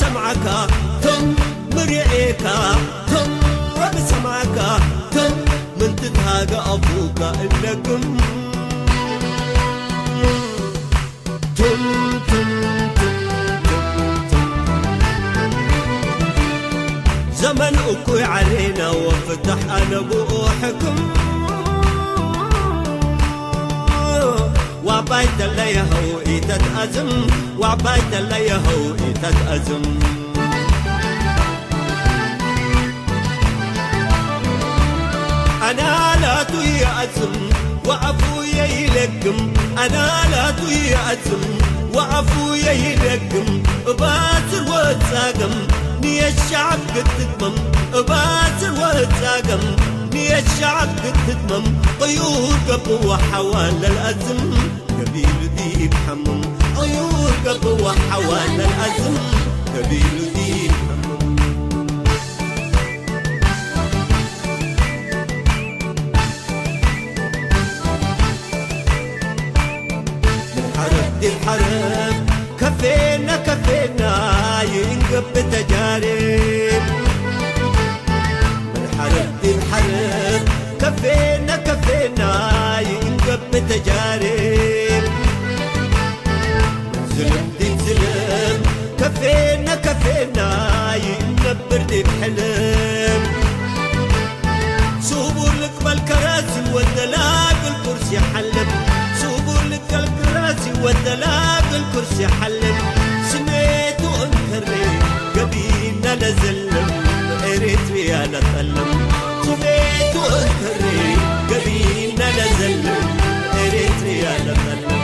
ሰምዓካ ቶም ምርኤካ ቶም ወዲ ሰምዓካ ቶም ምንትት ሃገ ኣፉካ እለግም ቱም ቱም ቱም ቱም ቱም ዘመን እኩይ ዓሌና ወፍታሕ ኣነ ብኡ ሕክም ዋባይ ተለየኸው ኢተትኣዝም ዋባይ ተለየኸው ኢተትኣዝም ኣናላቱ ይኣዝም ወኣፉ የይለግም ኣናላቱ ይኣዝም ወኣፉ የይለግም እባዝር ወጻገም ንየሻብ ክትጥመም እባዝር ወጻገም ንየሻብ ክትጥመም ቅዩር ገብዋ ሓዋ ለልኣዝም ገቢሉ ዲብ ሓሙም ቅዩር ገብዋ ሓዋ ለልኣዝም ገቢሉ ዲብ ሓሙም ሓረብ ዲብ ሓረብ ከፌና ከፌና ይእንገብ ተጃርብ ምን ሓረብ ዲብ ሓረብ ከፌና ከፌና ይእንገብ ተጃርብ ምን ዝልም ዲብ ዝልም ከፌና ከፌና ይእንገብር ዲብ ሕልም ስቡር ልቅበል ከራሲ ወደላግል ቁርሲ ሓልም ስቡር ልቅበል ከራሲ ወደላግል ቁርሲ ሓልም ስሜቱ እንከሬ ገቢና ለዘልም ኤሪትሪያ ለጠልም ስሜቱ እንከሬ ገቢና ለዘልም ኤሪትሪያ ለጠልም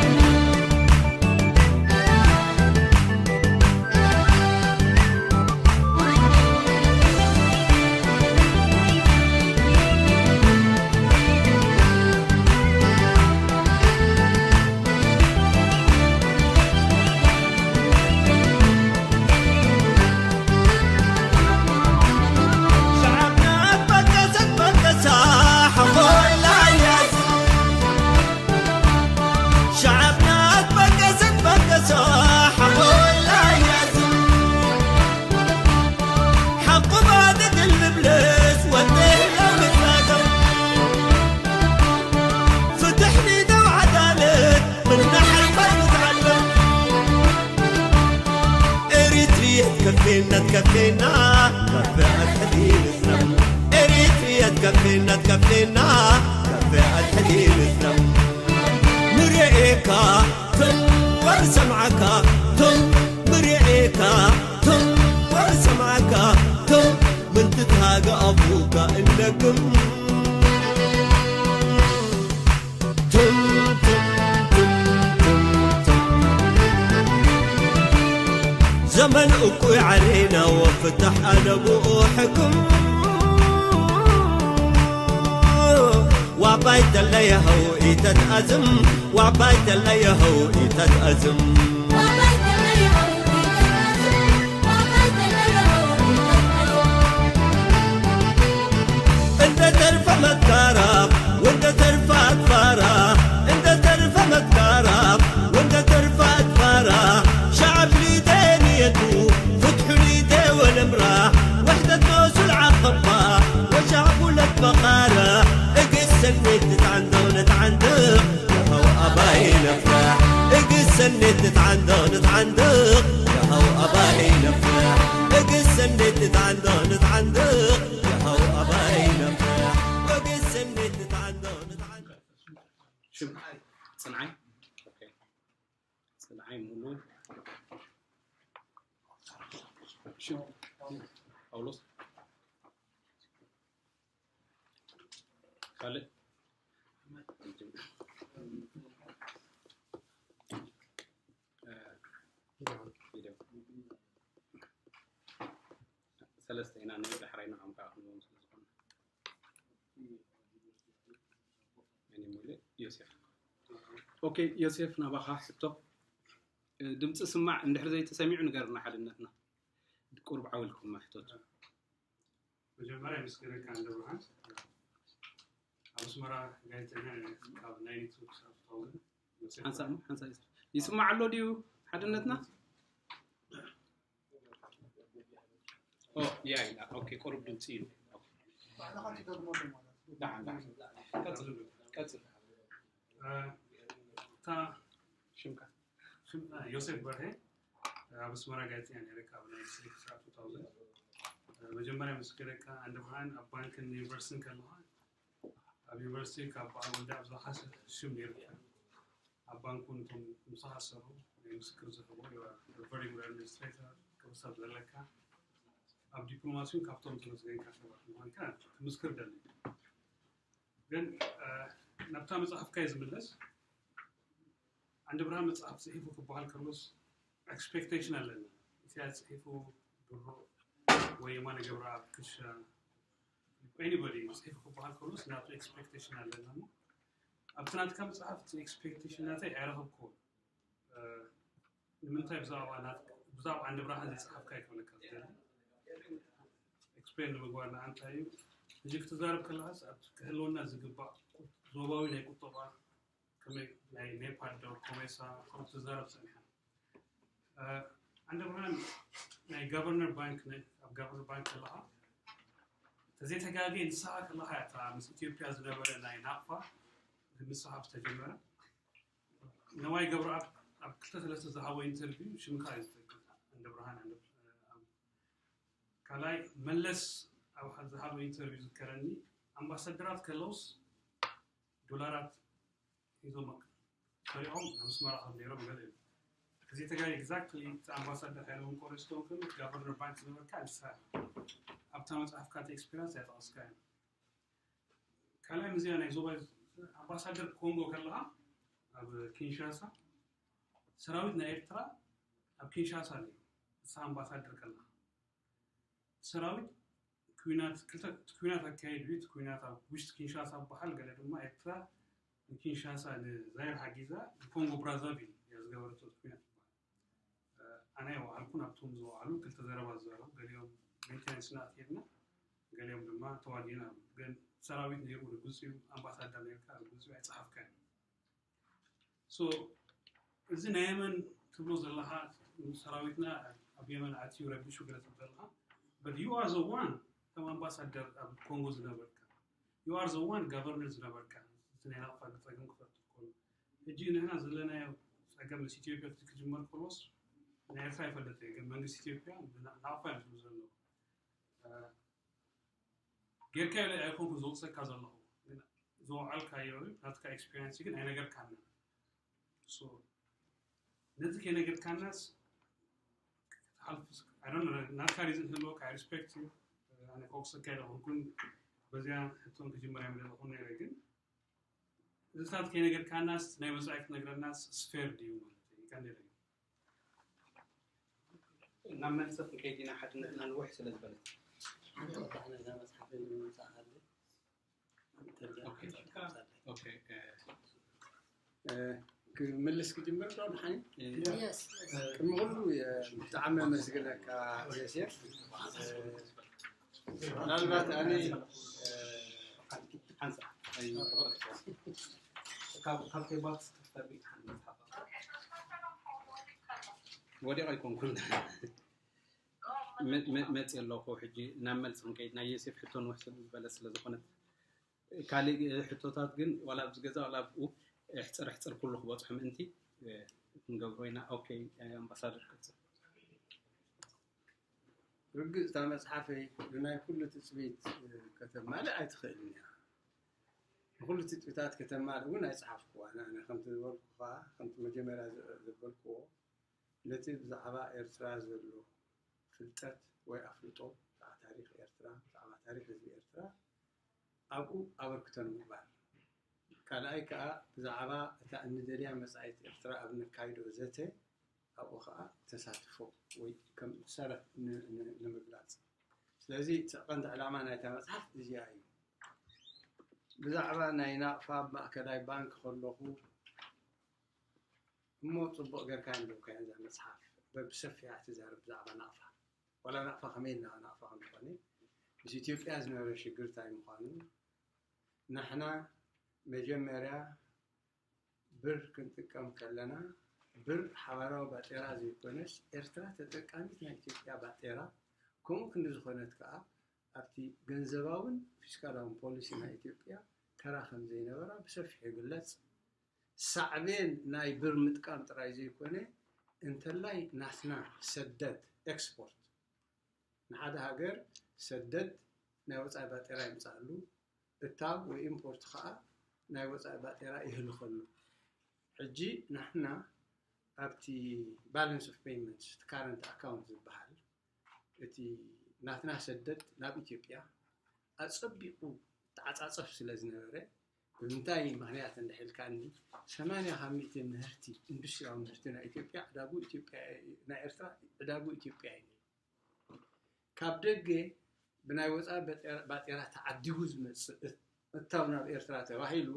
ሰለስተ ኢና ንርኢ ዳሕራይ ንዖም ከዓ ክንዎም ስለ ዝኾነ ዮሴፍ ኦኬ ዮሴፍ ናባኻ ሕቶ ድምፂ ስማዕ እንድሕር ዘይተሰሚዑ ንገርና ሓድነትና ቁርብ ዓው ኢልኩም ሕቶት መጀመርያ ምስግነካ እንደ ብርሃን ኣብ ኣስመራ ጋዜጠኛ ካብ ናይ ኔትወርክ ስራሕ ትኸውን ሓንሳእ ሓንሳእ ይስማዕ ኣሎ ድዩ ሓድነትና ኦ፣ ያ፣ ያ፣ ኦኬ፣ ቁሩብ ድምፂ እዩ። ዳሓን፣ ዳሓን። ቀፅል፣ ቀፅል። እ፣ እታ ሽምካ። ሽም ዮሴፍ በርሄ፣ ኣብ ኣስመራ ጋዜጠኛ ነይረ፣ ካብ ናይ ስሪክ ስርዓት two thousand። መጀመርያ ምስክረካ፣ ኣንድ ብርሃን ኣብ ባንክን ዩኒቨርሲቲን ከለኻ፣ ኣብ ዩኒቨርሲቲ ካብ በዓል ወልደ ኣብ ዝሓሰ ሽም ነይርካ። ኣብ ባንክ እውን እቶም ምሳኻ ዝሰርሑ ናይ ምስክር ዝህቡ፣ very good administrator፣ ክብሪ ሰብ ዘለካ፣ ኣብ ዲፕሎማሲ እውን ካብቶም ተመስገንካ ሰባት ምዃንካ ክምስክር ደሊ። ግን ናብታ መፅሓፍካ እዩ ዝምለስ። ኣንድ ብርሃን መፅሓፍ ፅሒፉ ክበሃል ከሎስ ኤክስፔክቴሽን ኣለና። ኢሳያስ ፅሒፉ፣ ድሮ ወይ የማነ ገብረኣብ፣ ክሻ፣ ኤኒቦዲ ፅሒፉ ክበሃል ከሎስ ናቱ ኤክስፔክቴሽን ኣለና። እሞ ኣብቲ ናትካ መፅሓፍ እቲ ኤክስፔክቴሽን ናተይ ኣይረኸብክዎን። ንምንታይ ብዛዕባ ናት- ብዛዕባ ኣንድ ብርሃን ዘይፅሓፍካ ይክብለካ ዝደሊ። ኤክስፕሌን ንምግባር ንኣንታይ እዩ? ሕጂ ክትዛረብ ከለካስ ኣብቲ ክህልወና ዝግባእ ቁ- ዞባዊ ናይ ቁጠባ፣ ከመይ ናይ ኔፓድ ዶ ኮሜሳ ከምኡ ትዛረብ ፀኒሓ። ኣንድ ብርሃን ናይ ጋቨርነር ባንክ፣ ናይ- ኣብ ጋቨርነር ባንክ ከለካ፣ ተዘይተጋጌ ንስኻ ከለካ እያ እታ ምስ ኢትዮጵያ ዝነበረ ናይ ናቕፋ ምስሓብ ዝተጀመረ። ነዋይ ገብረኣብ ኣብ ክልተ ሰለስተ ዝሃቦ ኢንተርቪው ሽምካ እዩ ዝጠቅስ። ኣንድ ብርሃን ኣንድ- ካልኣይ፣ መለስ ኣብ ዝሃቦ ኢንተርቪው ዝከረኒ፣ ኣምባሳደራት ከለውስ ዶላራት ሒዞም ሰሪዖም ናብ ኣስመራ ከም ነይሮም ገለ እዩ። እዚ ተጋይ ኤግዛክትሊ እቲ ኣምባሳደር ሃይለ ወንቆሬ ስተውን ከሎ ጋቨርነር ባንክ ዝነበርካ ንሳ ኣብታ መፅሓፍካ እቲ ኤክስፔሪንስ ኣይጠቐስካዮ። ካልኣይ፣ ምስዚኣ ናይ ዞባ ኣምባሳደር ኮንጎ ከለኻ ኣብ ኪንሻሳ፣ ሰራዊት ናይ ኤርትራ ኣብ ኪንሻሳ ነይሩ። ንስኻ ኣምባሳደር ከለኻ ሰራዊት ኩናት ክልተ ኩናት ኣካየዱ። እቲ ኩናት ኣብ ውሽጢ ኪንሻሳ ዝበሃል፣ ገለ ድማ ኤርትራ ንኪንሻሳ ንዛይር ሓጊዛ ንኮንጎ ብራዛቪል እያ ዝገበረቶ እቲ ኩናት ዝበሃል። ኣነ ኣይወዓልኩን፣ ኣብቶም ዝወዓሉ ክልተ ዘረባ ዝዘረቡ፣ ገሊኦም ሜንቴናንስ ንኣትየድና፣ ገሊኦም ድማ ተዋጊእና። ግን ሰራዊት ነይሩ፣ ርጉፅ እዩ፣ ኣምባሳደር ነርካ፣ ርጉፅ እዩ፣ ኣይፀሓፍካን። ሶ እዚ ናይ የመን ትብሎ ዘለካ፣ ሰራዊትና ኣብ የመን ኣትዩ ረቢሹ ገለ ትብል ዘለካ፣ but you are the one ከም ኣምባሳደር ኣብ ኮንጎ ዝነበርካ፣ you are the one ጋቨርነር ዝነበርካ፣ እቲ ናይ ናቕፋ ፀገም ክፈጥር ከሎ። ሕጂ ንሕና ዘለናዮ ፀገም ምስ ኢትዮጵያ ክጅመር ከሎስ ናይ ኤርትራ ይፈልጥ እየ፣ ግን መንግስቲ ኢትዮጵያ ናቕፋ እዩ ዝብል ዘለዎ። ጌርካ ኢለ ኣይኮንኩ ዝወቅሰካ ዘለኹ፣ ግን ዝወዓልካዮ ናትካ ኤክስፒሪንስ ግን ኣይነገርካና። ነዚ ከይነገርካናስ ክትሓልፍ ናትካ ሪዝን ህልወካ፣ ኣይ ሪስፔክት ዩ። ኣነ ከወቅሰካ ኢለ ኮንኩን በዚያ ሕቶን ክጅምር ኣይምደለኹን ነይረ፣ ግን እዚታት ከይነገርካናስ ናይ ወፃኢ ክትነግረናስ ስፌር ድዩ ማለት እዩ? ይቀንደለ እዩ። ናብ መልሲ ክንከይድ ኢና፣ ሓድነትና ንውሕ ስለ ዝበለት። ክምልስ ክጅምር ዶ ድሓኒ? ቅድሚ ኩሉ ብጣዕሚ ኣመስግነካ ዮሴፍ። ምናልባት ኣነ ሓንሳ ካብተይ ባክስ ክትፈርቢ ሓንቲ መፅሓፍ ወዲቕ ኣይኮንኩን። መፅእ ኣለኹ። ሕጂ ናብ መልሲ ክንከይድ፣ ናይ ዮሴፍ ሕቶ ንውሕ ስለ ዝበለ ስለ ዝኾነት፣ ካሊእ ሕቶታት ግን ዋላ ኣብዚ ገዛ ዋላ ኣብኡ ሕፅር ሕፅር ኩሉ ክበፅሑ ምእንቲ ክንገብሮ ኢና። ኦኬ፣ ኣምባሳደር ቀፅል። ርግፅ እታ መፅሓፈይ ብናይ ኩሉ ትፅቢት ከተማልእ ኣይትኽእልን እያ። ንኩሉ ትፅቢታት ከተማልእ እውን ኣይፀሓፍኩዋን። ኣነ ከምቲ ዝበልኩ ከዓ፣ ከምቲ መጀመርያ ዘበልክዎ፣ ነቲ ብዛዕባ ኤርትራ ዘሎ ፍልጠት ወይ ኣፍልጦ፣ ብዛዕባ ታሪኽ ኤርትራ፣ ብዛዕባ ታሪኽ ህዝቢ ኤርትራ ኣብኡ ኣበርክቶ ንምግባር። ካልኣይ ከዓ ብዛዕባ እታ እንደልያ መጻኢት ኤርትራ ኣብ ነካይዶ ዘተ ኣብኡ ከዓ ተሳትፎ ወይ ከም ሰረት ንምግላፅ። ስለዚ እቲ ቀንዲ ዕላማ ናይታ መፅሓፍ እዚኣ እዩ። ብዛዕባ ናይ ናቕፋ ኣብ ማእከላይ ባንክ ከለኹ እሞ ፅቡቕ ጌርካ ኣንበብካያ እዛ መፅሓፍ። በብሰፊሓ ትዛረብ ብዛዕባ ናቕፋ። ዋላ ናቕፋ ከመይ ኢልና ናቕፋ ከም ዝኾነ፣ ምስ ኢትዮጵያ ዝነበረ ሽግር እንታይ ምዃኑ፣ ንሕና መጀመርያ ብር ክንጥቀም ከለና፣ ብር ሓባራዊ ባጤራ ዘይኮነስ፣ ኤርትራ ተጠቃሚት ናይ ኢትዮጵያ ባጤራ ከምኡ ክንዲ ዝኾነት ከዓ ኣብቲ ገንዘባውን ፊስካላውን ፖሊሲ ናይ ኢትዮጵያ ተራ ከም ዘይነበራ ብሰፊሑ ይግለጽ። ሳዕቤን ናይ ብር ምጥቃም ጥራይ ዘይኮነ፣ እንተላይ ናትና ሰደድ ኤክስፖርት፣ ንሓደ ሃገር ሰደድ ናይ ወፃኢ ባጤራ ይምፃሉ፣ እታው ወይ ኢምፖርት ከዓ ናይ ወፃኢ ባጤራ ይህልኸሉ። ሕጂ ንሕና ኣብቲ balance of payments፣ እቲ current account ዝበሃል፣ እቲ ናትና ሰደድ ናብ ኢትዮጵያ ኣፀቢቑ ተዓፃፀፍ ስለ ዝነበረ፣ ብምንታይ ምክንያት እንድሕልካኒ፣ ሰማንያ ካብ ሚእቲ ምህርቲ፣ ኢንዱስትሪያዊ ምህርቲ ናይ ኢትዮጵያ ዕዳጉ ኢትዮጵያ፣ ናይ ኤርትራ ዕዳጉ ኢትዮጵያ እዩ። ካብ ደገ ብናይ ወፃኢ ባጤራ ተዓዲጉ ዝመፅእ እታው ናብ ኤርትራ ተባሂሉ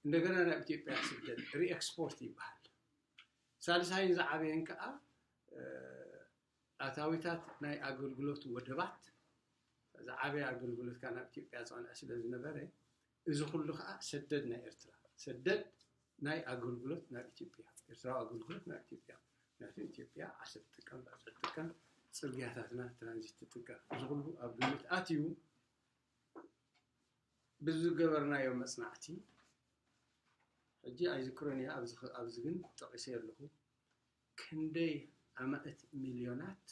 እንደገና ናብ ኢትዮጵያ ስደድ፣ ሪኤክስፖርት ይበሃል። ሳልሳይን ዝዓበየን ከዓ ኣታዊታት ናይ ኣገልግሎት ወደባት፣ ዝዓበየ ኣገልግሎትካ ናብ ኢትዮጵያ ዝቐንዐ ስለ ዝነበረ፣ እዚ ኩሉ ከዓ ሰደድ ናይ ኤርትራ፣ ሰደድ ናይ ኣገልግሎት ናብ ኢትዮጵያ፣ ኤርትራዊ ኣገልግሎት ናብ ኢትዮጵያ። ምክንያቱ ኢትዮጵያ ዓሰርተ ጥቀም፣ ባፅዕ ጥቀም፣ ፅርግያታትና ትራንዚት ትጥቀም። እዚ ኩሉ ኣብ ግምት ኣትዩ ብዝገበርናዮ መፅናዕቲ፣ ሕጂ ኣይዝክሮን እየ፣ ኣብዚ ግን ጠቒሰ ኣለኹ፣ ክንደይ ኣማእት ሚልዮናት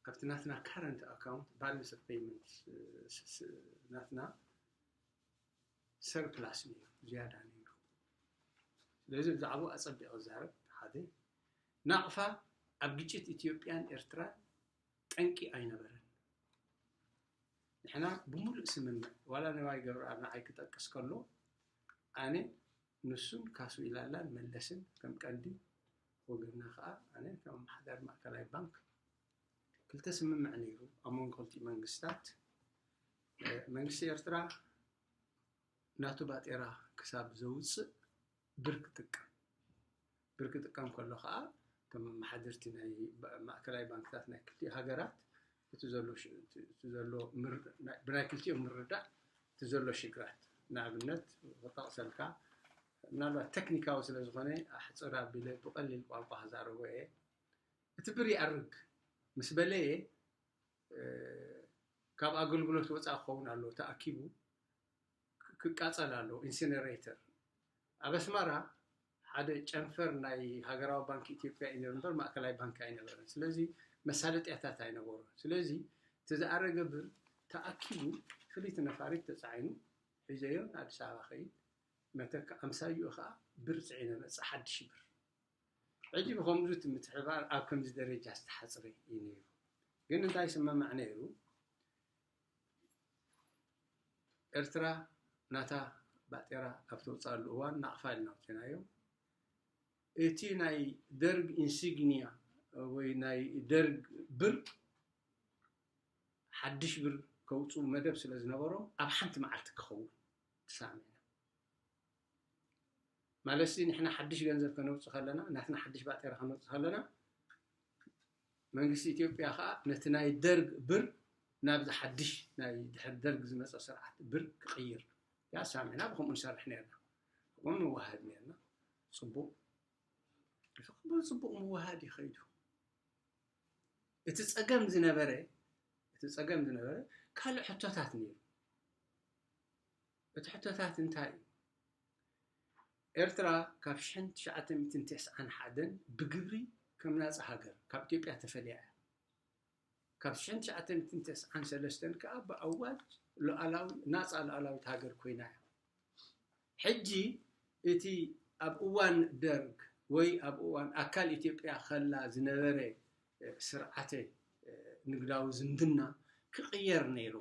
ኣብቲ ናትና ካረንት ኣካውንት፣ balance of payment፣ ናትና ሰርፕላስ ነይሩ፣ ዝያዳ ነይሩ። ስለዚ ብዛዕባኡ ኣጸቢቐ ዝዛረብ ሓደ፣ ናቕፋ ኣብ ግጭት ኢትዮጵያን ኤርትራን ጠንቂ ኣይነበረን። ንሕና ብምሉእ ስምምዕ፣ ዋላ ነባይ ገብረኣብ ንዓይ ክጠቅስ ከሎ፣ ኣነ፣ ንሱን ካሱ ኢላላን መለስን ከም ቀንዲ ወገንና ከዓ፣ ኣነ ከም ኣመሓዳሪ ማእከላይ ባንክ፣ ክልተ ስምምዕ ነይሩ ኣብ መንጎ ክልቲኡ መንግስታት። መንግስቲ ኤርትራ ናቱ ባጤራ ክሳብ ዘውፅእ ብር ክጥቀም፣ ብር ክጥቀም ከሎ ከዓ፣ እቶም ኣመሓደርቲ ናይ ማእከላይ ባንክታት ናይ ክልቲኡ ሃገራት፣ እቲ ዘሎ ብናይ ክልቲኦም ምርዳእ እቲ ዘሎ ሽግራት፣ ንኣብነት ክጠቕሰልካ፣ ምናልባት ቴክኒካዊ ስለ ዝኾነ ኣሕፅር ኣቢለ ብቐሊል ቋንቋ ክዛረቦ እየ። እቲ ብር ይኣርግ ምስ በለየ፣ ካብ ኣገልግሎት ወፃኢ ክኸውን ኣለዎ፣ ተኣኪቡ ክቃፀል ኣለዎ። ኢንሲነሬተር ኣብ ኣስመራ ሓደ ጨንፈር ናይ ሃገራዊ ባንክ ኢትዮጵያ እዩ ነይሩ እምበር ማእከላይ ባንክ ኣይነበረን። ስለዚ መሳለጥያታት ኣይነበሩን። ስለዚ እቲ ዝኣረገ ብር ተኣኪቡ ፍልይቲ ነፋሪት ተፃዒኑ ሒዘዮ ንኣዲስ ኣበባ ከይድ፣ መተካ ኣምሳይኡ ከዓ ብር ፅዒነ መፅእ፣ ሓድሽ ብር። ሕጂ ብከምዚ እቲ ምትሕብባር ኣብ ከምዚ ደረጃ ዝተሓፅረ እዩ ነይሩ። ግን እንታይ ይስምማዕ ነይሩ? ኤርትራ ናታ ባጤራ ኣብ ተውፅኣሉ እዋን ናቕፋ ኢልና ኣውፂናዮ። እቲ ናይ ደርግ ኢንሲግኒያ ወይ ናይ ደርግ ብር ሓድሽ ብር ከውፅኡ መደብ ስለ ዝነበሮም ኣብ ሓንቲ መዓልቲ ክኸውን ተሳሚዕና። ማለት ሲ ንሕና ሓድሽ ገንዘብ ከነውፅእ ከለና፣ ናትና ሓድሽ ባጤራ ከነውፅእ ከለና፣ መንግስቲ ኢትዮጵያ ከዓ ነቲ ናይ ደርግ ብር ናብዚ ሓድሽ ናይ ድሕሪ ደርግ ዝመፀ ስርዓት ብር ክቕይር ያ ሳሚዕና፣ ብከምኡ ንሰርሕ ነርና፣ ብከምኡ ንወሃድ ነርና። ፅቡቕ፣ ብፅቡቕ ምውሃድ ይኸይዱ። እቲ ፀገም ዝነበረ እቲ ፀገም ዝነበረ ካልእ ሕቶታት ነይሩ። እቲ ሕቶታት እንታይ እዩ? ኤርትራ ካብ ሽሕን ትሽዓተ ሚእትን ተስዓን ሓደን ብግብሪ ከም ናጻ ሃገር ካብ ኢትዮጵያ ተፈልያ እያ። ካብ ሽሕን ትሽዓተ ሚእትን ተስዓን ሰለስተን ከኣ ብኣዋጅ ሉዓላዊ፣ ናጻ ሉዓላዊት ሃገር ኮይና እያ። ሕጂ እቲ ኣብ እዋን ደርግ ወይ ኣብ እዋን ኣካል ኢትዮጵያ ከላ ዝነበረ፣ እ፣ ስርዓተ፣ እ፣ ንግዳዊ ዝምድና ክቕየር ነይሩ።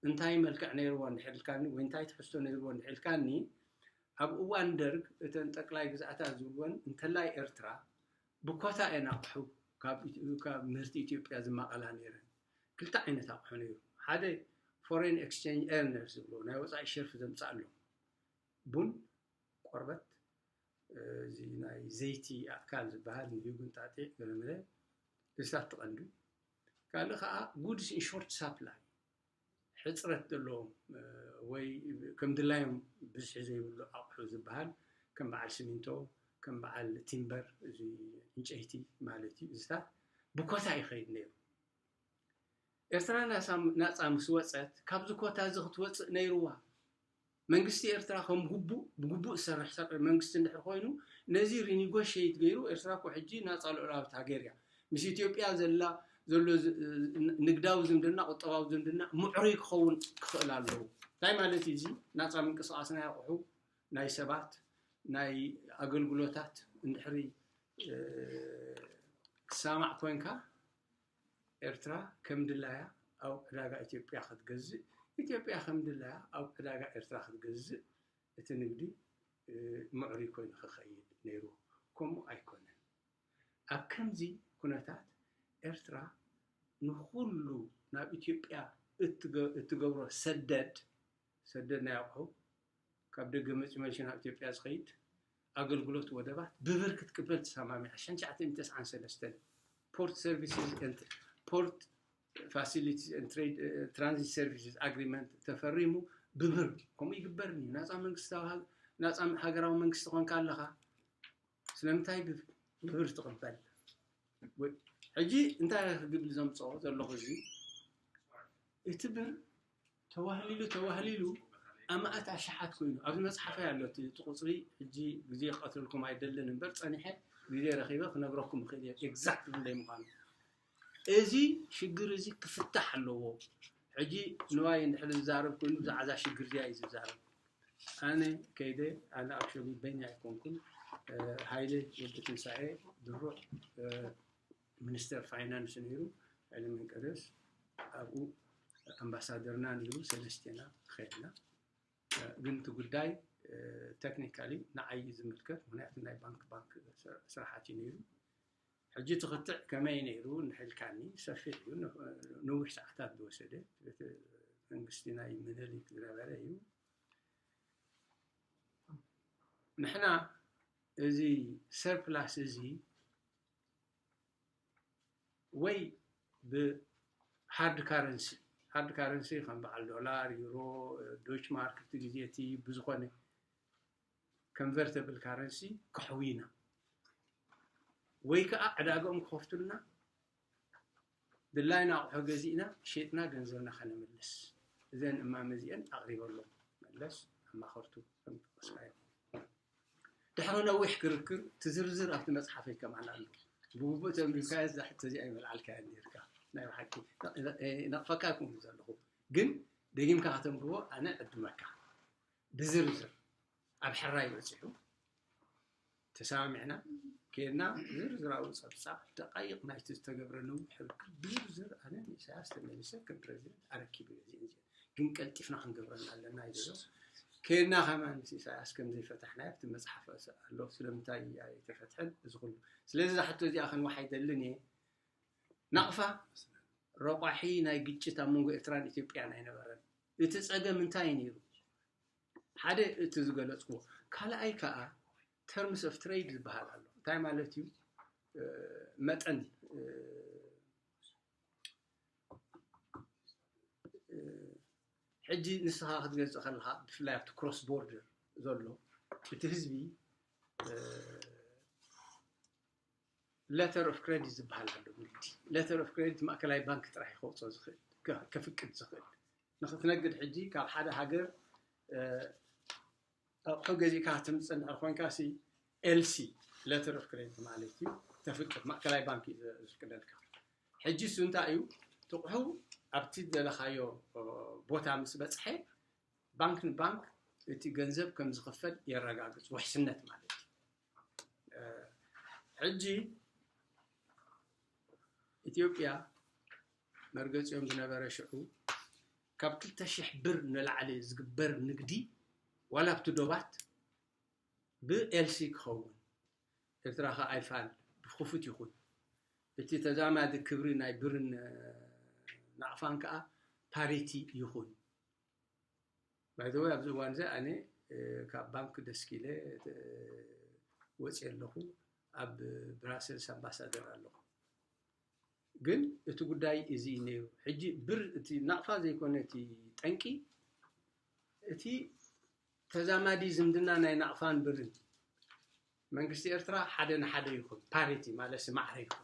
እንታይ መልክዕ ነይርዎ እንድሕር ኢልካኒ፣ ወይ እንታይ ትሕዝቶ ነይርዎ እንድሕር ኢልካኒ፣ ኣብ እዋን ደርግ እተን ጠቅላይ ግዝኣታት ዝብልወን እንተላይ ኤርትራ ብኮታ እየን ኣቕሑ ካብ ኢት-፣ ካብ ምህርቲ ኢትዮጵያ ዝማቐላ ነይረን። ክልተ ዓይነት ኣቕሑ ነይሩ። ሓደ ፎሬን ኤክስቼንጅ ኤርነርስ ዝብልዎ፣ ናይ ወጻኢ ሸርፊ ዘምጻኣሎም፣ ቡን፣ ቆርበት፣ እ፣ እዚ ናይ ዘይቲ ኣእካል ዝበሃል፣ ንህዩ፣ እንጣጢዕ፣ ገለመለ፣ እዚታት ትቐንዱ። ካልእ ከኣ ጉድስ ኢን ሾርት ሳፕላይ፣ ሕጽረት ዘለዎም፣ እ፣ ወይ ከም ድላዮም ብዝሒ ዘይብሉ ኣቑሑ ዝበሃል፣ ከም በዓል ሲሚንቶ፣ ከም በዓል ቲምበር፣ እዚ ዕንጨይቲ ማለት እዩ፣ እዚታት ብኮታ ይኸይድ ነይሩ። ኤርትራ ናሳ- ናጻ ምስ ወጸት ካብዚ ኮታ እዚ ክትወጽእ ነይርዋ። መንግስቲ ኤርትራ ከም ግቡእ ብግቡእ ዝሰርሕ ሰር- መንግስቲ እንድሕር ኮይኑ ነዚ ሪኒጎሽየት ገይሩ ኤርትራ እኮ ሕጂ ናጻ ልዑላዊት ሃገር እያ። ምስ ኢትዮጵያ ዘላ ዘሎ ዝ- ንግዳዊ ዝምድና ቁጠባዊ ዝምድና ምዕሩይ ክኸውን ክኽእል ኣለዎ። እንታይ ማለት እዩ እዚ? ናጻ ምንቅስቃስ ናይ ኣቑሑ ናይ ሰባት ናይ ኣገልግሎታት እንድሕሪ ትሰማማዕ ኮንካ ኤርትራ ከም ድላያ ኣብ ዕዳጋ ኢትዮጵያ ክትገዝእ፣ ኢትዮጵያ ከም ድላያ ኣብ ዕዳጋ ኤርትራ ክትገዝእ እቲ ንግዲ ምዕሩይ ኮይኑ ክኸይድ ነይሩ። ከምኡ ኣይኮነን። ኣብ ከምዚ ኩነታት ኤርትራ ንኹሉ ናብ ኢትዮጵያ እትገብሮ ሰደድ ሰደድ ናይ ኣቑሑ ካብ ደገ መፂኡ መልሲ ናብ ኢትዮጵያ ዝኸይድ ኣገልግሎት ወደባት ብብር ክትቅበል ተሰማሚዓ። ሸንሸዓተ ሚእቲ ተስዓን ሰለስተን ፖርት ሰርቪስስ ፖርት ፋሲሊቲስ ትራንዚት ሰርቪስስ ኣግሪመንት ተፈሪሙ ብብር። ከምኡ ይግበርኒ ናፃ መንግስታዊ ናፃ ሃገራዊ መንግስቲ ኮንካ ኣለኻ። ስለምንታይ ብብር ትቕበል? ሕጂ እንታይ ክግብል ዘምፅኦ ዘለኹ እዚ እቲ ብር ተዋህሊሉ ተዋህሊሉ ኣማእት ኣሽሓት ኮይኑ ኣብዚ መፅሓፈይ ኣሎ። እቲ ቁፅሪ ሕጂ ግዜ ክቐትለልኩም ኣይደልን እምበር ፀኒሐ ግዜ ረኺበ ክነግረኩም እኽእል እየ ኤግዛክት ክንደይ ምዃኑ። እዚ ሽግር እዚ ክፍታሕ ኣለዎ። ሕጂ ንዋይ እንድሕር ዝዛረብ ኮይኑ ብዛዕባ ሽግር እዚኣ እዩ ዝዛረብ። ኣነ ከይደ ኣነ ኣክቹሊ በይነይ ኣይኮንኩን። ሃይለ ወዲ ትንሳኤ ድሩዕ ሚኒስተር ፋይናንስ ነይሩ። ሃይለ መንቀደስ ኣብኡ ኣምባሳደርና ነይሩ። ሰለስቴና ኸድና። ግን እቲ ጉዳይ ቴክኒካሊ ንዓይ ዝምልከት ምክንያቱ ናይ ባንክ ባንክ ስራሓት እዩ ነይሩ። ሕጂ ትኽትዕ ከመይ ነይሩ እንድሕልካኒ ሰፊሕ እዩ። ንዊሕ ሰዓታት ዝወሰደ መንግስቲ ናይ ምኒልክ ዝነበረ እዩ። ንሕና እዚ ሰርፕላስ እዚ ወይ ብሃርድ ካረንሲ ሃርድ ካረንሲ ከም በዓል ዶላር ዩሮ ዶች ማርክ እቲ ግዜ እቲ ብዝኾነ ኮንቨርተብል ካረንሲ ከሕውዩና ወይ ከዓ ዕዳገኦም ክኸፍቱልና ድላይና ኣቑሑ ገዚእና ሸጥና ገንዘብና ከነምልስ እዘን እማመ እዚአን ኣቕሪበሎም መለስ ኣማኸርቱ ከምጠቀስካዮ ድሕሪ ነዊሕ ክርክር ትዝርዝር ኣብቲ መፅሓፈይ ከማን ኣሎ ብግቡእ ተንቢብካዮ እዛ ሕቶ እዚኣ ይመልዓልካዮ ነርካ ናይ ብሓቂ ነቕፈካ ይኩን ዘለኹ ግን ደጊምካ ከተንብቦ ኣነ ዕድመካ ብዝርዝር ኣብ ሕራይ በፂሑ ተሰማሚዕና ከድና ዝርዝራዊ ፀብፃብ ደቃይቕ ናይቲ ዝተገብረ ነዊሕ ርክብ ብዝርዝር ኣነ ንኢሳያስ ተመሊሰ ከም ፕረዚደንት ኣረኪበ እዚአን እዚአን ግን ቀልጢፍና ክንገብረን ኣለና ይብሎ ከድና ከማን ምስ ኢሳያስ ከም ዘይፈታሕናዮ ኣብቲ መፅሓፍ ኣሎ ስለምንታይ ኣይተፈትሐን እዚ ኩሉ ስለዚ እዛ ሕቶ እዚኣ ክንዋሕ ኣይደልን እየ ናቕፋ ረቋሒ ናይ ግጭት ኣብ መንጎ ኤርትራን ኢትዮጵያን ኣይነበረን እቲ ፀገም እንታይ ነይሩ ሓደ እቲ ዝገለፅኩዎ ካልኣይ ከዓ terms of trade ዝበሃል ኣሎ እንታይ ማለት እዩ መጠን ሕጂ ንስኻ ክትገዝእ ከለኻ ብፍላይ ኣብቲ cross border ዘሎ እቲ ህዝቢ letter of credit ዝበሃል ኣሎ ንግዲ letter of credit ማእከላይ ባንክ ጥራሕ ከውፅኦ ዝኽእል ከፍቅድ ዝኽእል ንክትነግድ ሕጂ ካብ ሓደ ሃገር ኣቑሑ ገዚእካ ክትምፅእ እንድሕር ኮይንካ ሲ ኤልሲ letter of credit ማለት እዩ ተፍቅድ ማእከላይ ባንክ እዩ ዘፍቅደልካ ሕጂ እሱ እንታይ እዩ ትቑሑ ኣብቲ ዘለኻዮ ቦታ ምስ በፅሐ ባንክ ንባንክ እቲ ገንዘብ ከም ዝኽፈል የረጋግፅ ውሕስነት ማለት እዩ ሕጂ ኢትዮጵያ መርገፂኦም ዝነበረ ሽዑ ካብ ክልተ ሽሕ ብር ንላዕሊ ዝግበር ንግዲ ዋላ ኣብቲ ዶባት ብኤልሲ ክኸውን ኤርትራ ከ ኣይፋል ብክፉት ይኹን እቲ ተዛማዲ ክብሪ ናይ ብርን ናቕፋን ከዓ ፓሪቲ ይኹን ባይዘወይ ኣብዚ እዋን እዚ ኣነ ካብ ባንክ ደስኪለ ወፂ ኣለኹ ኣብ ብራሰልስ ኣምባሳደር ኣለኹ ግን እቲ ጉዳይ እዚ ነይሩ ሕጂ ብር እቲ ናቕፋ ዘይኮነ እቲ ጠንቂ እቲ ተዛማዲ ዝምድና ናይ ናቕፋን ብርን መንግስቲ ኤርትራ ሓደ ንሓደ ይኹን ፓሪቲ ማለት ማዕረ ይኹን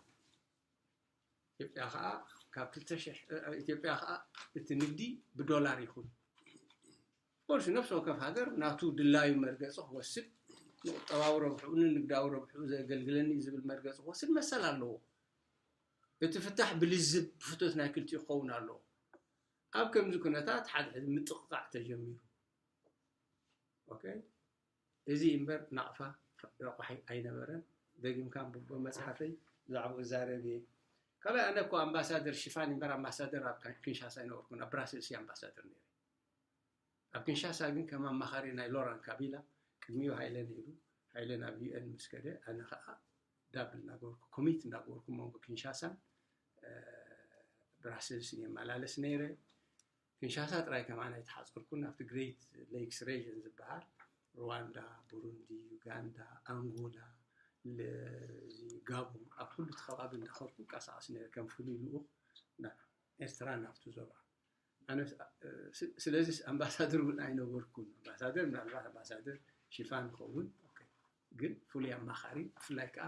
ኢትዮጵያ ከዓ ካብ ክልተ ሽሕ ኢትዮጵያ ከዓ እቲ ንግዲ ብዶላር ይኹን። ኮርስ ነፍሲ ወከፍ ሃገር ናቱ ድላዩ መርገፂ ክወስድ፣ ንቁጠባዊ ረብሕኡ ንንግዳዊ ረብሕኡ ዘገልግለኒ ዝብል መርገፂ ክወስድ መሰል ኣለዎ። እቲ ፍታሕ ብልዝብ ብፍቶት ናይ ክልቲኡ ክኸውን ኣለዎ። ኣብ ከምዚ ኩነታት ሓደ ሕዚ ምጥቕጣዕ ተጀሚሩ። ኦኬ፣ እዚ እምበር ናቕፋ ረቋሒ ኣይነበረን። ደጊምካ ብቦ መፅሓፈይ ብዛዕባኡ እዛረብ እየ። ካልኣይ ኣነ እኮ ኣምባሳደር ሽፋን እምበር ኣምባሳደር ኣብ ኪንሻሳ ኣይነበርኩን፣ ኣብ ብራስልስ እየ ኣምባሳደር ነይረ። ኣብ ኪንሻሳ ግን ከም ኣማኻሪ ናይ ሎራን ካቢላ ቅድሚኡ ሃይለ ነይሩ። ሃይለ ናብ ዩኤን ምስ ከደ ኣነ ከዓ ዳብል እናገበርኩ ኮሚት እናገበርኩ መንጎ ኪንሻሳን ብራስልስን የመላለስ ነይረ። ኪንሻሳ ጥራይ ከማን ኣይተሓፀርኩን፣ ኣብቲ ግሬት ሌክስ ሬጅን ዝበሃል ሩዋንዳ፣ ቡሩንዲ፣ ዩጋንዳ፣ ኣንጎላ፣ ጋቦን ኣብ ኩሉ እቲ ከባቢ እንዳኸድኩ ቀሳቀስ ነይረ ከም ፍሉይ ልኡኽ ኤርትራ ናብቲ ዞባ። ስለዚ ኣምባሳደር እውን ኣይነበርኩን። ኣምባሳደር ምናልባት ኣምባሳደር ሽፋን ይኸውን፣ ግን ፍሉይ ኣማኻሪ፣ ብፍላይ ከዓ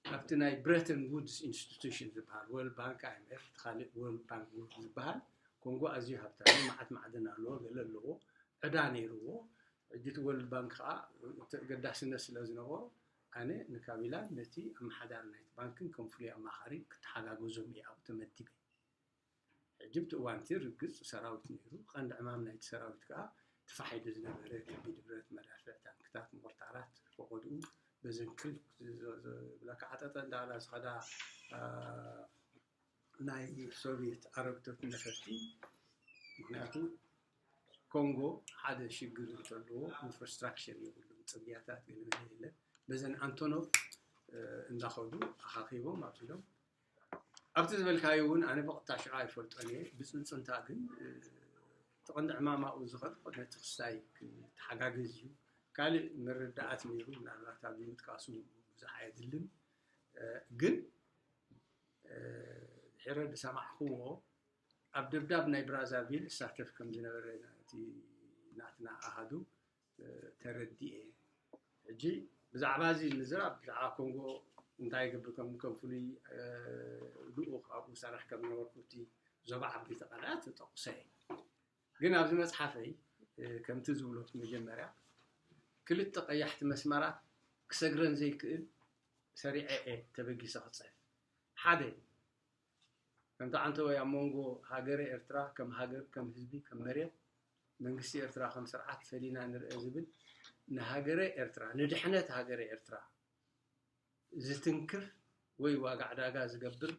ኣብቲ ናይ ብረተን ውድስ ኢንስቲቱሽን ዝበሃል፣ ወርልድ ባንክ፣ ኣይኤምኤፍ፣ እቲ ካልእ ወርልድ ባንክ ግሩፕ ዝበሃል፣ ኮንጎ ኣዝዩ ሃብታም፣ መዓት ማዕድን ኣለዎ፣ ገለ ኣለዎ፣ ዕዳ ነይርዎ። ሕጂ እቲ ወርልድ ባንክ ከዓ ተገዳስነት ስለ ዝነበሮ ኣነ ንካቢላን ነቲ ኣመሓዳሪ ናይቲ ባንክን ከም ፍሉይ ኣማኻሪ ክተሓጋገዞም እየ ኣብኡ ተመዲበ። ሕጂ ኣብቲ እዋን እቲ ርግፅ ሰራዊት ነይሩ። ቀንዲ ዕማም ናይቲ ሰራዊት ከዓ እቲ ፋሕ ኢሉ ዝነበረ ከቢድ ብረት፣ መዳፍዕ፣ ታንክታት፣ ሞርታራት፣ ፈቐድኡ በዘን ክልተ ዝብለካ ዓጠጠ እንዳበላ ዝኸዳ ናይ ሶቪየት ኣረግቶት ነፈርቲ። ምክንያቱ ኮንጎ ሓደ ሽግር እንተለዎ ኢንፍራስትራክቸር የብሉን፣ ፅርግያታት ገለመለ የለን። በዘን ኣንቶኖቭ እንዳኸዱ ኣኻኺቦም ኣብዚሎም ኣብቲ ዝበልካዩ እውን ኣነ ብቐጥታ ሽዑ ኣይፈልጦን እየ። ብፅንፅንታ ግን እቲ ቀንዲ ዕማማኡ ዝኸድ ነቲ ክስታይ ክተሓጋገዝ እዩ። ካልእ ምርዳኣት ነይሩ፣ ምናልባት ኣብ ምጥቃሱ ብዙሕ ኣየድልን። ግን ድሕረ ዝሰማዕክዎ ኣብ ደብዳብ ናይ ብራዛቪል እሳተፍ ከም ዝነበረ ናቲ ናትና ኣሃዱ ተረዲኤ። ሕጂ ብዛዕባ እዚ ምዝራብ ብዛዕባ ኮንጎ እንታይ ይገብር ከም ከም ፍሉይ ልኡኽ ኣብኡ ሰርሕ ከም ዝነበርኩ እቲ ዞባ ዓበይቲ ቃላት ተጠቁሰ። ግን ኣብዚ መፅሓፈይ ከምቲ ዝብሎ መጀመርያ ክልተ ቀያሕቲ መስመራት ክሰግረን ዘይክእል ሰሪዐ እየ ተበጊሰ ክፅሕፍ። ሓደ ከምቲ ዓንተወይ ኣብ መንጎ ሃገረ ኤርትራ ከም ሃገር፣ ከም ህዝቢ፣ ከም መሬት መንግስቲ ኤርትራ ከም ስርዓት ፈሊና ንርአ ዝብል ንሃገረ ኤርትራ፣ ንድሕነት ሃገረ ኤርትራ ዝትንክፍ ወይ ዋጋ ዕዳጋ ዝገብር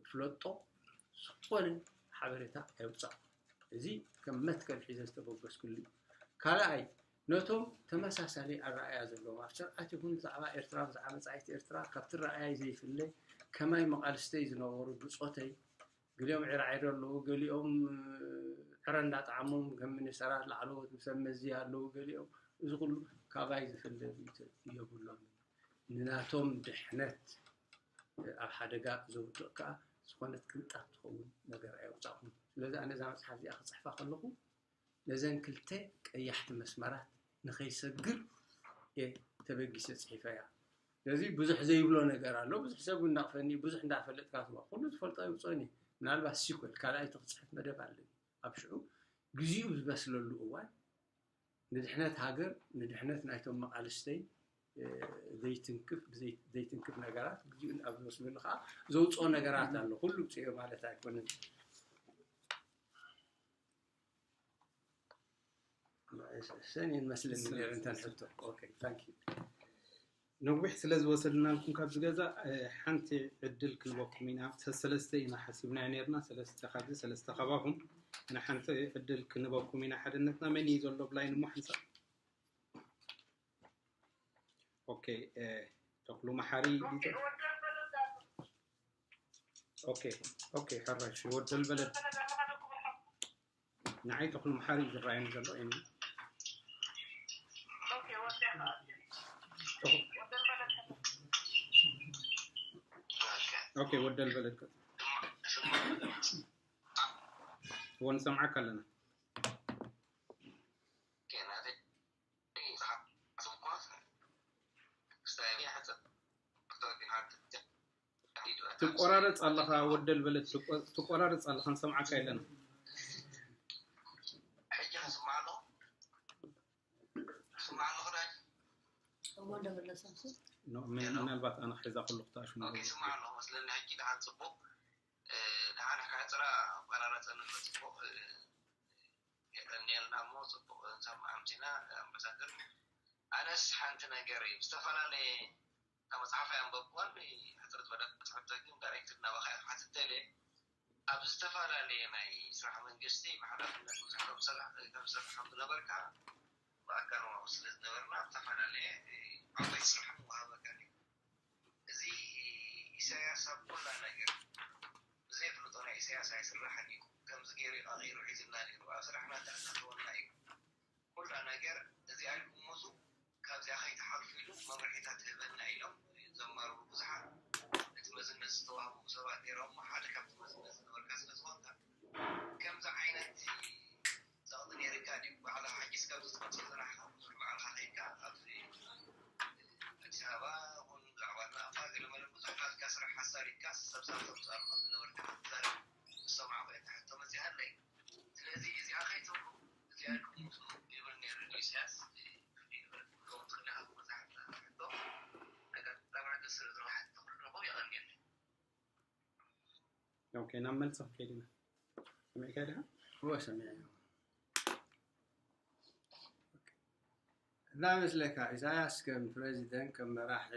ፍለጦ ዝኾነ ሓበሬታ ኣየውፃእኩ። እዚ ከም መትከል ሒዘ ዝተበገስኩሉ እዩ። ካልኣይ ነቶም ተመሳሳሊ ኣረኣእያ ዘለዎም ኣብ ስርዓት ይኹን ብዛዕባ ኤርትራ ብዛዕባ መፃኢት ኤርትራ ካብቲ ረኣያይ ዘይፍለ ከማይ መቓልስተይ ዝነበሩ ብፆተይ ገሊኦም ዒራዒሮ ኣለዉ፣ ገሊኦም ዕረ እንዳጠዓሞም ከም ሚኒስተራት ላዕለዎት ሰብ መዚ ኣለዉ፣ ገሊኦም እዚ ኩሉ ካባይ ዝፍለ ርእይቶ የብሎምን። ንናቶም ድሕነት ኣብ ሓደጋ ዘውድቕ ከኣ ዝኾነት ቅንጣብ ትኸውን ነገር ኣየውጻእኹን። ስለዚ ኣነ እዛ መጽሓፍ እዚኣ ክጽሕፋ ከለኹ ነዘን ክልተ ቀያሕቲ መስመራት ንኸይሰግር እየ ተበጊሰ ጽሒፈያ። ስለዚ ብዙሕ ዘይብሎ ነገር ኣሎ። ብዙሕ ሰብ እውን ናቕፈኒ፣ ብዙሕ እንዳፈለጥካ ትዋ ኩሉ ዝፈልጦ ይውፅኦኒ። ምናልባት ሲኮል ካልኣይቲ ክፅሕፍ መደብ ኣለኒ ኣብ ሽዑ ግዜኡ ዝበስለሉ እዋን ንድሕነት ሃገር፣ ንድሕነት ናይቶም መቓልስተይ ዘይትንክፍ ዘይትንክፍ ነገራት ግዜኡ ኣብ ዝወስደሉ ከዓ ዘውፅኦ ነገራት ኣሎ። ኩሉ ውፅኦ ማለት ኣይኮነን። ሰን ይመስለኒ ነይሩ እንተን ሕቶ። ኦኬ፣ ታንክ ዩ። ነዊሕ ስለ ዝወሰድናልኩም ካብዚ ገዛ ሓንቲ ዕድል ክንበኩም ኢና። ሰለስተ ኢና ሓሲብናዮ ነርና፣ ሰለስተ ካብዚ ሰለስተ ካባኹም ንሓንቲ ዕድል ክንበኩም ኢና። ሓድነትና መን እዩ ዘሎ ብላይን እሞ ሓንሳብ። ኦኬ፣ ተኽሉ መሓሪ። ኦኬ፣ ኦኬ፣ ሕራሽ ወደል በለድ። ንዓይ ተኽሉ መሓሪ እዩ ዝረኣየኒ ዘሎ። ኦኬ፣ ወደል በለድ። ወንሰምዓካ ኣለና። ትቆራረጽ ኣለኻ ወደል በለት፣ ትቆ-፣ ትቆራረጽ ኣለኻ፣ ንሰምዓካ የለና። ሕጂ ክስማዕ ኣለኹ። ክስማዕ ኣለኹ ዳይ? እዎ እንደመለሰ እሱ ኖ፣ ምን-፣ ምናልባት ኣነ ክሕዛ ከለኹ ተኣሽሙ ኦኬ፣ ይስማዕ ኣለኹ መስለኒ። ሕጂ ደሓን ጽቡቕ። እ፣ ደሓን ሕጽራ ኣቆራረጸኒ ኣሎ ጽቡቕ። እ፣ የቀንየልና እሞ ጽቡቕ ንሰማዕ ኣምሲና ኣምባሳደር። ኣነስ ሓንቲ ነገር እዩ። ዝተፈላለየ ካብ መጽሓፍ ኣንበብኩዋን ሕጽር ዝበለ ጽሕፍተ ግን ዳይሬክት ናባኻ እየ ክሓትት ደልየ። ኣብ ዝተፈላለየ ናይ ስራሕ መንግስቲ ብሓላፍነት ብዙሕ ከም ዝሰርሕ ከም ዝሰርሕ ከም ዝነበርካ ብኣካል ዋው ስለ ዝነበርና ኣብ ዝተፈላለየ ዓበይቲ ስራሕ ምሃበካ እዩ። እዚ ኢሳያስ ኣብ ኩላ ነገር ብዘይፍልጦ ናይ ኢሳያስ ኣይስራሕን እዩ። ከምዚ ገይሩ እዩ ቀቒሩ ሒዝና ነይሩ፣ ኣብ ስራሕና ተኣታተወና እዩ። ኩላ ነገር እዚኣ ኢልኩሞ እሱ ካብዚኣ ከይትሓልፉ ኢሉ መምርሒታት ህበና ኢሎም ዘማርሩ ብዙሓት። እቲ መዝነት ዝተዋህቡ ሰባት ነይሮም እሞ ሓደ ካብቲ መዝነት ዝነበርካ ስለ ዝኾንካ ከምዚ ዓይነት ጸቕጢ ነይርካ ድዩ? ባዕልኻ ሕጂስ ካብዚ ትመጽኦ ዝረሓኻ ብዙሕ ባዕልኻ ከይድካ ኣብዚ ኣዲስ ኣበባ ይኹን ብዛዕባ ናቕፋ ገለመለ ብዙሕ ናትካ ስራሕ ኣሳሪድካ ሰብ ሳብ ተምጽኣሉ ከም ዝነበርካ ክትዛረብ ዝሰማዕኩ እየ። ሕቶ መጺኣለይ። ስለዚ እዚኣ ከይትብሉ እዚኣ ኢልኩም ምሱ ይብል ነይሩ ኢሳያስ። ከምኡ ትኽእል ኢኻ መጽሓፍ ሕቶ ኣጋጣሚ ዕድል ስለ ዝረኸብኩ የቐንየለይ። ኦኬ፣ ናብ መልሲ ክንከይድ ኢና። ሰሚዕካ ዲኻ? እወ ሰሚዐ። እና መስለካ ኢሳያስ ከም ፕሬዚደንት ከም መራሒ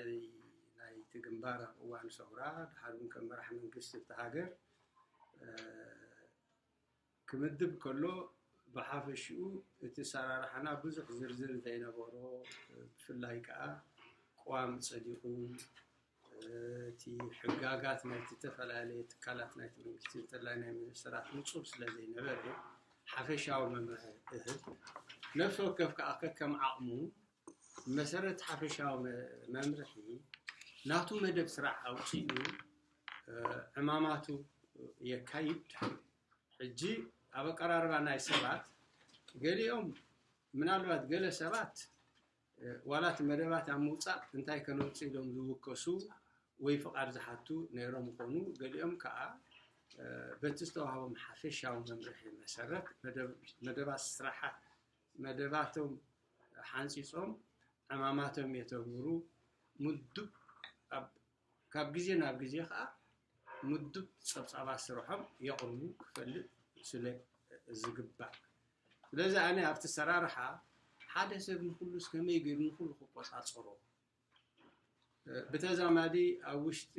ናይቲ ግንባር ኣብ እዋን ሰውራ ድሓር እውን ከም መራሕ መንግስቲ እቲ ሃገር እ፣ ክምድብ ከሎ ብሓፈሽኡ እቲ ሰራርሓና ብዙሕ ዝርዝር ዘይነበሮ ብፍላይ ከዓ ቅዋም ፀዲቑ እቲ ሕጋጋት ናይቲ ዝተፈላለየ ትካላት ናይቲ መንግስቲ እንተላይ ናይ ሚኒስትራት ንፁር ስለ ዘይነበረ ሓፈሻዊ መምርሒ እህብ። ነፍሲ ወከፍ ከዓ ከከም ዓቕሙ መሰረት ሓፈሻዊ መ- መምርሒ ናቱ መደብ ስራሕ ኣውፂኡ እ፣ ዕማማቱ የካይድ። ሕጂ ኣብ ኣቀራርባ ናይ ሰባት ገሊኦም ምናልባት ገለ ሰባት እ፣ ዋላ እቲ መደባት ኣብ ምውፃእ እንታይ ከነውፅእ ኢሎም ዝውከሱ ወይ ፍቓድ ዝሓቱ ነይሮም ይኾኑ። ገሊኦም ከዓ እ፣ በቲ ዝተዋህቦም ሓፈሻዊ መምርሒ መሰረት መደብ- መደባት ስራሓት መደባቶም ሓንፂፆም ዕማማቶም የተግብሩ። ምዱብ ኣብ ካብ ግዜ ናብ ግዜ ከዓ ምዱብ ፀብፃባት ስርሖም የቕርቡ ክፈልጥ ስለ ዝግባእ። ስለዚ ኣነ ኣብቲ ሰራርሓ ሓደ ሰብ ንኩሉስ ከመይ ገይሩ ንኩሉ ክቆፃፀሮ ብተዛማዲ ኣብ ውሽጢ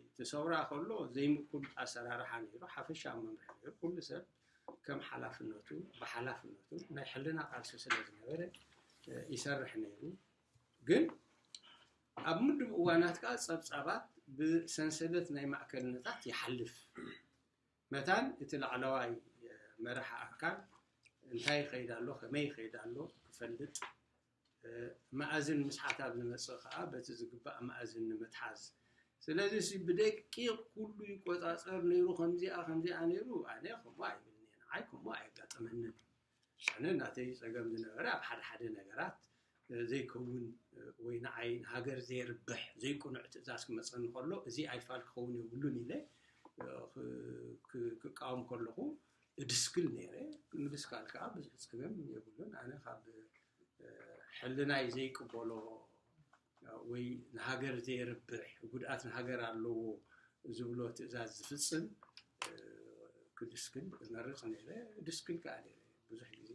እቲ ሰውራ ከሎ ዘይምእኩል ኣሰራርሓ ነይሩ፣ ሓፈሻዊ መምርሒ ነይሩ። ኩሉ ሰብ ከም ሓላፍነቱ ብሓላፍነቱ ናይ ሕልና ቃልሲ ስለ ዝነበረ ይሰርሕ ነይሩ። ግን ኣብ ምድብ እዋናት ከዓ ፀብፃባት ብሰንሰለት ናይ ማእከልነታት ይሓልፍ። መታን እቲ ላዕለዋይ መራሒ ኣካል እንታይ ይኸይድ ኣሎ፣ ከመይ ይኸይድ ኣሎ ክፈልጥ፣ መኣዝን ምስ ሓሳብ ዝመፅእ ከዓ በቲ ዝግባእ መኣዝን ንምትሓዝ። ስለዚ ሲ ብደቂቕ ኩሉ ይቆፃፀር ነይሩ፣ ከምዚኣ ከምዚኣ ነይሩ፣ ኣነ ከምኡ ኣይብልንየ፣ ንዓይ ከምኡ ኣየጋጠመንን። ኣነ ናተይ ፀገም ዝነበረ ኣብ ሓደ ሓደ ነገራት ዘይከውን ወይ ንዓይ ንሃገር ዘየርብሕ ዘይቅኑዕ ትእዛዝ ክመፀኒ ከሎ እዚ ኣይፋል ክኸውን የብሉን ኢለ ክ- ክ- ክቃወም ከለኹ እድስክል ነይረ። ምድስካል ከዓ ብዙሕ ፀገም የብሉን። ኣነ ካብ ሕልናይ ዘይቅበሎ ወይ ንሃገር ዘየርብሕ ጉድኣት ንሃገር ኣለዎ ዝብሎ ትእዛዝ ዝፍፅም ክድስክል እመርፅ ነይረ። ድስክል ከዓ ነይረ ብዙሕ ግዜ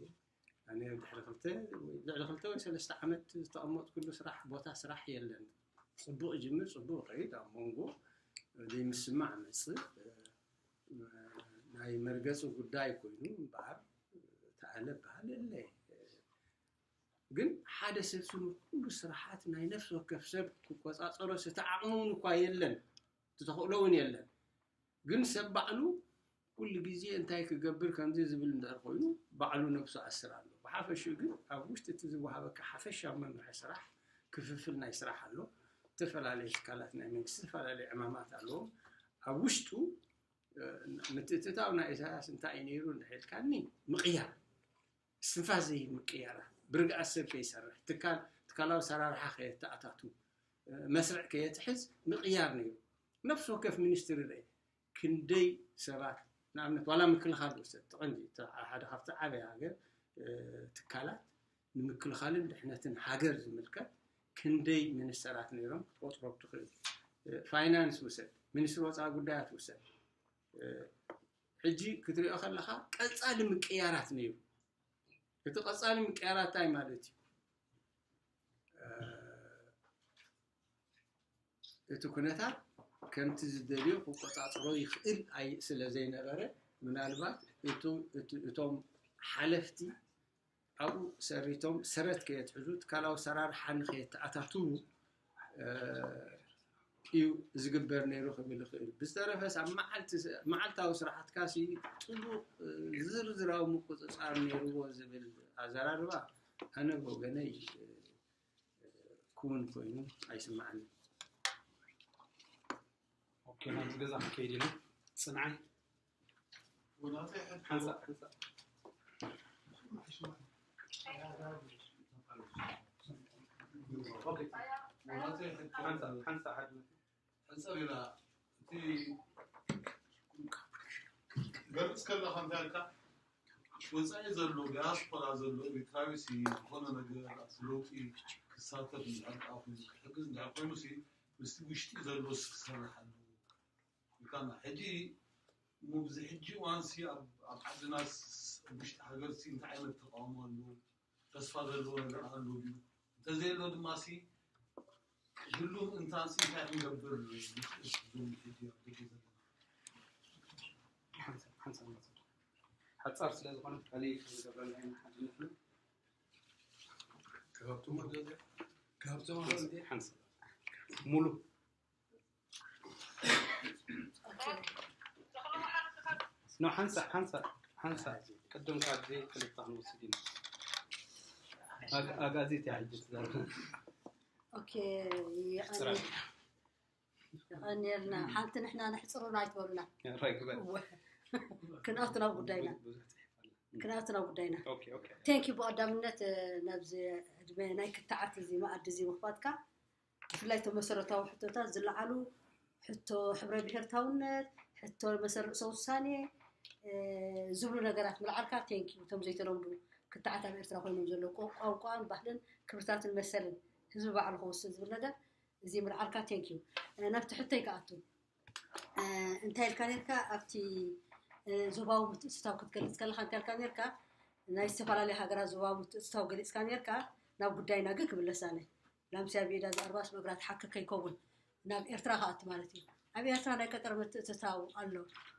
ኣነ ድሕሪ ክልተ ወይ ልዕሊ ክልተ ወይ ሰለስተ ዓመት ዝተቐመጥኩሉ ስራሕ ቦታ ስራሕ የለን። ፅቡቕ ይጅምር ፅቡቕ ይኸይድ ኣብ መንጎ ዘይምስማዕ መፅእ ናይ መርገፂ ጉዳይ ኮይኑ እምበኣር ተኣለ በሃል የለ። ግን ሓደ ሰብ ስኑ ኩሉ ስራሓት ናይ ነፍሲ ወከፍ ሰብ ክቆፃፀሮ እቲ ዓቕሚ እውን እኳ የለን። እቲ ተኽእሎ እውን የለን። ግን ሰብ ባዕሉ ኩሉ ግዜ እንታይ ክገብር ከምዚ ዝብል እንድሕር ኮይኑ ባዕሉ ነብሱ ኣስር ኣሎ። ብሓፈሽኡ ግን ኣብ ውሽጢ እቲ ዝወሃበካ ሓፈሻዊ መምርሒ ስራሕ ክፍፍል ናይ ስራሕ ኣሎ። ዝተፈላለዩ ትካላት ናይ መንግስቲ ዝተፈላለዩ ዕማማት ኣለዎም። ኣብ ውሽጡ ምትእትታው ናይ ኢሳያስ እንታይ እዩ ነይሩ እንድሕር ኢልካኒ ምቕያር፣ እስትንፋስ ዘይህብ ምቅያራት፣ ብርግኣት ሰብ ከይሰርሕ፣ ትካል ትካላዊ ሰራርሓ ከየተኣታቱ፣ መስርዕ ከየትሕዝ ምቕያር ነይሩ። ነፍሲ ወከፍ ሚኒስትሪ ርአ ክንደይ ሰባት ንኣብነት ዋላ ምክልኻል ውሰድ ትቐንዲ ሓደ ካብቲ ዓበይ ሃገር ትካላት ንምክልኻልን ድሕነትን ሃገር ዝምልከት ክንደይ ሚኒስተራት ነይሮም ክትቆፅሮም ትኽእል። ፋይናንስ ውሰድ፣ ሚኒስትሪ ወፃኢ ጉዳያት ውሰድ። ሕጂ ክትሪኦ ከለኻ ቀፃሊ ምቅያራት ነይሩ። እቲ ቀፃሊ ምቅያራት እንታይ ማለት እዩ? እቲ ኩነታት ከምቲ ዝደልዮ ክቆፃፅሮ ይኽእል ኣይ ስለ ዘይነበረ ምናልባት እቱ- እቱ- እቶም ሓለፍቲ ኣብኡ ሰሪቶም ሰረት ከየትሕዙ ትካላዊ ኣሰራርሓ ንከየተኣታትዉ እዩ ዝግበር ነይሩ ክብል ይኽእል። ብዝተረፈስ ኣብ መዓልታዊ ስራሕትካ ሲ ፅቡቅ ዝርዝራዊ ምቁፅፃር ነይርዎ ዝብል ኣዘራርባ ኣነ ብወገነይ ክውን ኮይኑ ኣይስማዓንን። ኦኬ ናብዚ ገዛ ክንከይድ ኢና። ፅንዓይ ሓንሳእ ሓንሳእ ሓንሳእ ሓንሳእ ሓድነት ሕፀር ኢላ እቲ ገልፅ ከለካ እንታይ ኢልካ ወፃኢ ዘሎ ዲያስፖራ ዘሎ ኤርትራዊ ሲ ዝኾነ ነገር ኣብቲ ለውጢ ክሳተፍ እንድሕር ደኣ ኮይኑ ክሕግዝ እንድሕር ኮይኑ ሲ ምስቲ ውሽጢ ዘሎ ሲ ክሰርሕ ኣለዎ ኢልካና። ሕጂ እሞ ብዚ ሕጂ እዋን ሲ ኣብ ዓድና ኣብ ውሽጢ ሃገር ሲ እንታይ ዓይነት ተቃውሞ ኣሎ? ተስፋ ዘለዎ ነገር ኣሎ ድዩ? እንተዘየሎ ድማ ሲ ክህሉ ምእንታን ሲ እንታይ ክንገብር ንኽእል? ሕጂ ኣብ ደገ ዘለና ሓፃር ስለ ዝኾነ ካሊእ ክንገብረላ ኢና ሓድነትና ካብቶም ኣብ ገዛ ካብቶም ኣብ ገዛ ሓንሳ ሙሉ ኖ ሓንሳ ሓንሳ ሓንሳ ቅድም ካብዚ ክልተ ክንወስድ ኢና ኣግ- ኣጋዚት እያ ሕጂ ትዛረብ ኦኬ የቐንየልና ሓንቲ ንሕና ነሕፅሩና ኣይትበሉና ራይ ግበር ክንኣቱ ናብ ጉዳይና ብዙሕ ጽሒፍ ኣለ ክንኣቱ ናብ ጉዳይና ኦኬ ኦኬ ቴንክ ዩ ብቐዳምነት ናብዚ ዕድመ ናይ ክትዓት እዚ መኣዲ እዚ ምኽፋትካ ብፍላይ እቶም መሰረታዊ ሕቶታት ዝለዓሉ ሕቶ ሕብረ ብሄርታውነት ሕቶ መሰል ርእሰ ውሳኔ ዝብሉ ነገራት ምልዓልካ ቴንክ ዩ እቶም ዘይተለምዱ ክትዓት ኣብ ኤርትራ ኮይኖም ዘለዉ ቋንቋን ባህልን ክብርታትን መሰልን ህዝቢ ባዕሉ ክውስን ዝብል ነገር እዚ ምልዓልካ ቴንክ ዩ ናብቲ ሕቶይ ክኣቱ እንታይ ኢልካ ነርካ ኣብቲ ዞባዊ ምትእስሳው ክትገልፅ ከለካ እንታይ ኢልካ ነርካ ናይ ዝተፈላለዩ ሃገራት ዞባዊ ምትእስሳው ገሊፅካ ነርካ ናብ ጉዳይና ግን ክምለስ ኣነ ላምሲ ኣብ ኢዳ ዝኣርባስ መብራት ሓቂ ከይከውን ናብ ኤርትራ ክኣቱ ማለት እዩ ኣብ ኤርትራ ናይ ቀጠር ምትእትታው ኣሎ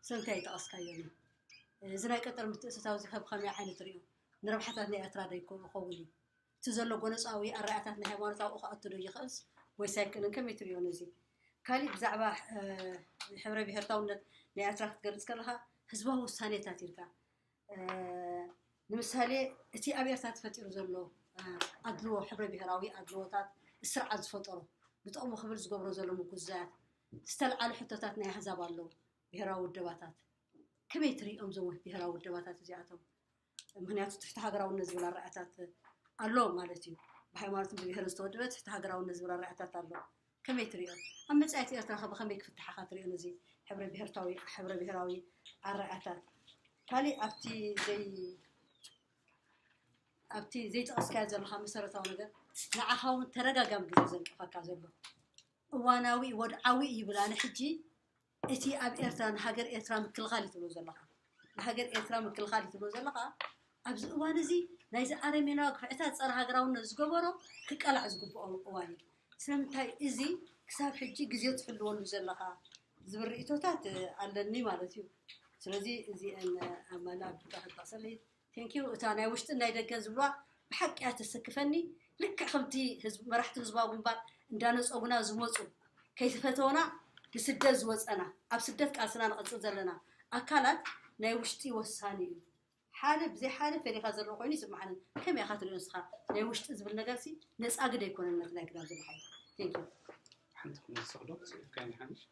ስለምንታይ ይጠቐስካዮ እዚ ናይ ቀጠር ምትእስሳው እዚ ከብ ከመይ ዓይነት ሪኦ ንረብሓታት ናይ ኤርትራ ዶ ይከውን እዩ እቲ ዘሎ ጎነፃዊ ኣረኣእያታት ናይ ሃይማኖት ኣብኡ ክኣቱ ዶ ይኽእልስ ወይስ ኣይክእልን ከመይ ትሪኦ ነዚ? ካሊእ ብዛዕባ ሕብረ ብሄርታውነት ናይ ኤርትራ ክትገልፅ ከለኻ ህዝባዊ ውሳኔታት ኢልካ ንምሳሌ እቲ ኣብ ኤርትራ ተፈጢሩ ዘሎ ኣድልዎ ሕብረ ብሄራዊ ኣድልዎታት ስርዓት ዝፈጠሮ ንጥቕሙ ክብል ዝገብሮ ዘሎ ምጉዛያት ዝተልዓሉ ሕቶታት ናይ ኣህዛብ ኣለዉ ብሄራዊ ውደባታት ከመይ ትሪኦም እዞም ብሄራዊ ውደባታት እዚኣቶም? ምክንያቱ ትሕቲ ሃገራውነት ዝብል ኣረኣእያታት ኣሎ ማለት እዩ። ብሃይማኖትን ብብሄርን ዝተወደበ ትሕቲ ሃገራውነት ዝብል ኣረኣእያታት ኣሎ። ከመይ ትሪኦ? ኣብ መጻኢት ኤርትራ ከ ብኸመይ ክፍትሓኻ ትሪኦ ነዚ ሕብረ ብሄርታዊ ሕብረ ብሄራዊ ኣረኣእያታት? ካሊእ ኣብቲ ዘይ ኣብቲ ዘይጠቐስካዮ ዘለኻ መሰረታዊ ነገር ንዓኻ እውን ተደጋጋሚ ግዜ ዘንቀፈካ ዘሎ እዋናዊ ወድዓዊ እዩ ይብል ኣነ ሕጂ እቲ ኣብ ኤርትራ ንሃገር ኤርትራ ምክልኻል እዩ ትብሎ ዘለኻ ንሃገር ኤርትራ ምክልኻል እዩ ትብሎ ዘለኻ ኣብዚ እዋን እዚ ናይዚ ኣረሜናዊ ግፍዕታት ፀረ ሃገራውነት ዝገበሮ ክቀላዕ ዝግብኦ እዋን እዩ ስለምንታይ እዚ ክሳብ ሕጂ ግዜ ትሕልወሉ ዘለኻ ዝብል ርእቶታት ኣለኒ ማለት እዩ ስለዚ እዚአን ኣማላ ብጣ ክጠቅሰለይ ቴንኪው እታ ናይ ውሽጥን ናይ ደገን ዝብልዋ ብሓቂ እያ ተሰክፈኒ ልክዕ ከምቲ ህዝብ መራሕቲ ህዝባዊ ግንባር እንዳነፀጉና ዝመፁ ከይተፈተውና ንስደት ዝወፀና ኣብ ስደት ቃልስና ንቐፅል ዘለና ኣካላት ናይ ውሽጢ ወሳኒ እዩ ሓደ ብዘይ ሓደ ፈሊኻ ዘሎ ኮይኑ ይስምዓንን ከመይ ኢኻ ትሪኦ ንስኻ ናይ ውሽጢ ዝብል ነገር ሲ ነፃ ግደ ኣይኮነን ነቲ ናይ ክዳን ዝለሓይ ቴንኪው ሓንቲ ክንወስኽ ዶ ስኢልካ ይሓንሽ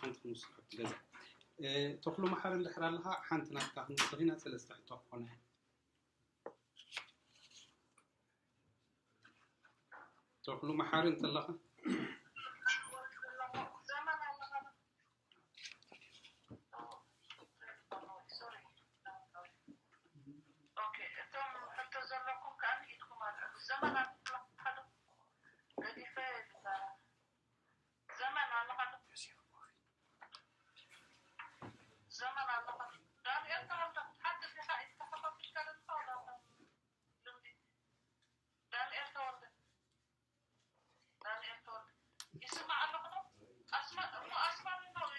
ሓንቲ ክንወስኽ ገዛ ተኽሉ መሓሪ እንድሕር ኣለኻ ሓንቲ ናትካ ክንወስኽ ኢና ሰለስተ ሕቶ ክኾነ ተኽሉ መሓሪ እንተለኻ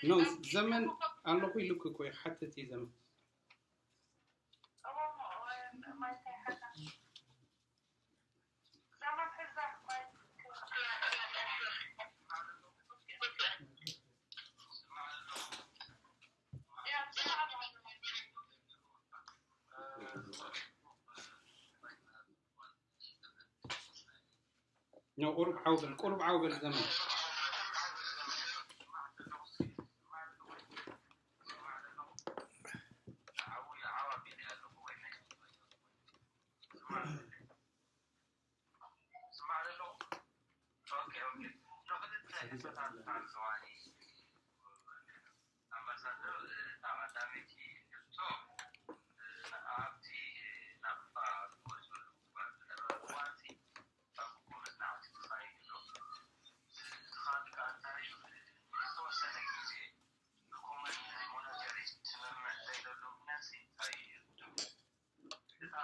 ኖ፣ ዘመን ኣለኹ ኢሉክ እኮ ይሓትት እዩ ዘመን። ኖ፣ ቁሩብ ዓው በል፣ ቁሩብ ዓው በል ዘመን። ኣምባሳደር፣ እታ ቀዳመይቲ ሕቶ፣ ኣብቲ ናቕፋ ዝወሰዱ ዝነበረ እዋንሲ፣ ካብ እኮ መጽናዕቲ ተኻይዱ ኣሎ። እዚ ኻልእ ከኣ እንታይ እዩ? ዝተወሰነ ግዜ ንኮመን ሞኒተሪ ስምምዕ ዘይደሎ ምኽንያትሲ እንታይ እዩ? እታ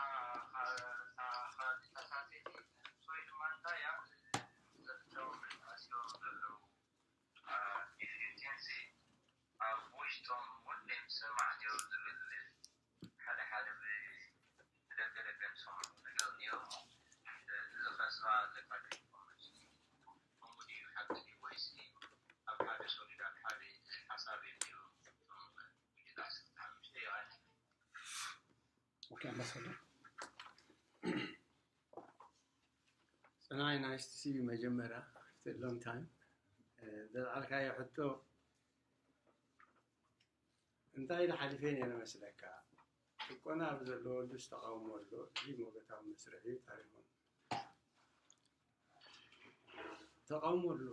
ኻ-፣ እታ ኻ-፣ እታ ሳተይቲ ንሶይ ድማ እንታይ እያ? እቶም ኣስዮም ዘለዉ፣ አ፣ ኤፍኤፍቲንሲ ኣብ ውሽጦም ወደም ዝሰማዕ ነይሩ ዝብል ሓደ ሓደ ብ-፣ ብደገ ደገ ንሰምዖ ነገር ነይሩ። እዚ ኸስባ ኣለካ ዶ ይኸውን? ከምኡ ድዩ? ሓቂ ድዩ? ወይስ ኣብ ሓደ ሶሊድ ኣብ ሓደ ሓሳብ እዮም ነይሩ? እቶም ውጅዳት ሓሙሽተ ይቐንስ። ኦኬ፣ ኣምባሳደር። ጸናይ፣ ናይስ ቱ ሲ ዩ። መጀመርያ፣ ኣፍተር ሎንግ ታይም፣ እ፣ ዘልዓልካዮ ሕቶ እንታይ ኢለ ሓሊፈ ነይረ መስለካ? ጭቆና ኣብ ዘለወሉስ ተቓውሞ ኣሎ። እዚ ሞገታዊ መስርሕ እዩ፣ ታሪኹን ተቓውሞ ኣሎ፣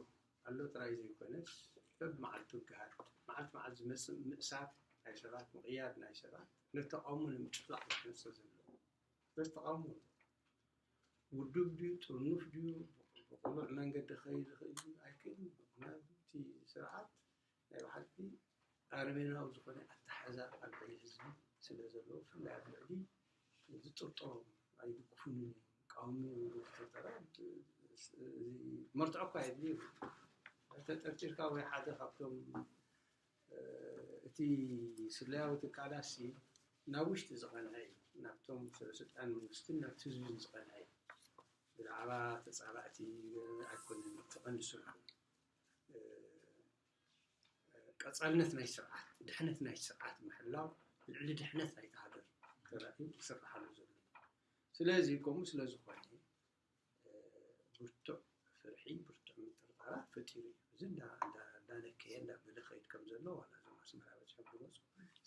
ኣሎ ጥራይ ዘይኮነስ፣ በብመዓልቱ ይገሃድ። መዓልቲ መዓልቲ ዝመጽእ ምእሳር ናይ ሰባት፣ ምቕያድ ናይ ሰባት፣ ነቲ ተቓውሞ ንምጭፍላቕ እዩ ዝመጽእ ዘሎ። ስለዚ ተቓውሞ ኣሎ። ውዱብ ድዩ፣ ጥርኑፍ ድዩ፣ ብቕሉዕ መንገዲ ክኸይድ ይኽእል ድዩ? ኣይክእልን እዩ። ምኽንያቱ እቲ ስርዓት ናይ ብሓቂ ኣረሜናዊ ዝኾነ ኣተሓሕዛ ኣብ ልዕሊ ህዝቢ ስለ ዘለዎ፣ ብፍላይ ኣብ ልዕሊ ዝጥርጥሮም፣ ኣይድግፉንን እዮም፣ ይቃወሙ እዮም ዝብሉ ተጠርጠረ፣ እዚ መርትዖ እኳ የድልዮ። ተጠርጢርካ ወይ ሓደ ካብቶም፣ እ፣ እቲ ስለያዊ ትካላሲ ናብ ውሽጢ ዝቐንዐ እዩ፣ ናብቶም ሰበ ስልጣን መንግስትን ናብቲ ህዝብን ዝቐንዐ እዩ። ብዛዕባ ተጻባእቲ ኣይኮነን እቲ ቀንዲ ስርሑ። እ፣ ቀጻልነት ናይ ስርዓት፣ ድሕነት ናይ ስርዓት ምሕላው ልዕሊ ድሕነት ናይቲ ሃገር ተራእዩ ክስርሓሉ ዘሎ። ስለዚ ከምኡ ስለ ዝኾነ፣ እ፣ ብርቱዕ ፍርሒ፣ ብርቱዕ ምጥርጣራት ፈጢሩ እዩ። እዚ እንዳ-፣ እንዳ-፣ እንዳነከየ፣ እንዳበለ ከይድ ከም ዘሎ፣ ዋላ እዞም ኣስመራ በጺሖም ዝመጹ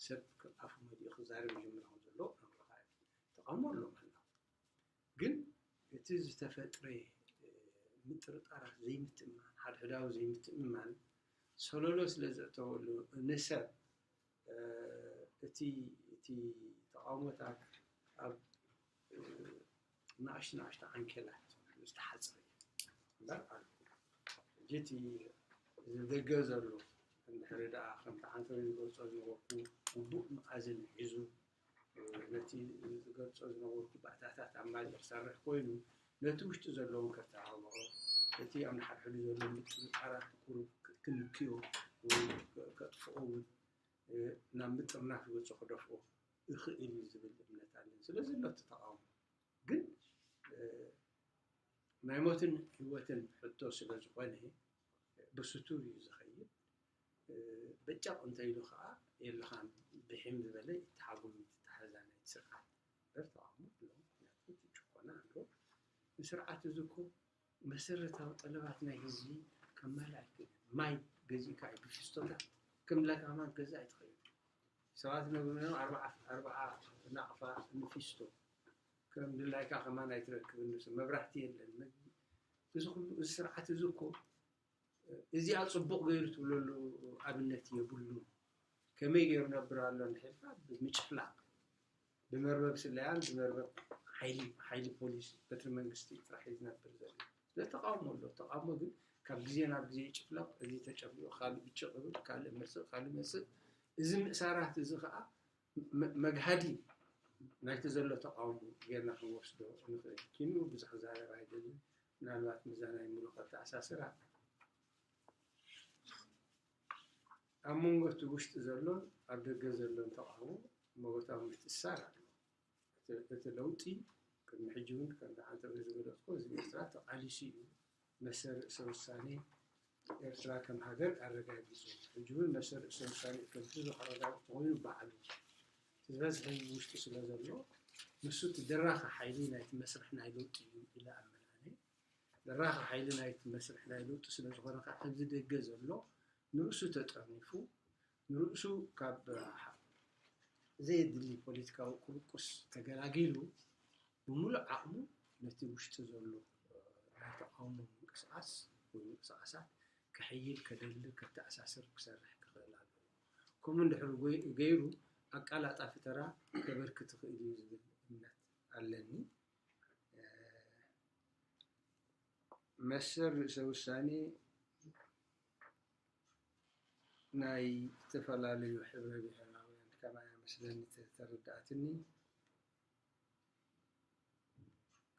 ሰብ ከም ኣፉ መሊኡ ክዛረብ ይጅምር ከም ዘሎ ነግረኻ እዩ። ተቓውሞ ኣሎ ምህላው። ግን እቲ ዝተፈጥረ፣ እ፣ ምጥርጣራት፣ ዘይምትእምማን፣ ሓድሕዳዊ ዘይምትእምማን ሰለሎ ስለ ዘእተወሉ፣ ንሰብ፣ እ፣ እቲ፣ እቲ ተቓውሞታት ኣብ፣ እ፣ ንኣሽቱ ንኣሽቱ ዓንኬላት ዝተሓጽረ እዩ እምበር ኣሎ። ሕጂ እቲ ዝደገ ዘሎ እንድሕሪ ደኣ ከምቲ ዓንተር ዝገልጾ ዝነበርኩ ግቡእ መኣዝን ሒዙ፣ ነቲ ዝገልጾ ዝነበርኩ ባእታታት ኣማሊኡ ክሰርሕ ኮይኑ፣ ነቲ ውሽጢ ዘለውን ከተባብዖ፣ እቲ ኣብ ንሓድሕዱ ዘሎ ምጥርጣራት ቁሩብ ክ-፣ ክንክዮ ወይ ከ-፣ ከጥፍኦ እውን፣ እ፣ ናብ ምጥርናፍ ገጹ ክደፍኦ ይኽእል እዩ ዝብል እምነት ኣለኒ። ስለዚ ኣሎ እቲ ተቓውሞ። ግን፣ እ፣ ናይ ሞትን ህይወትን ሕቶ ስለ ዝኾነ ብስቱር እዩ ዝኸይድ። እ፣ በጫቕ እንተኢሉ ኸዓ የለኻን ብሒም ዝበለ ይተሓጎም እዩ እቲ ኣተሓሕዛ ናይቲ ስርዓት። እምበር ተቓውሞ ኣሎ፣ ምኽንያቱ እቲ ጭቆና ኣሎ። ንስርዓት እዚ እኮ መሰረታዊ ጠለባት ናይ ህዝቢ ከማልእ ኣይክእልን። ማይ ገዚእካ እዩ ብፊስቶታት ከም ላካማን ገዛ ኣይትኸይድ። ሰባት ነብሩ ነይሮም ኣርባዓ፣ ኣርባዓ ናቕፋ ንፊስቶ። ከም ድላይካ ከማን ኣይትረክብን፣ ንሱ መብራህቲ የለን፣ መግቢ። እዚ ኩሉ፣ እዚ ስርዓት እዚ እኮ፣ እዚኣ ጽቡቕ ገይሩ ትብለሉ ኣብነት የብሉን። ከመይ ገይሩ ነብር ኣሎ እንድሕልካ ብምጭፍላቕ፣ ብመርበብ ስለያን ብመርበብ ሓይሊ፣ ሓይሊ ፖሊስ፣ በትሪ መንግስቲ ጥራሕ እዩ ዝነብር ዘሎ። ስለ ተቓውሞ ኣሎ። ተቓውሞ ግን ካብ ግዜ ናብ ግዜ ይጭፍለቕ። እዚ ተጨፍሊቑ ካልእ ብጭቕ ይብል፣ ካልእ መጽእ፣ ካልእ መጽእ። እዚ ምእሳራት እዚ ኸኣ መ-፣ መግሃዲ ናይቲ ዘሎ ተቓውሞ ጌርና ክንወስዶ ንኽእል። ኪንኡ ብዙሕ ክዛረብ ኣይደልን። ምናልባት ምስዛ ናይ ሙሉቕ ኣተኣሳስራ ኣብ መንጎ እቲ ውሽጢ ዘሎን ኣብ ደገ ዘሎን ተቓውሞ መጎታዊ ምትእስሳር ኣሎ። እቲ ለውጢ ቅድሚ ሕጂ እውን ከም ደሓንተ ዝገለፅኮ ህዝቢ ኤርትራ ተቓሊሱ እዩ። መሰል ርእሰ ውሳኔ ኤርትራ ከም ሃገር ኣረጋጊጹ። ሕጂ እውን መሰል ርእሰ ውሳኔ ከምቲ ዝኸረጋግጥ ኮይኑ ባዕሉ ዝበዝሐ ህዝቢ ውሽጢ ስለ ዘሎ ንሱ እቲ ደራኺ ሓይሊ ናይቲ መስርሕ ናይ ለውጢ እዩ ኢለ ኣምናነ። ደራኺ ሓይሊ ናይቲ መስርሕ ናይ ለውጢ ስለ ዝኾነ ከዓ ኣብዚ ደገ ዘሎ ንርእሱ ተጠርኒፉ ንርእሱ ካብ ዘየድሊ ፖለቲካዊ ቁርቁስ ተገላጊሉ ብምሉእ ዓቕሙ ነቲ ውሽጢ ዘሎ ናይ ተቃውሞ ምንቅስቃስ ወይ ምንቅስቃሳት ከሕይል ከደልድል ከተኣሳስር ክሰርሕ ክኽእል ኣለዎ። ከምኡ እንድሕር ገይሩ ኣቃላጣፊ ተራ ከበርክት ይኽእል እዩ ዝብል እምነት ኣለኒ። መሰል ርእሰ ውሳኔ ናይ ዝተፈላለዩ ሕብረ ብሔራውያን ከማያ መስለኒ ተረዳእትኒ።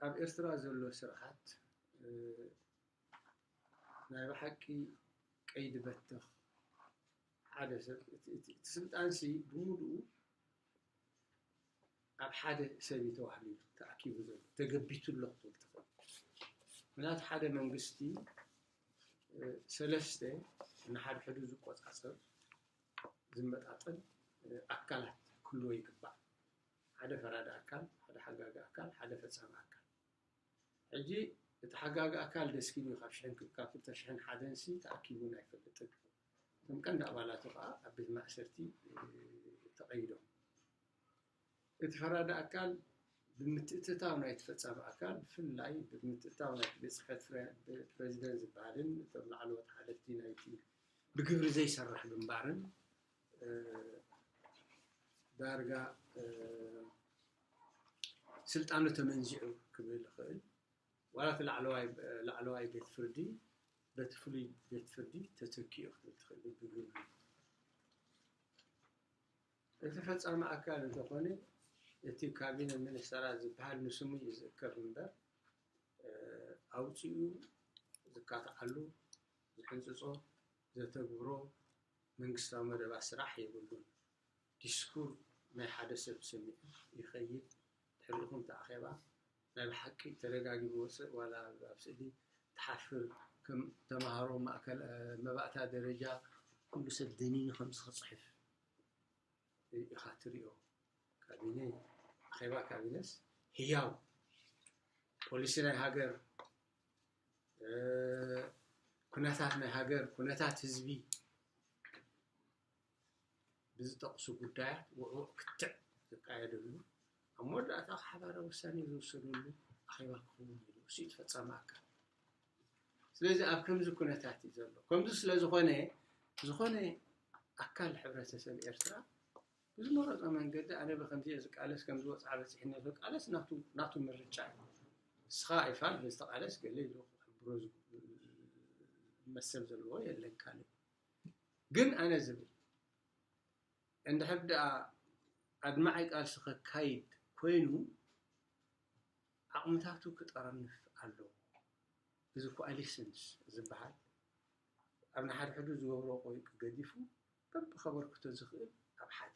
ኣብ ኤርትራ ዘሎ ስርዓት ናይ ብሓቂ ቀይዲ በተኽ ሓደ ሰብ እቲ ስልጣንሲ ብምሉኡ ኣብ ሓደ ሰብ እዩ ተዋህሊሉ ተኣኪቡ ዘሎ ተገቢቱ ኣሎ ክትብል ትኽእል። ምክንያቱ ሓደ መንግስቲ ሰለስተ ንሓድሕዱ ዝቆጻጸር ዝመጣጠን ኣካላት ክህልዎ ይግባእ። ሓደ ፈራዲ ኣካል፣ ሓደ ሓጋጊ ኣካል፣ ሓደ ፈጻሚ ኣካል። ሕጂ እቲ ሓጋጊ ኣካል ደስኪሉ እዩ ካብ ሽሕን ካብ ክልተ ሽሕን ሓደን ሲ ተኣኪቡ ኣይፈልጥን። እቶም ቀንዲ ኣባላቱ ከዓ ኣብ ቤት ማእሰርቲ ተቐይዶም። እቲ ፈራዲ ኣካል ብምትእትታው ናይቲ ፈጻሚ ኣካል ብፍላይ ብምትእትታው ናይቲ ቤት ጽሕፈት ፕሬዚደንት ዝበሃልን እቶም ላዕለዎት ሓለፍቲ ናይቲ ብግብሪ ዘይሰርሕ ግንባርን ዳርጋ ስልጣኑ ተመንዚዑ ክብል ይኽእል። ዋላ እቲ ላዕለዋይ ቤት ፍርዲ በቲ ፍሉይ ቤት ፍርዲ ተተኪኡ ክትብል ትኽእል ብግብሪ። እቲ ፈጻሚ ኣካል እንተኾነ እቲ ካቢነ ሚኒስተራት ዝበሃል ንስሙ እዩ ዝእከብ እምበር ኣውፂኡ ዝካትዓሉ ዝሕንፅፆ ዘተግብሮ መንግስታዊ መደባት ስራሕ የብሉን። ዲስኩር ናይ ሓደ ሰብ ሰሚዑ ይኸይድ። ድሕሪኡ እቲ ኣኼባ ናይ ብሓቂ ተደጋጊሙ ወፅእ ዋላ ኣብ ስእሊ ትሓፍር። ከም ተምሃሮ ማእከል መባእታ ደረጃ ኩሉ ሰብ ደኒኑ ከምዚ ክፅሕፍ ኢኻ ትሪኦ። ካቢነ ኣኼባ ካቢነስ ህያው ፖሊሲ ናይ ሃገር ኩነታት ናይ ሃገር ኩነታት ህዝቢ ብዝጠቕሱ ጉዳያት ውዕውዕ ክትዕ ዝካየደሉ ኣብ መወዳእታ ሓባራዊ ውሳኔ ዝውሰደሉ ኣኼባ ክኸውን እዩ። እሱ እዩ ተፈጻሚ ኣካል። ስለዚ ኣብ ከምዚ ኩነታት እዩ ዘሎ። ከምዚ ስለ ዝኾነ ዝኾነ ኣካል ሕብረተሰብ ኤርትራ ብዝመረጾ መንገዲ ኣነ ብከምዚ እየ ዝቃለስ ከምዚ ወፅዓ በፂሕኒ ክቃለስ ናቱ ናቱ ምርጫ እዩ። ንስኻ ይፋል ዝተቃለስ ገለ ኢሉ ክሕብሮ ዝመሰል ዘለዎ የለን ካልእ ግን ኣነ ዝብል እንድሕር ደኣ ኣድማዒ ቃልሲ ከካይድ ኮይኑ ዓቕምታቱ ክጠረንፍ ኣለዎ። እዚ ኮኣሊሽንስ ዝበሃል ኣብ ንሓድሕዱ ዝገብሮ ቆይቂ ገዲፉ በቢ ከበርክቶ ዝኽእል ኣብ ሓደ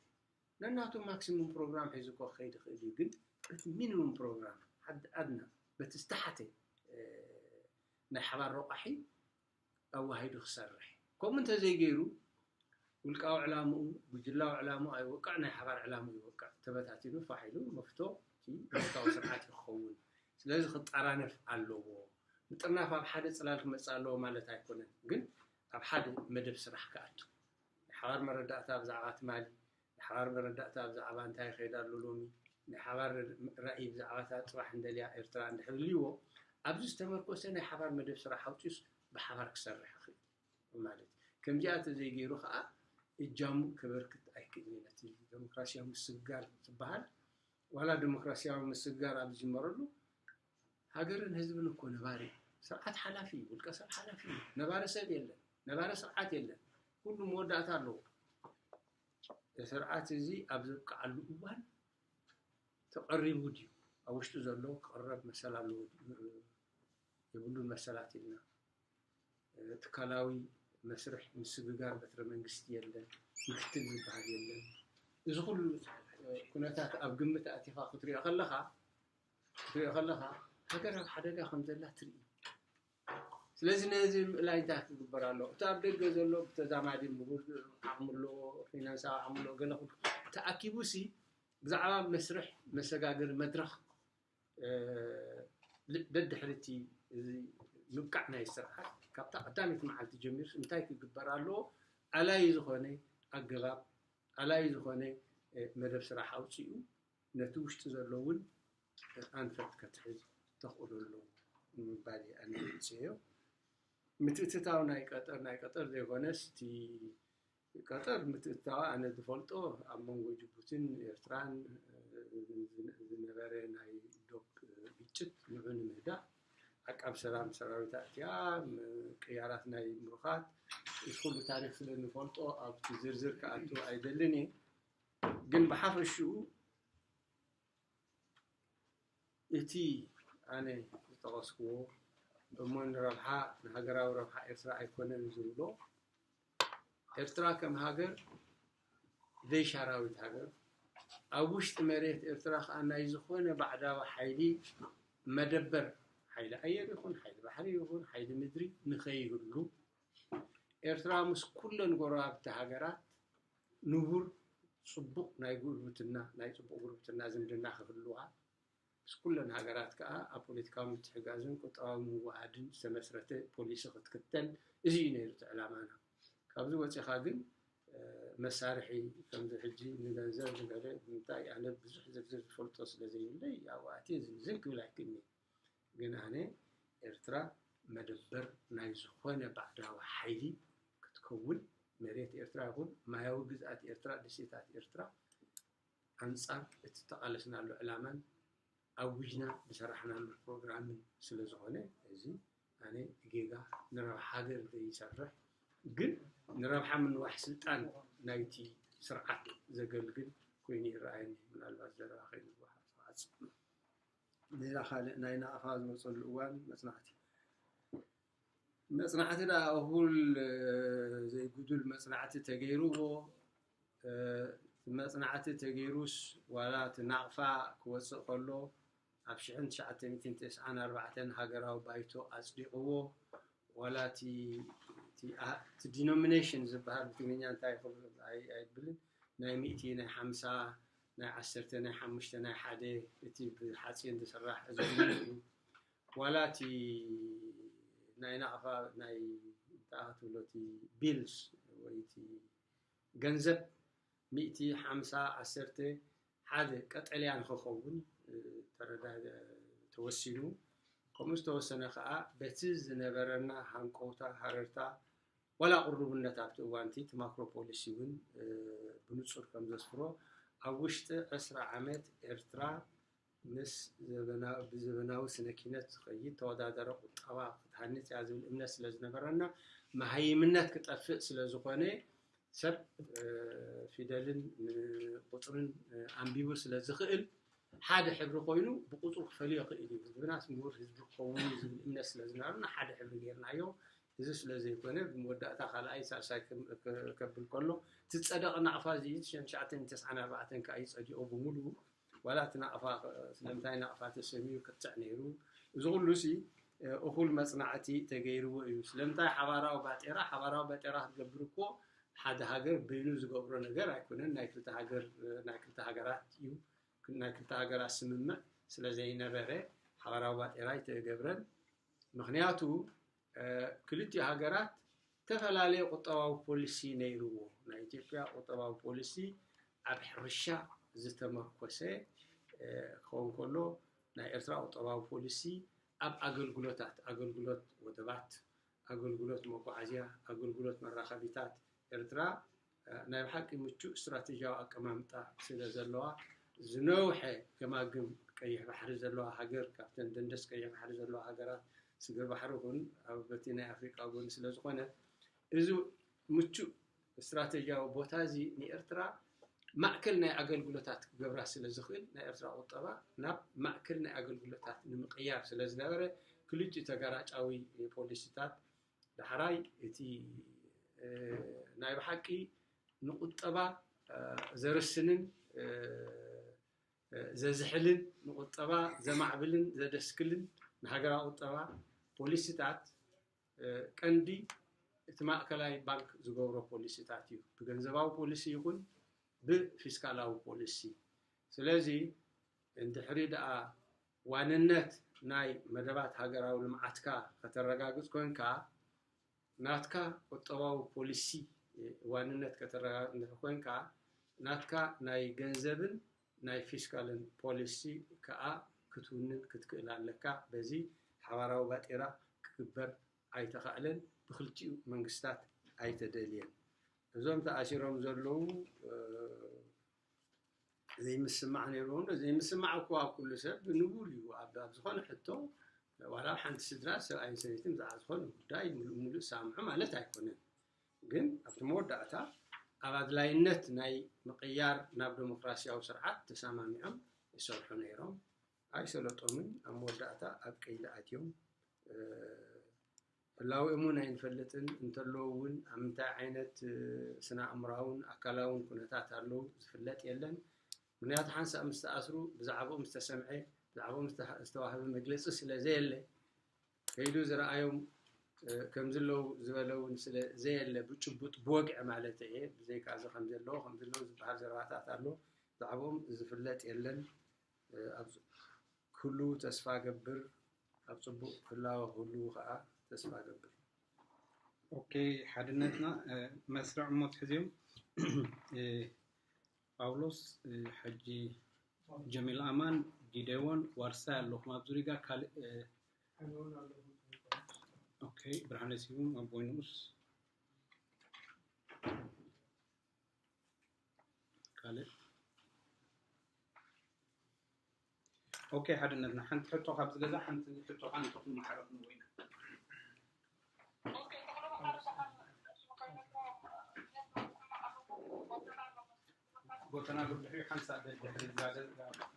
ነናቱ ማክሲሙም ፕሮግራም ሒዙ እኮ ክኸይድ ይኽእል እዩ፣ ግን በቲ ሚኒሙም ፕሮግራም ሓድ ኣድና በቲ ዝተሓተ ናይ ሓባር ረቋሒ ኣዋሂዱ ክሰርሕ። ከምኡ እንተዘይገይሩ ውልቃዊ ዕላምኡ፣ ጉጅላዊ ዕላምኡ ኣይወቅዕ፣ ናይ ሓባር ዕላምኡ ይወቅዕ። ተበታቲኑ ፋሕ ኢሉ መፍቶ እቲ መለካዊ ስርዓት እዩ ክኸውን። ስለዚ ክጠራነፍ ኣለዎ። ምጥርናፍ ኣብ ሓደ ጽላል ክመጽእ ኣለዎ ማለት ኣይኮነን፣ ግን ኣብ ሓደ መደብ ስራሕ ክኣቱ። ናይ ሓባር መረዳእታ ብዛዕባ ትማሊ፣ ናይ ሓባር መረዳእታ ብዛዕባ እንታይ ይኸይድ ኣሎ ሎሚ፣ ናይ ሓባር ራእይ ብዛዕባ እታ ጽባሕ እንደልያ ኤርትራ እንድሕር ህልይዎ፣ ኣብዚ ዝተመርኮሰ ናይ ሓባር መደብ ስራሕ ኣውጺኡስ ብሓባር ክሰርሕ ይኽእል። ማለት እዩ። ከምዚኣ ተዘይገይሩ ከዓ እጃሙ ከበርክት ኣይክእልን እዩ። ነቲ ዴሞክራሲያዊ ምስግጋር ዝበሃል ዋላ ዴሞክራሲያዊ ምስግጋር ኣብ ዝጅመረሉ ሃገርን ህዝብን እኮ ነባሪ እዩ። ስርዓት ሓላፊ እዩ፣ ውልቀ ሰብ ሓላፊ እዩ። ነባሪ ሰብ የለን፣ ነባሪ ስርዓት የለን። ኩሉ መወዳእታ ኣለዎ። ስርዓት እዚ ኣብ ዘብቅዓሉ እዋን ተቐሪቡ ድዩ? ኣብ ውሽጡ ዘሎ ክቕረብ መሰል ኣለዎ ድዩ? የብሉን መሰላት ኢልና ትካላዊ መስርሕ ምስግጋር በትረ መንግስቲ የለን፣ ምክትል ዝበሃል የለን። እዚ ኩሉ ኩነታት ኣብ ግምት ኣእቲኻ ክትሪኦ ከለኻ ክትሪኦ ከለኻ ሃገር ኣብ ሓደጋ ከም ዘላ ትርኢ። ስለዚ ነዚ ምእላይ እንታይ ክግበር ኣለዎ? እቲ ኣብ ደገ ዘሎ ብተዛማዲ ምሁር ዓቕሚ ኣለዎ፣ ፊናንሳዊ ዓቕሚ ኣለዎ፣ ገለ ኩሉ ተኣኪቡ ሲ ብዛዕባ መስርሕ መሰጋገሪ መድረኽ ደድሕሪ እቲ እዚ ምብቃዕ ናይ ስርዓት ካብታ ቀዳመይቲ መዓልቲ ጀሚሩ እንታይ ክግበር ኣለዎ? ኣላዩ ዝኾነ ኣገባብ ኣላዩ ዝኾነ መደብ ስራሕ ኣውፂኡ ነቲ ውሽጢ ዘሎ እውን ኣንፈት ከትሕዝ ተኽእሎ ኣሎ ንምባል ኣነ ይምፅዮ። ምትእትታው ናይ ቀጠር ናይ ቀጠር ዘይኮነስ እቲ ቀጠር ምትእትታው ኣነ ዝፈልጦ ኣብ መንጎ ጅቡትን ኤርትራን ዝነበረ ናይ ዶብ ግጭት ንዑ ንምህዳእ ዓቃብ ሰላም ሰራዊት ኣእትያ ቅያራት ናይ ምሩኻት እዚ ኩሉ ታሪክ ስለ ንፈልጦ ኣብቲ ዝርዝር ክኣቱ ኣይደልን እየ። ግን ብሓፈሽኡ እቲ ኣነ ዝጠቐስክዎ እሞ ንረብሓ ንሃገራዊ ረብሓ ኤርትራ ኣይኮነን ዝብሎ ኤርትራ ከም ሃገር ዘይሻራዊት ሃገር ኣብ ውሽጢ መሬት ኤርትራ ከዓ ናይ ዝኾነ ባዕዳዊ ሓይሊ መደበር ሓይሊ ኣየር ይኹን ሓይሊ ባሕሪ ይኹን ሓይሊ ምድሪ ንኸይህሉ ኤርትራ ምስ ኩለን ጎረባብቲ ሃገራት ንቡር ፅቡቕ ናይ ጉርብትና ናይ ፅቡቕ ጉርብትና ዝምድና ክህልዋ ምስ ኩለን ሃገራት ከዓ ኣብ ፖለቲካዊ ምትሕጋዝን ቁጠባዊ ምውሃድን ዝተመስረተ ፖሊሲ ክትክተል እዚ እዩ ነይሩ እቲ ዕላማና። ካብዚ ወፂኻ ግን መሳርሒ ከምዚ ሕጂ ንገንዘብ ንገለ ብምንታይ ኣነ ብዙሕ ዝርዝር ዝፈልጦ ስለ ዘይብለይ ኣብኡ ኣትየ ዝንዝን ክብል ኣይክእልኒ። ግን ኣነ ኤርትራ መደበር ናይ ዝኾነ ባዕዳዊ ሓይሊ ክትከውን መሬት ኤርትራ ይኹን ማያዊ ግዝኣት ኤርትራ ደሴታት ኤርትራ ኣንጻር እቲ ተቓለስናሉ ዕላማን ኣዊጅና ዝሰራሕናሉ ፕሮግራምን ስለ ዝኾነ እዚ ኣነ ጌጋ ንረብሓ ሃገር ዘይሰርሕ ግን ንረብሓ ምንዋሕ ስልጣን ናይቲ ስርዓት ዘገልግል ኮይኑ ይረኣየኒ። ምናልባት ዘረባ ከይንዋሓጽ ሌላ ካልእ ናይ ናቕፋ ዝመፀሉ እዋን መፅናዕቲ መፅናዕቲ ደኣ እኹል ዘይጉዱል መፅናዕቲ ተገይርዎ መፅናዕቲ ተገይሩስ ዋላ እቲ ናቕፋ ክወፅእ ከሎ ኣብ ሽሕን ትሽዓተ ሚእትን ተስዓን ኣርባዕተን ሃገራዊ ባይቶ ኣፅዲቕዎ ዋላ እቲ ዲኖሚኔሽን ዝበሃል ብትግርኛ እንታይ ኣይብልን ናይ ሚእቲ ናይ ሓምሳ ናይ ዓሰርተ ናይ ሓሙሽተ ናይ ሓደ እቲ ብሓፂን ዝስራሕ እዚ ዋላ እቲ ናይ ናቕፋ ናይ እንታይ ክትብሎ እቲ ቢልስ ወይ እቲ ገንዘብ ሚእቲ ሓምሳ ዓሰርተ ሓደ ቀጠልያ ንክኸውን ተረዳ ተወሲኑ። ከምኡ ዝተወሰነ ከዓ በቲ ዝነበረና ሃንቀውታ ሃረርታ ዋላ ቅሩብነት ኣብቲ እዋንቲ እቲ ማክሮ ፖሊሲ እውን ብንፁር ከም ዘስፍሮ ኣብ ውሽጢ ዕስራ ዓመት ኤርትራ ምስ ብዘበናዊ ስነ ኪነት ዝኸይድ ተወዳደረ ቁጠባ ክትሃንፅ እያ ዝብል እምነት ስለ ዝነበረና መሃይምነት ክጠፍእ ስለ ዝኾነ ሰብ ፊደልን ቁፅርን ኣንቢቡ ስለ ዝኽእል ሓደ ሕብሪ ኮይኑ ብቁፅሩ ክፈልዮ ይኽእል እዩ። ህዝብናስ ምሁር ህዝቢ ክኸውን እዩ ዝብል እምነት ስለ ዝነበረና ሓደ ሕብሪ ጌርናዮ። እዚ ስለ ዘይኮነ ብመወዳእታ ካልኣይ ሳልሳይ ከብል ከሎ እቲ ዝፀደቐ ናቕፋ እዚ ሽሕን ትሽዓተ ሚእትን ተስዓን ኣርባዕተን ከዓ እዩ ፀዲቑ ብምሉኡ ዋላ እቲ ናቕፋ ስለምንታይ ናቕፋ ተሰምዩ ክትዕ ነይሩ እዚ ኩሉ ሲ እኹል መፅናዕቲ ተገይርዎ እዩ። ስለምንታይ ሓባራዊ ባጤራ ሓባራዊ ባጤራ ክትገብር እኮ ሓደ ሃገር በይኑ ዝገብሮ ነገር ኣይኮነን። ናይ ክልተ ሃገር ናይ ክልተ ሃገራት እዩ። ናይ ክልተ ሃገራት ስምምዕ ስለ ዘይነበረ ሓባራዊ ባጤራ ኣይተገብረን። ምኽንያቱ ክልቲኡ ሃገራት ዝተፈላለየ ቁጠባዊ ፖሊሲ ነይርዎ። ናይ ኢትዮጵያ ቁጠባዊ ፖሊሲ ኣብ ሕርሻ ዝተመርኮሰ ክኸውን ከሎ ናይ ኤርትራ ቁጠባዊ ፖሊሲ ኣብ ኣገልግሎታት ኣገልግሎት ወደባት ኣገልግሎት መጓዓዝያ ኣገልግሎት መራኸቢታት ኤርትራ ናይ ብሓቂ ምቹእ ስትራተጂያዊ ኣቀማምጣ ስለ ዘለዋ ዝነውሐ ገማግም ቀይሕ ባሕሪ ዘለዋ ሃገር ካብተን ደንደስ ቀይሕ ባሕሪ ዘለዋ ሃገራት ስግር ባሕሪ ይኹን ኣብ በቲ ናይ ኣፍሪቃ ጎኒ ስለ ዝኾነ እዚ ምቹእ ስትራተጂያዊ ቦታ እዚ ንኤርትራ ማእከል ናይ ኣገልግሎታት ክገብራ ስለ ዝኽእል ናይ ኤርትራ ቁጠባ ናብ ማእከል ናይ ኣገልግሎታት ንምቕያር ስለ ዝነበረ ክልቲኡ ተጋራጫዊ ፖሊሲታት ዳሕራይ እቲ ናይ ብሓቂ ንቁጠባ ዘርስንን ዘዝሕልን፣ ንቁጠባ ዘማዕብልን ዘደስክልን፣ ንሃገራዊ ቁጠባ ፖሊሲታት ቀንዲ እቲ ማእከላይ ባንክ ዝገብሮ ፖሊሲታት እዩ። ብገንዘባዊ ፖሊሲ ይኹን ብፊስካላዊ ፖሊሲ። ስለዚ እንድሕሪ ደኣ ዋንነት ናይ መደባት ሃገራዊ ልምዓትካ ከተረጋግጽ ኮንካ፣ ናትካ ቁጠባዊ ፖሊሲ ዋንነት ከተረጋግጽ እንድሕር ኮንካ፣ ናትካ ናይ ገንዘብን ናይ ፊስካልን ፖሊሲ ከኣ ክትውንን ክትክእል ኣለካ። በዚ ሓባራዊ ባጤራ ክግበር ኣይተኻእለን፣ ብክልቲኡ መንግስታት ኣይተደልየን። እዞም ተኣሲሮም ዘለዉ ዘይምስማዕ ነይርዎም ዶ? ዘይምስማዕ እኮ ኣብ ኩሉ ሰብ ንቡር እዩ። ኣብ ኣብ ዝኾነ ሕቶ ዋላ ኣብ ሓንቲ ስድራ ሰብኣይን ሰበይትን ብዛዕባ ዝኾነ ጉዳይ ሙሉእ ሙሉእ ሳምዑ ማለት ኣይኮነን። ግን ኣብቲ መወዳእታ ኣብ ኣድላይነት ናይ ምቕያር ናብ ዴሞክራሲያዊ ስርዓት ተሰማሚዖም ይሰርሑ ነይሮም። ኣይሰለጦምን። ኣብ መወዳእታ ኣብ ቀይዲ ኣትዮም። ህላዌኦም እውን ኣይንፈልጥን፣ እንተለዉ እውን ኣብ ምንታይ ዓይነት ስነ ኣእምራውን ኣካላውን ኩነታት ኣለዉ ዝፍለጥ የለን። ምክንያቱ ሓንሳእ ምስ ተኣስሩ ብዛዕባኦም ዝተሰምዐ፣ ብዛዕባኦም ዝተዋህበ መግለፂ ስለ ዘየለ፣ ከይዱ ዝረኣዮም ከምዚ ኣለዉ ዝበለ እውን ስለ ዘየለ፣ ብጭቡጥ ብወግዒ ማለት እየ፣ ብዘይካ እዚ ከምዚ ኣለዎ ከምዚ ኣለዉ ዝበሃል ዘረባታት ኣሎ፣ ብዛዕባኦም ዝፍለጥ የለን። ኣብ ኩሉ ተስፋ ገብር፣ ኣብ ጽቡቕ ህላወ ክህልዉ ከኣ ተስፋ ገብር። ኦኬ፣ ሓድነትና መስርዕ እሞ ትሕዝዮም። ጳውሎስ፣ ሕጂ ጀሚል ኣማን፣ ጊደዎን፣ ዋርሳይ ኣለኹም ኣብ ዙሪጋ ካልእ። ኦኬ፣ ብርሃነ ስዩም፣ ኣቦይ ንኡስ። ካልእ። ኦኬ፣ ሓድነትና ሓንቲ ሕቶ ካብ ዝገዛ ሓንቲ ሕቶ ከዓ ንተኽሉ መሓረፍ ንወይና ጎተና ብድሕሪኡ ሓንሳእ ድሕሪ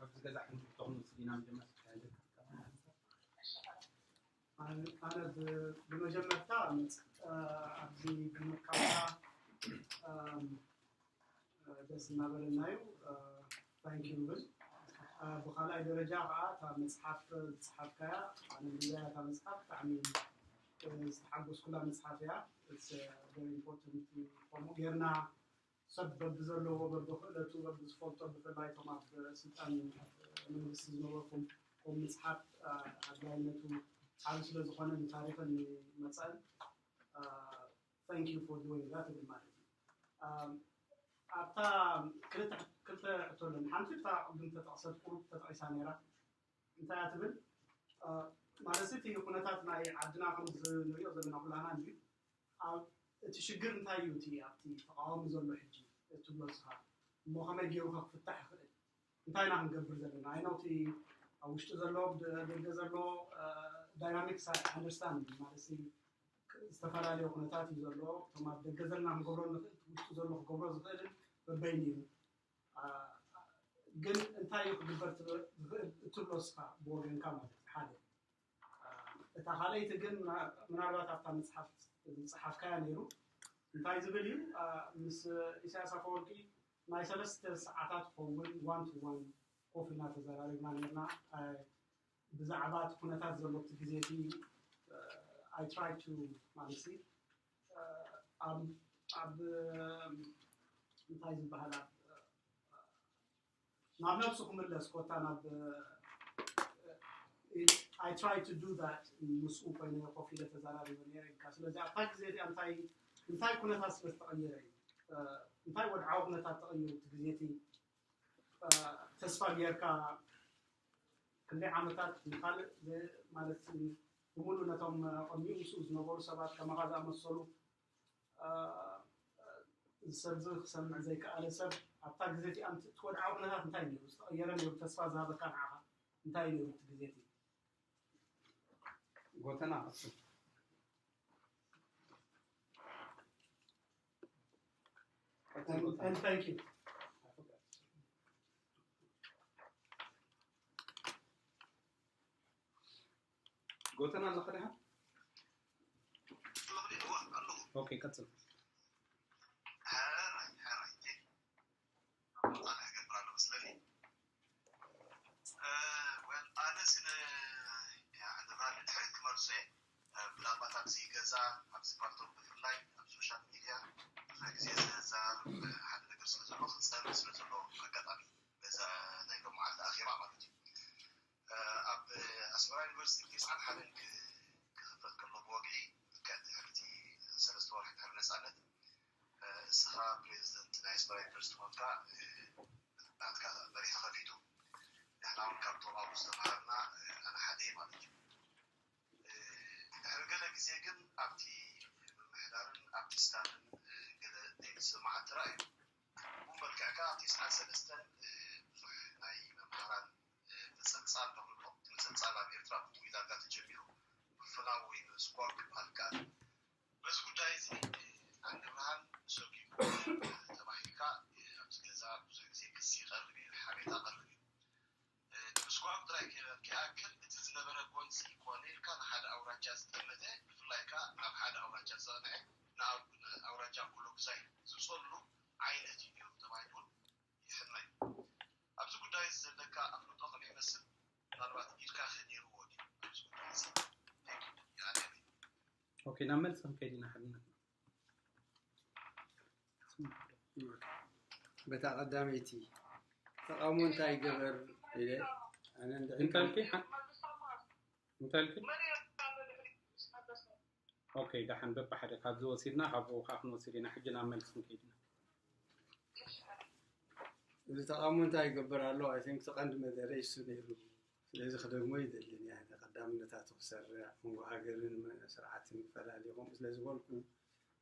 ኣብዚ ገዛ ሓንቲ ሕቶ ክንወስድ ኢና። መጀመርታ ኣነ ብመጀመርታ ኣብዚ ብምርካብካ ደስ እናበለና እዩ። ታንኪዩ ይብል። ብካልኣይ ደረጃ ከዓ እታ መፅሓፍ ዝፀሓፍካያ ኣነ ምንዛያ እታ መፅሓፍ ብጣዕሚ ዝተሓጎስኩላ መፅሓፍ እያ። ኢምፖርተንት ከምኡ ጌርና ሰብ በብዘለዎ በብክእለቱ በብዝፈልጦ ብፍላይ እቶም ኣብ ስልጣን መንግስቲ ዝነበርኩም ከም መፅሓፍ ኣድላይነቱ ዓብ ስለዝኮነ ንታሪክን ንመፃእን thank you for doing that ይብል ማለት እዩ። ኣብታ ክልተ ሕቶ ኣለኒ። ሓንቲ እታ ቅድም ተጠቕሰት ቁሩብ ተጠቒሳ ነይራ። እንታይ እያ ትብል ማለት እቲ ኩነታት ናይ ዓድና ከም ዝንሪኦ ዘለና ኩላና እንዲ እቲ ሽግር እንታይ እዩ እቲ ኣብቲ ተቃዋሚ ዘሎ ሕጂ እትብሎ ስኻ እሞ ከመይ ገይሩ ክፍታሕ ይኽእል? እንታይ ኢና ክንገብር ዘለና? I know እቲ ኣብ ውሽጢ ዘሎ ደገ ዘሎ dynamics I understand ማለት ዝተፈላለዩ ኩነታት እዩ ዘሎ። እቶም ኣብ ደገ ዘለና ክንገብሮ ንኽእል ውሽጢ ዘሎ ክገብሮ ዝኽእልን በበይኑ እዩ። ግን እንታይ እዩ ክግበር ዝኽእል እትብሎ እስኻ ብወገንካ ማለት ሓደ እታ ካልኣይቲ ግን ምናልባት ኣብታ መፅሓፍ ዝፀሓፍካያ ነይሩ እንታይ ዝብል እዩ ምስ ኢሳያስ ኣፈወርቂ ናይ ሰለስተ ሰዓታት ክኸውን one to one ኮፍ ኢልና ተዘራሪብና ነርና። ብዛዕባ እቲ ኩነታት ዘሎ እቲ ግዜ እቲ I try to ማለት ኣብ እንታይ ዝበሃል ናብ ነብሱ ክምለስ ኮታ ናብ I try to do that ምስኡ ኮይነ ኮፍ ኢለ ተዛራሪበ ነይረ ኢልካ። ስለዚ ኣብታ ግዜ እቲኣ እንታይ እንታይ ኩነታት ስለ ዝተቐየረ እዩ እንታይ ወድዓዊ ኩነታት ተቐይሩ እቲ ግዜ እቲ ተስፋ ጌርካ ክንደይ ዓመታት ንካልእ ማለት ብሙሉ ነቶም ቅድሚኡ ምስኡ ዝነበሩ ሰባት ከማኻ ዝኣመሰሉ ሰብዚ ክሰምዕ ዘይከኣለ ሰብ ኣብታ ግዜ እቲኣ እቲ ወድዓዊ ኩነታት እንታይ ነይሩ ዝተቐየረ ነይሩ ተስፋ ዝሃበካ ንዓኻ እንታይ ነይሩ እቲ ግዜ እቲ ጎተና And thank you. ጎተና ኣለኸ ዲኻ? ኦኬ፣ ቀጽል። ምናልባት ኣብዚ ገዛ ኣብዚ ፓርቶክ ብፍላይ ኣብ ሶሻል ሚድያ ብዙሕ ግዜ ዘዛርብ ሓደ ነገር ስለ ዘሎ ክፀርብ ስለ ዘሎ ኣጋጣሚ በዛ ናይ ሎመዓልቲ ኣኼባ ማለት እዩ። ኣብ ኣስመራ ዩኒቨርሲቲ ብተስዓን ሓደን ክኽፈት ከሎ ብወግዒ ልክዕ ድሕርቲ ሰለስተ ወርሒ ድሕሪ ነፃነት እስኻ ፕሬዚደንት ናይ ኣስመራ ዩኒቨርሲቲ ኮንካ ናትካ መሪሕ ተኸፊቱ ንሕና እውን ካብቶም ኣብኡ ዝተምሃርና ኣነ ሓደ ማለት እዩ። ድሕሪ ገለ ግዜ ግን ኣብቲ ምምሕዳርን ኣብቲ ስታፍን ገለ ዘይምስምማዓት ተራእዩ። ብኡ መልክዕ ከኣ ኣብ ተስዓን ሰለስተን ብዙሕ ናይ መምሃራን ምጽልጻል ተኽእሎ እቲ ምጽልጻል ኣብ ኤርትራ ብኡ ዳርጋ ተጀሚሩ ብፍናው ወይ ምስኳው ክበሃል ይከኣል። በዚ ጉዳይ እዚ ዓንዲ ብርሃን ሰጊኡ ተባሂልካ ኣብቲ ገዛ ብዙሕ ግዜ ክሲ ይቐርብ እዩ፣ ሓቤታ ቀርብ እዩ። ንምስጓም ጥራይ ከይኣክል እቲ ዝነበረ ጎንፂ ኮነ ኢልካ ንሓደ ኣውራጃ ዝጠመተ ብፍላይ ከ ናብ ሓደ ኣውራጃ ዘቕንዐ ንኣውራጃ ኩሎ ግዛይ ዝፀሉ ዓይነት እዩ ነይሩ ተባሂሉ እውን ይሕመ እዩ። ኣብዚ ጉዳይ እዚ ዘለካ ኣፍልጦ ከመይ ይመስል? ምናልባት ኢድካ ከ ነይርዎ ድዩ ኣብዚ ጉዳይ እዚ? ይዓለኒ። ኦኬ፣ ናብ መልሲ ክንከይድ ኢና ሓድነት። በታ ቀዳመይቲ ተቃውሞ እንታይ ይገበር ኢለ ኣነ እንድዒ እንታይ ኢልኪ? ሓ- እንታይ ኢልኪ? ኦኬ፣ ደሓን በብሓደ ካብዚ ወሲድና ካብኡ ከዓ ክንወስድ ኢና። ሕጂ ናብ መልሲ ንከይድ ኢና። እዚ ተቃውሞ እንታይ ይገበር ኣሎ? I think እቲ ቀንዲ መደረ እሱ ነይሩ። ስለዚ ክደግሞ ይደልን እያ። ቀዳምነታቱ ክሰርዕ፣ መንጎ ሃገርን መ-፣ ስርዓትን ፈላሊኹም ስለ ዝበልኩ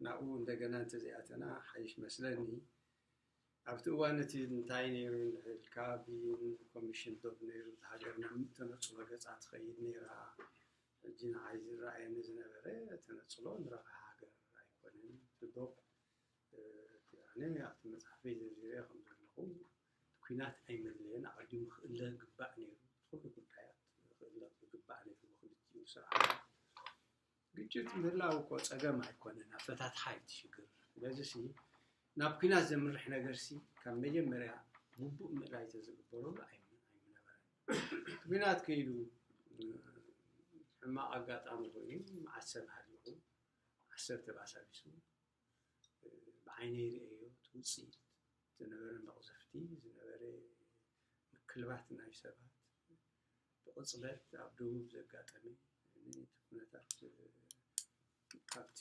ናብኡ እንደገና እንተዘይኣተና ሓይሽ መስለኒ። ኣብቲ እዋን እቲ እንታይ ነይሩ እንድሕር ኢልካ፣ ብይን ኮሚሽን ዶብ ነይሩ፣ እታ ሃገር ናብ ተነጽሎ ገጻ ትኸይድ ነይራ። ሕጂ ንዓይ ዝረኣየኒ ዝነበረ ተነጽሎ ንረብሓ ሃገር ኣይኮነን። እቲ ዶብ፣ እ፣ ኣነ ኣብቲ መጽሓፈይ ዘርዚረ ከም ዘለኹ፣ ኲናት ኣይመድለየን፣ ኣቐዲሙ ክእለ ግባእ ነይሩ። ኩሉ ጉዳያት ክእለ ግባእ ነይሩ ብክልቲኡ ስርዓት። ግጭት ምህላው እኮ ጸገም ኣይኮነን፣ ኣፈታትሓ እዩ እቲ ሽግር። ስለዚ ሲ ናብ ኲናት ዘምርሕ ነገር ሲ ካብ መጀመርያ ግቡእ ምእላይ ተዝግበረሉ ኣይም-፣ ኣይምነበረን። ኲናት ከይዱ፣ እ፣ ሕማቕ ኣጋጣሚ ኮይኑ መዓት ሰብ ሃሊቑ፣ መዓት ሰብ ተባሳቢሱ፣ እ፣ ብዓይነይ ርእየዮ፣ እቲ ውጽኢት ዝነበረ መቕዘፍቲ፣ ዝነበረ ምክልባት ናይ ሰባት፣ ብቕጽበት ኣብ ደቡብ ዘጋጠመ፣ ነቲ ኩነታት፣ እ፣ ካብቲ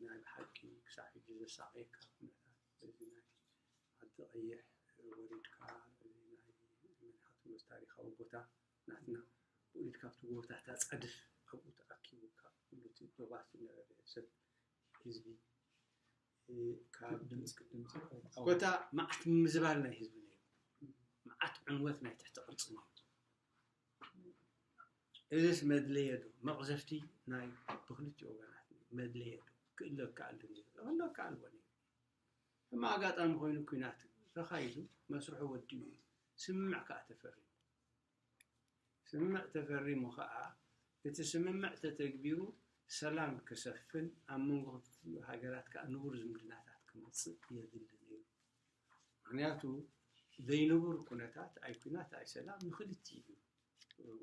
ናይ ብሓቂ ክሳዕ ሕጂ ዘሳቕየካ ኩነታት፣ በዚ ናይ ዓዲ ቀይሕ ወሪድካ፣ በዚ ናይ መናሃትኖስ ታሪኻዊ ቦታ ናትና፣ ብኡ ኢድ ካብቲ ጎቦታት ኣጻድፍ ኣብኡ ተኣኪቡ፣ ካብ ኩሉ እቲ ዶባት ዝነበረ ሰብ ህዝቢ፣ እ፣ ካብ ድምፂ፣ ድምፂ ኮታ መዓት ምዝባል ናይ ህዝቢ ነይሩ፣ መዓት ዕንወት ናይ ትሕቲ ቅርፂ ነይሩ። እዚስ መድለየ ዶ? መቕዘፍቲ ናይ ብክልቲኡ ወገናት መድለየ ዶ? ክእለ ከኣል ዶ ነይሩ? ክእለ ከኣል ዶ ነይሩ? እማ ኣጋጣሚ ኮይኑ ኲናት ተኻይዱ፣ መስርሑ ወዲኡ፣ ስምምዕ ከኣ ተፈሪሙ። ስምምዕ ተፈሪሙ ከኣ፣ እቲ ስምምዕ ተተግቢሩ፣ ሰላም ክሰፍን፣ ኣብ መንጎ ክልቲኡ ሃገራት ከኣ ንቡር ዝምድናታት ክመጽእ የድሊ ነይሩ። ምኽንያቱ፣ ዘይንቡር ኩነታት ኣይ ኲናት ኣይ ሰላም ንኽልቲኡ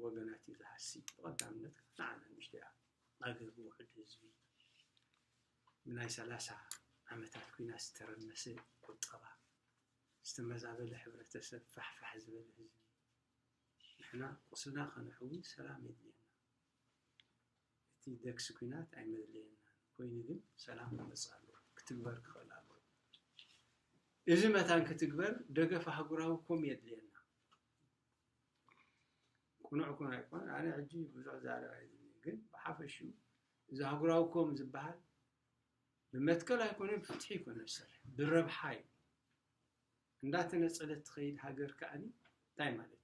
ወገናት እዩ ዝሃሲ። ብቐዳምነት ንዓና ንእሽተያ ሃገር፣ ውሑድ ህዝቢ፣ ብናይ ሰላሳ ዓመታት ኲናት ዝተረመሰ ቁጠባ፣ ዝተመዛበለ ሕብረተሰብ፣ ፋሕፋሕ ዝበለ ህዝቢ፣ ንሕና ቁስልና ከነሕዊ ሰላም የድልየና። እቲ ደግሲ ኲናት ኣይመድለየናን። ኮይኑ ግን ሰላም ክመጽእ ኣለዎ፣ ክትግበር ክኽእል ኣለዎ። እዚ መታን ክትግበር ደገፍ ኣህጉራዊ ኮም የድልየና። ቅኑዕ ኮን ኣይኮን፣ ኣነ ሕጂ ብዙሕ ዛረብ ኣይደልን፣ ግን ብሓፈሽኡ እዚ ኣህጉራዊ ኮም ዝበሃል ብመትከል ኣይኮነ፣ ብፍትሒ ኣይኮነ ዝሰርሕ፣ ብረብሓ እዩ። እንዳተነጸለት ትኸይድ ሃገር ከኣኒ እንታይ ማለት እዩ?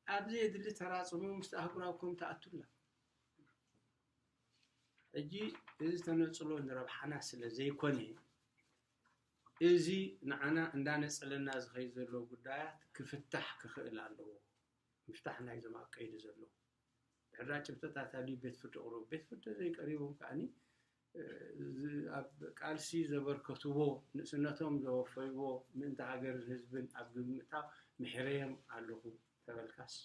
ኣብ ዘየድሊ ተራጽሞ ምስቲ ኣህጉራዊ ኮም ትኣቱላ። ሕጂ እዚ ተነጽሎ ንረብሓና ስለ ዘይኮነ፣ እዚ ንዓና እንዳነጸለና ዝኸይድ ዘሎ ጉዳያት ክፍታሕ ክኽእል ኣለዎ። ምፍታሕ ናይዞም ኣብ ቀይዲ ዘለዉ ድሕራ ጭብጥታት ኣድልዩ ቤት ፍርዲ ቅረቡ። ቤት ፍርዲ ዘይቀሪቦም ከኣኒ፣ እ፣ ዝ-፣ ኣብ ቃልሲ ዘበርከትዎ፣ ንእስነቶም ዘወፈይዎ ምእንቲ ሃገርን ህዝብን ኣብ ግምት ምእታው ምሒረዮም ኣለኹ ተበልካስ፣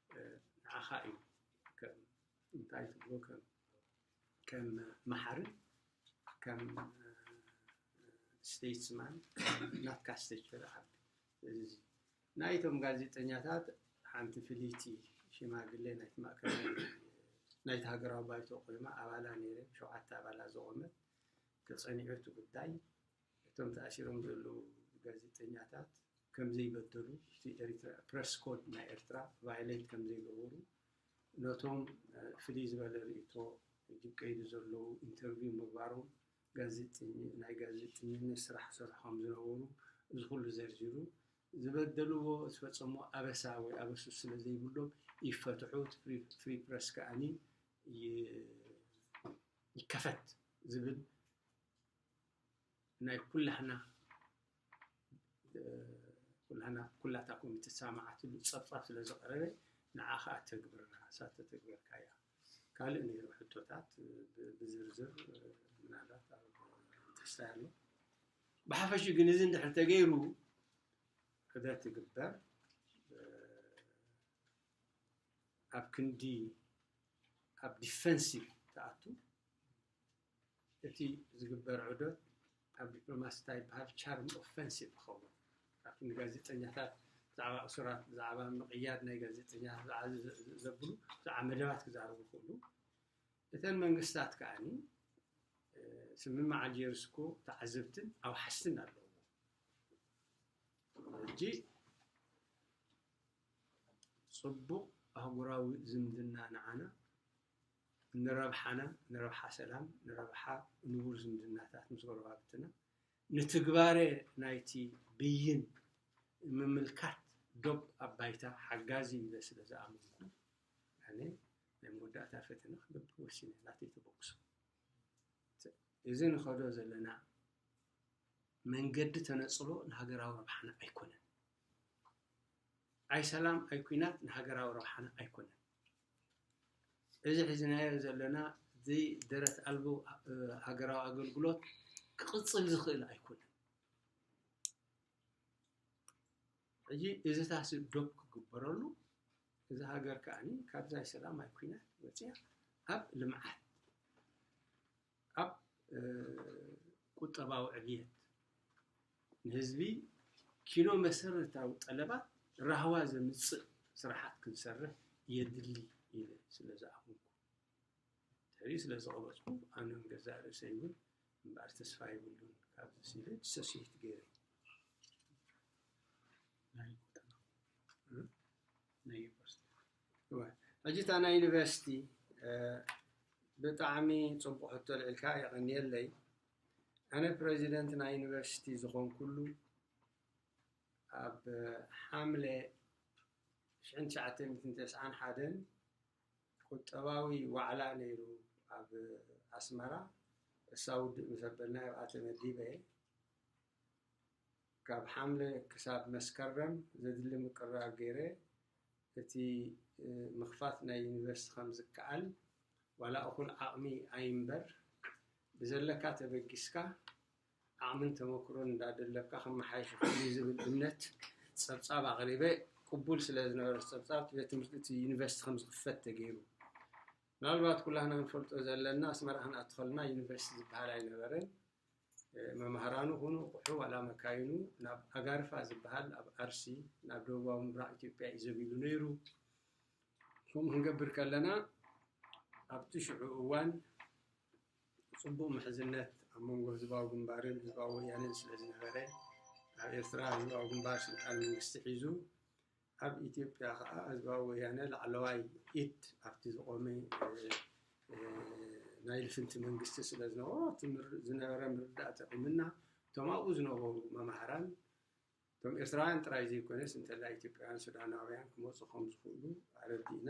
እ፣ ንዓኻ እዩ ከም እንታይ ትብሎ ከም ከም መሓርን ከም statesman ናትካ stage ተረኣቢ። ስለዚ ናይቶም ጋዜጠኛታት ሓንቲ ፍልይቲ ሽማግሌ ናይቲ ማእከል ናይቲ ሃገራዊ ባይቶ ኮይማ ኣባላ ነይረ፣ ሸውዓተ ኣባላት ዝቆመት ተጸኒዑ እቲ ጉዳይ። እቶም ተኣሲሮም ዘለዉ ጋዜጠኛታት ከም ዘይበደሉ፣ እቲ ኤሪትራ press code ናይ ኤርትራ violate ከም ዘይገበሩ፣ ነቶም ፍልይ ዝበለ ርእይቶ ሕጂ ቀይዱ ዘለዉ interview ምግባሮም፣ ጋዜጠኝ ናይ ጋዜጠኝነት ስራሕ ዝሰርሑ ከም ዝነበሩ፣ እዚ ኩሉ ዘርዚሩ፣ ዝበደልዎ ዝፈጸምዎ ኣበሳ ወይ ኣበሱ ስለ ዘይብሎም ይፈትሑ፣ እቲ free press ከኣኒ ይከፈት ዝብል ናይ ኩላህና ኩላህና ኩላታ ኮሚቴ ዝሰማማዓትሉ ጸብጻብ ስለ ዝቐረበ፣ ንዓ ኸኣ ተግብርና፣ እሳ ተተግበርካያ። ካልእ ነይሩ ሕቶታት ብዝርዝር ምናልባት ኣብ ተስፋ ኣሎ። ብሓፈሹ ግን እዚ እንድሕር ተገይሩ፣ ሕደት ትግበር ኣብ ክንዲ ኣብ defensive ትኣቱ፣ እቲ ዝግበር ዑደት ኣብ ዲፕሎማሲ እንታይ ይበሃል? Charm offensive ክኸውን። ካብቲ ንጋዜጠኛታት ብዛዕባ እሱራት፣ ብዛዕባ ምቕያድ ናይ ጋዜጠኛታት፣ ብዛዕባ ዘብሉ፣ ብዛዕባ መደባት ክዛረቡ ክእሉ። እተን መንግስታት ከኣኒ ስምምዕ ኣልጀርስ እኮ ተዓዘብትን ኣውሓስትን ኣለዎ። ሕጂ ጽቡቕ ኣህጉራዊ ዝምድና ንዓና ንረብሓና፣ ንረብሓ ሰላም፣ ንረብሓ ንቡር ዝምድናታት ምስ ጎረባብትና፣ ንትግባረ ናይቲ ብይን ምምልካት ዶብ ኣብ ባይታ ሓጋዚ ኢለ ስለ ዝኣመንኩ፣ ኣነ ናይ መወዳእታ ፈተነ ክገብር ወሲነ፣ ናተይ ተበግሶ። እዚ ንኸዶ ዘለና መንገዲ ተነጽሎ ንሃገራዊ ረብሓና ኣይኮነን። ኣይ ሰላም ኣይ ኩናት ንሃገራዊ ረብሓና ኣይኮነን። እዚ ሒዝናዮ ዘለና እዚ ደረት ኣልቦ ሃገራዊ ኣገልግሎት ክቕጽል ዝኽእል ኣይኮነን። ሕጂ እዚ ታሲ ዶብ ክግበረሉ፣ እዚ ሃገር ከኣኒ ካብዛ ኣይ ሰላም ኣይ ኩናት ወጽያ ኣብ ልምዓት፣ ኣብ ቁጠባዊ ዕብየት፣ ንህዝቢ ኪኖ መሰረታዊ ጠለባት ራህዋ ዘምጽእ ስራሓት ክንሰርሕ የድሊ ኢለ ስለ ዝኣመንኩ፣ ድሕሪኡ ስለ ዝቐበጽኩ፣ ኣነ እውን ገዛእ ርእሰይ እውን እምበኣር ተስፋ የብሉን ካብዚ ኢለ ዲሶሲየት ገይረ። ናይ ቦታ ናይ ዩኒቨርሲቲ። እወ፣ ሕጂ እታ ናይ ዩኒቨርሲቲ ብጣዕሚ ጽቡቕ ሕቶ ኣልዒልካ፣ የቐንየለይ። ኣነ ፕረዚደንት ናይ ዩኒቨርሲቲ ዝኾንኩሉ ኣብ ሓምለ ሽሕን ትሽዓተ ሚእትን ተስዓን ሓደን ቁጠባዊ ዋዕላ ነይሩ ኣብ ኣስመራ። እሳ ውድእ ምስ ኣበልና ኣብኣ ተመዲበ። ካብ ሓምለ ክሳብ መስከረም ዘድሊ ምቅርራብ ገይረ፣ እቲ ምኽፋት ናይ ዩኒቨርሲቲ ከም ዝከኣል፣ ዋላ እኹል ዓቕሚ ኣይምበር፣ ብዘለካ ተበጊስካ ዓቕምን ተመክሮን እንዳደለብካ ከመሓይሽ ይኽእል እዩ ዝብል እምነት ጸብጻብ ኣቕሪበ። ቅቡል ስለ ዝነበረ ጸብጻብ፣ እቲ ቤት ትምህርቲ እቲ ዩኒቨርሲቲ ከም ዝኽፈት ተገይሩ። ምናልባት ኩላህና ንፈልጦ ዘለና፣ ኣስመራ ክንኣቱ ከለና ዩኒቨርሲቲ ዝበሃል ኣይነበረን። መማህራኑ ኹኑ ኣቑሑ ዋላ መካይኑ ናብ ኣጋርፋ ዝበሃል ኣብ ኣርሲ፣ ናብ ደቡባዊ ምብራቕ ኢትዮጵያ እዩ ዘቢሉ ነይሩ። ከምኡ ክንገብር ከለና፣ ኣብቲ ሽዑ እዋን ጽቡቕ ምሕዝነት ኣብ መንጎ ህዝባዊ ግንባርን ህዝባዊ ወያነን ስለ ዝነበረ፣ ኣብ ኤርትራ ህዝባዊ ግንባር ስልጣን መንግስቲ ሒዙ፣ ኣብ ኢትዮጵያ ከኣ ህዝባዊ ወያነ ላዕለዋይ ኢድ ኣብቲ ዝቖመ ናይ ልፍንቲ መንግስቲ ስለ ዝነበሮ፣ እቲ ዝነበረ ምርዳእ ጠቒምና፣ እቶም ኣብኡ ዝነበሩ መማህራን፣ እቶም ኤርትራውያን ጥራይ ዘይኮነስ፣ እንተላ ኢትዮጵያውያን ሱዳናውያን ክመጹ ከም ዝኽእሉ ኣረዲእና፣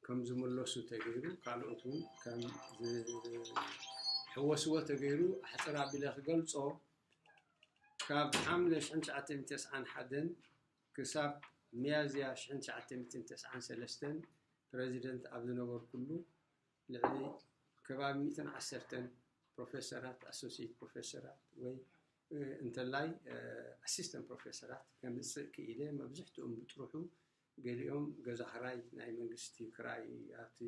ከም ዝምለሱ ተገይሩ፣ ካልኦት እውን ከም ዝሕወስዎ ተገይሩ፣ ኣሕጽር ኣቢለ ክገልጾ፣ ካብ ሓምለ ሽሕን ትሽዓተ ሚእትን ተስዓን ሓደን ክሳብ ሚያዝያ ሽሕን ትሽዓተ ሚእትን ተስዓን ሰለስተን ፕረዚደንት ኣብ ዝነበርኩሉ፣ ልዕሊ ከባቢ ሚእትን ዓሰርተን ፕሮፌሰራት፣ ኣሶሲየት ፕሮፌሰራት ወይ እንተላይ ኣሲስተንት ፕሮፌሰራት ከምጽእ ክኢለ። መብዝሕትኦም ብጥርሑ ገሊኦም ገዛ ክራይ ናይ መንግስቲ ክራይ ኣብቲ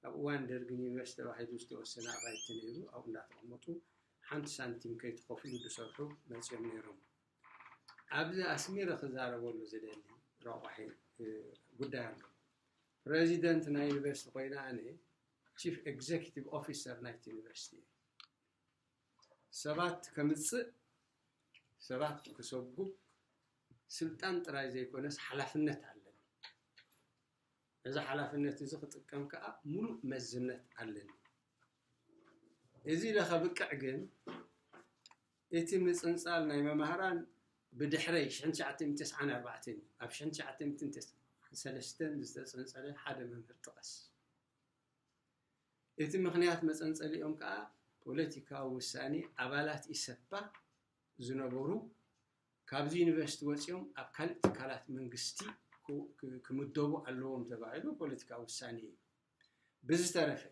ኣብ እዋን ደርጊ ንዩኒቨርሲቲ ተባሂሉ ዝተወሰነ ኣባይቲ ነይሩ ኣብኡ እንዳተቐመጡ ሓንቲ ሳንቲም ከይትኸፍሉ ዝሰርሑ መፅኦም ነይሮም። ኣብዚ ኣስሚረ ክዛረበሉ ዝደሊ ረቋሒ ጉዳይ ኣሎ። ፕረዚደንት ናይ ዩኒቨርሲቲ ኮይነ ኣነ ቺፍ ኤግዜኪቲቭ ኦፊሰር ናይቲ ዩኒቨርሲቲ እየ። ሰባት ከምፅእ ሰባት ክሰጉ ስልጣን ጥራይ ዘይኮነስ ሓላፍነት ኣለኒ። እዚ ሓላፍነት እዚ ክጥቀም ከዓ ሙሉእ መዝነት ኣለኒ። እዚ ኢለ ከብቅዕ ግን እቲ ምፅንፃል ናይ መማህራን ብድሕረይ ሽሕን ትሽዓተ ሚእትን ተስዓን ኣርባዕተን እዩ። ኣብ ሽሕን ትሽዓተ ሚእትን ተስዓን ሰለስተን ዝተፀንፀለ ሓደ መምህር ጥቀስ። እቲ ምኽንያት መፀንፀሊኦም ከዓ ፖለቲካዊ ውሳኔ ኣባላት ኢሰፓ ዝነበሩ ካብዚ ዩኒቨርሲቲ ወፂኦም ኣብ ካልእ ትካላት መንግስቲ ክምደቡ ኣለዎም ተባሂሉ ፖለቲካዊ ውሳኔ እዩ። ብዝተረፈ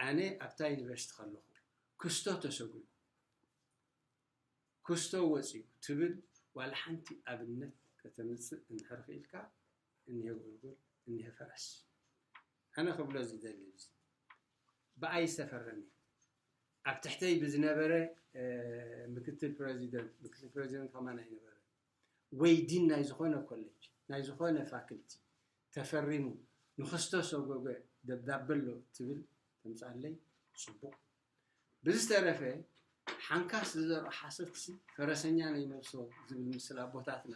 ኣነ ኣብታ ዩኒቨርሲቲ ከለኹ ክስቶ ተሰጉዩ ክስቶ ወፂኡ ትብል ዋላ ሓንቲ ኣብነት ከተምፅእ እንድሕር ክኢልካ እኒሀ ጎልጎል እኒሀ ፈረስ። ኣነ ክብሎ ዝደሊ ብኣይ ዝተፈረመ ኣብ ትሕተይ ብዝነበረ ምክትል ፕረዚደንት ምክትል ፕረዚደንት ከማን ኣይነበረ ወይ ዲን ናይ ዝኾነ ኮሌጅ ናይ ዝኾነ ፋክልቲ ተፈሪሙ ንክስቶ ሰጎገ ደብዳበ ኣሎ ትብል ተምፃለይ ፅቡቕ። ብዝተረፈ ሓንካስ ዝዘርኦ ሓሶትሲ ፈረሰኛ ነይመልሶ ዝብል ምስል ኣቦታትና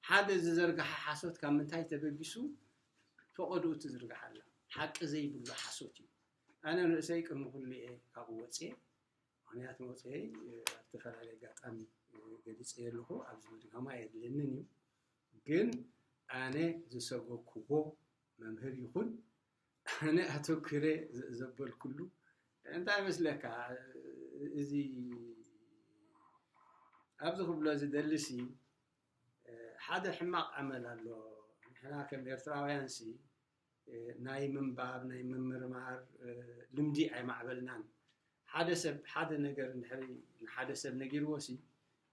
ሓደ ዝዘርግሓ ሓሶት ካብ ምንታይ ተበጊሱ ፈቐድኡ ትዝርግሓላ ሓቂ ዘይብሉ ሓሶት እዩ። ኣነ ንርእሰይ ቅድሚ ኩሉ እየ ካብኡ ወፅየ። ምኽንያት መውፅኤይ ኣብ ዝተፈላለየ ኣጋጣሚ ገሊፀ ኣለኹ ኣብዚ ምድጋማ የድልየንን እዩ። ግን ኣነ ዝሰጎኩዎ መምህር ይኹን ኣነ ኣተኩረ ዘበልኩሉ እንታይ መስለካ እዚ ኣብዚ ክብሎ ዝደልሲ ሓደ ሕማቕ ኣመል ኣሎ። ንሕና ከም ኤርትራውያን ሲ ናይ ምንባብ ናይ ምምርማር ልምዲ ኣይማዕበልናን። ሓደ ሰብ ሓደ ነገር ንድሕሪ ንሓደ ሰብ ነጊርዎ ሲ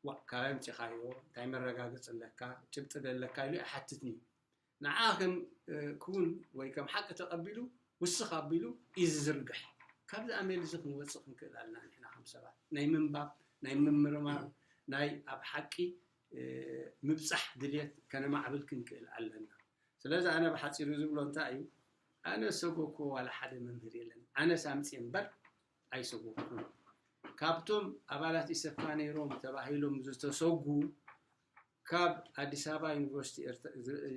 ዋእ ካበይ ኣምፂኻዮ እንታይ መረጋገፂ ኣለካ ጭብጢ ደለካ ኢሉ ኣይሓትትን እዩ። ንዓ ከም ክውን ወይ ከም ሓቂ ተቐቢሉ ውስኽ ኣቢሉ እዩ ዝዝርግሕ። ካብዚ ኣሜል እዚ ክንወፅእ ክንክእል ኣለና ንሕና ከም ሰባት ናይ ምንባብ ናይ ምምርማር ናይ ኣብ ሓቂ ምብፃሕ ድልየት ከነማዕብል ክንክእል ኣለና። ስለዚ ኣነ ብሓፂሩ ዝብሎ እንታይ እዩ ኣነ ዝሰጎኩዎ ዋላ ሓደ መምህር የለን። ኣነስ ኣምፅየ እምበር ኣይሰጎኩን። ካብቶም ኣባላት ኢሰፓ ነይሮም ተባሂሎም ዝተሰጉ ካብ ኣዲስ ኣበባ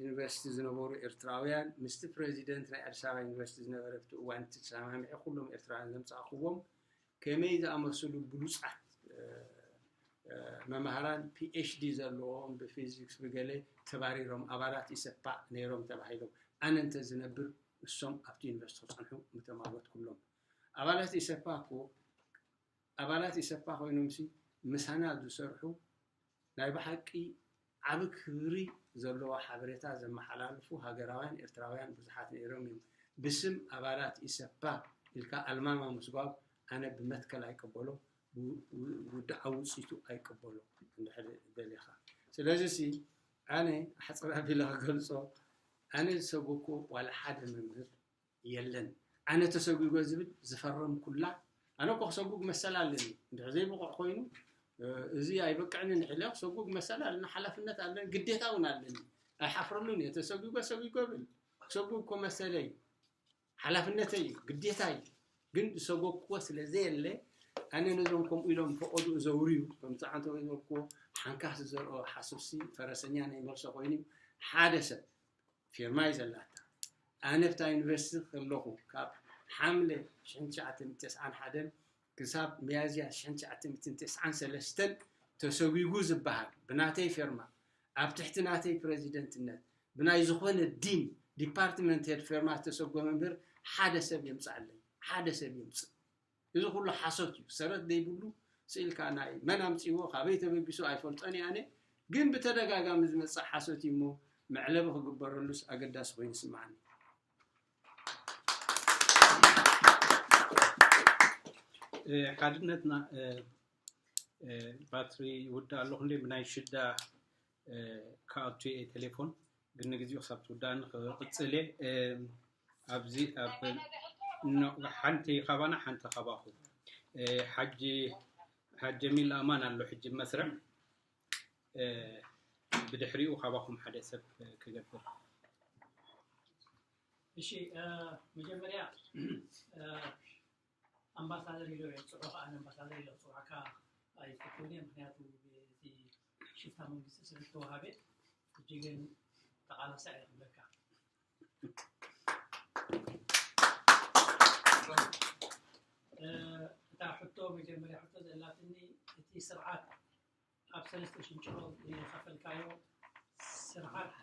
ዩኒቨርሲቲ ዝነበሩ ኤርትራውያን ምስቲ ፕረዚደንት ናይ ኣዲስ ኣበባ ዩኒቨርሲቲ ዝነበረ ብቲ እዋን እቲ ተሰማሚዐ ኩሎም ኤርትራውያን ዘምፃእክዎም ከመይ ዝኣመሰሉ ብሉፃት መማህራን ፒኤችዲ ዘለዎም ብፊዚክስ ብገለ ተባሪሮም ኣባላት ኢሰፓ ነይሮም ተባሂሎም ኣነ እንተዝነብር እሶም ኣብቲ ዩኒቨርሲቲ ክፀንሑ ምተማጎትኩሎም። ኣባላት ኢሰፓ እኮ ኣባላት ኢሰፓ ኮይኖምሲ ምሳና ዝሰርሑ ናይ ብሓቂ ዓቢ ክብሪ ዘለዎ ሓበሬታ ዘመሓላልፉ ሃገራውያን ኤርትራውያን ብዙሓት ነይሮም እዮም። ብስም ኣባላት ኢሰፓ ኢልካ ኣልማማ ምስጓግ ኣነ ብመትከል ኣይቅበሎ፣ ብውድዓዊ ውፅኢቱ ኣይቅበሎ እንድሕር ደሊኻ። ስለዚ ሲ ኣነ ኣሕፅር ኣቢለ ክገልፆ ኣነ ዝሰጎኩ ዋላ ሓደ መምህር የለን። ኣነ ተሰጒጎ ዝብል ዝፈረምኩላ ኣነ እኮ ክሰጉግ መሰል ኣለኒ። እንድሕር ዘይብቑዕ ኮይኑ እዚ ኣይበቅዕን እንድሕር ኢለ ክሰጉግ መሰል ኣለኒ፣ ሓላፍነት ኣለኒ፣ ግዴታ እውን ኣለኒ። ኣይሓፍረሉን እየ። ተሰጒጎ ሰጒጎ ብል ክሰጉግ እኮ መሰለይ እዩ፣ ሓላፍነተይ እዩ፣ ግዴታ እዩ። ግን ዝሰጎግኩዎ ስለ ዘየለ ኣነ ነዞም ከምኡ ኢሎም ፈቐድኡ ዘውርዩ ከምቲ ዓንተ ዝበልኩዎ ሓንካስ ዝዘርኦ ሓሶትሲ ፈረሰኛ ናይ መልሶ ኮይኑ ሓደ ሰብ ፊርማ እዩ ዘላታ። ኣነ ኣብታ ዩኒቨርሲቲ ከለኹ ካብ ሓምለ ሽሕን ትሽዓተ ሚእትን ተስዓን ሓደን ክሳብ ሚያዝያ ሽሕን ትሽዓተ ሚእትን ተስዓን ሰለስተን ተሰጒጉ ዝበሃል ብናተይ ፊርማ ኣብ ትሕቲ ናተይ ፕረዚደንትነት ብናይ ዝኾነ ዲን ዲፓርትመንት ሄድ ፊርማ ዝተሰጎ መምህር ሓደ ሰብ የምፅኣለይ። ሓደ ሰብ የምፅእ። እዚ ኩሉ ሓሶት እዩ። ሰረት ዘይብሉ ስኢልካ ናይ መን ኣምፅዎ ካበይ ተበጊሱ ኣይፈልጦን እየ ኣነ። ግን ብተደጋጋሚ ዝመፅእ ሓሶት እዩ እሞ መዕለቢ ክግበረሉስ ኣገዳሲ ኮይኑ ይስምዓኒ። ሓድነትና ባትሪ ይውዳእ ኣለኹ እንዴ ብናይ ሽዳ ክኣቱ እየ ቴሌፎን ግን ንግዜኡ ክሳብ ትውዳእኒ ክቕጽል እየ። እም፣ ኣብዚ ኣብ ኖ-፣ ሓንቲ ካባና ሓንቲ ካባኹም። እ፣ ሓጂ፣ ሓጂ ጀሚል ኣማን ኣሎ ሕጂ መስርዕ። እ፣ ብድሕሪኡ ካባኹም ሓደ ሰብ ክገብር። እሺ፣ እ፣ መጀመርያ፣ እ፣ ኣምባሳደር ኢለ እየ ዝፅውዖ፣ ከዓ ኣምባሳደር ኢለ ክፅውዓካ ኣይፈትውን እየ፣ ምክንያቱ እቲ ሽፍታ መንግስቲ ስለ ዝተዋሃበ። ሕጂ ግን ተቓላሳይ እየ ክብለካ። እ፣ እታ ሕቶ፣ መጀመርያ ሕቶ ዘላትኒ፣ እቲ ስርዓት ኣብ ሰለስተ ሽንጭሮ ዝኸፈልካዮ ስርዓት፣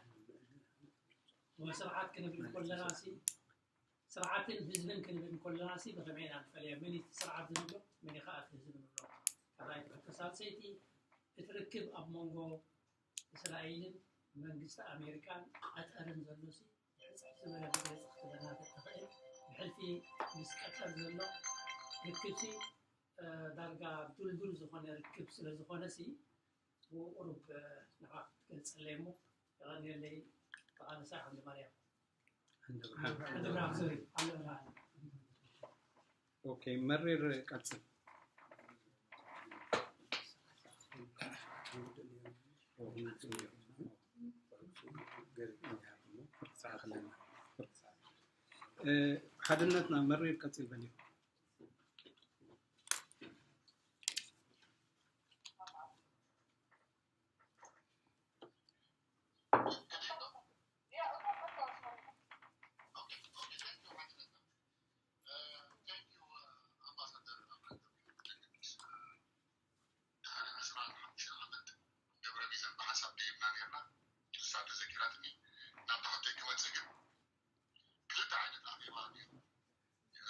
ወስርዓት ክንብል ከለና ሲ፣ ስርዓትን ህዝብን ክንብል ከለና ሲ ብኸመይ ኢና ንፈልያ? መን እቲ ስርዓት ዝንብሎ፣ መን ከኣ እቲ ህዝቢ ንብሎ? ካልኣይቲ ሕቶ። ሳልሰይቲ፣ እቲ ርክብ ኣብ መንጎ እስራኤልን መንግስቲ ኣሜሪካን ቀጠርን ዘሎ ሲ፣ ብሕጽር ዝበለ መግለጺ ክትህበና ተትኽእል? ብሕልፊ ምስ ቀጠር ዘሎ ርክብ ሲ፣ እ፣ ዳርጋ ድልዱል ዝኾነ ርክብ ስለ ዝኾነ ሲ፣ ብቑሩብ፣ እ፣ ንዓ ክትገልጸለይ እሞ፣ የቐንየለይ። ተቓለሳይ ዓንደ ማርያም። ዓንደ ብርሃን። ዓንደ ብርሃን፣ ሶሪ፣ ዓንደ ብርሃን። ኦኬ፣ መሪር ቀጽል። እ፣ ሓድነትና መሪር ቀጽል በል። ክልተ ዓይነት ኣኼባ ነይሩ።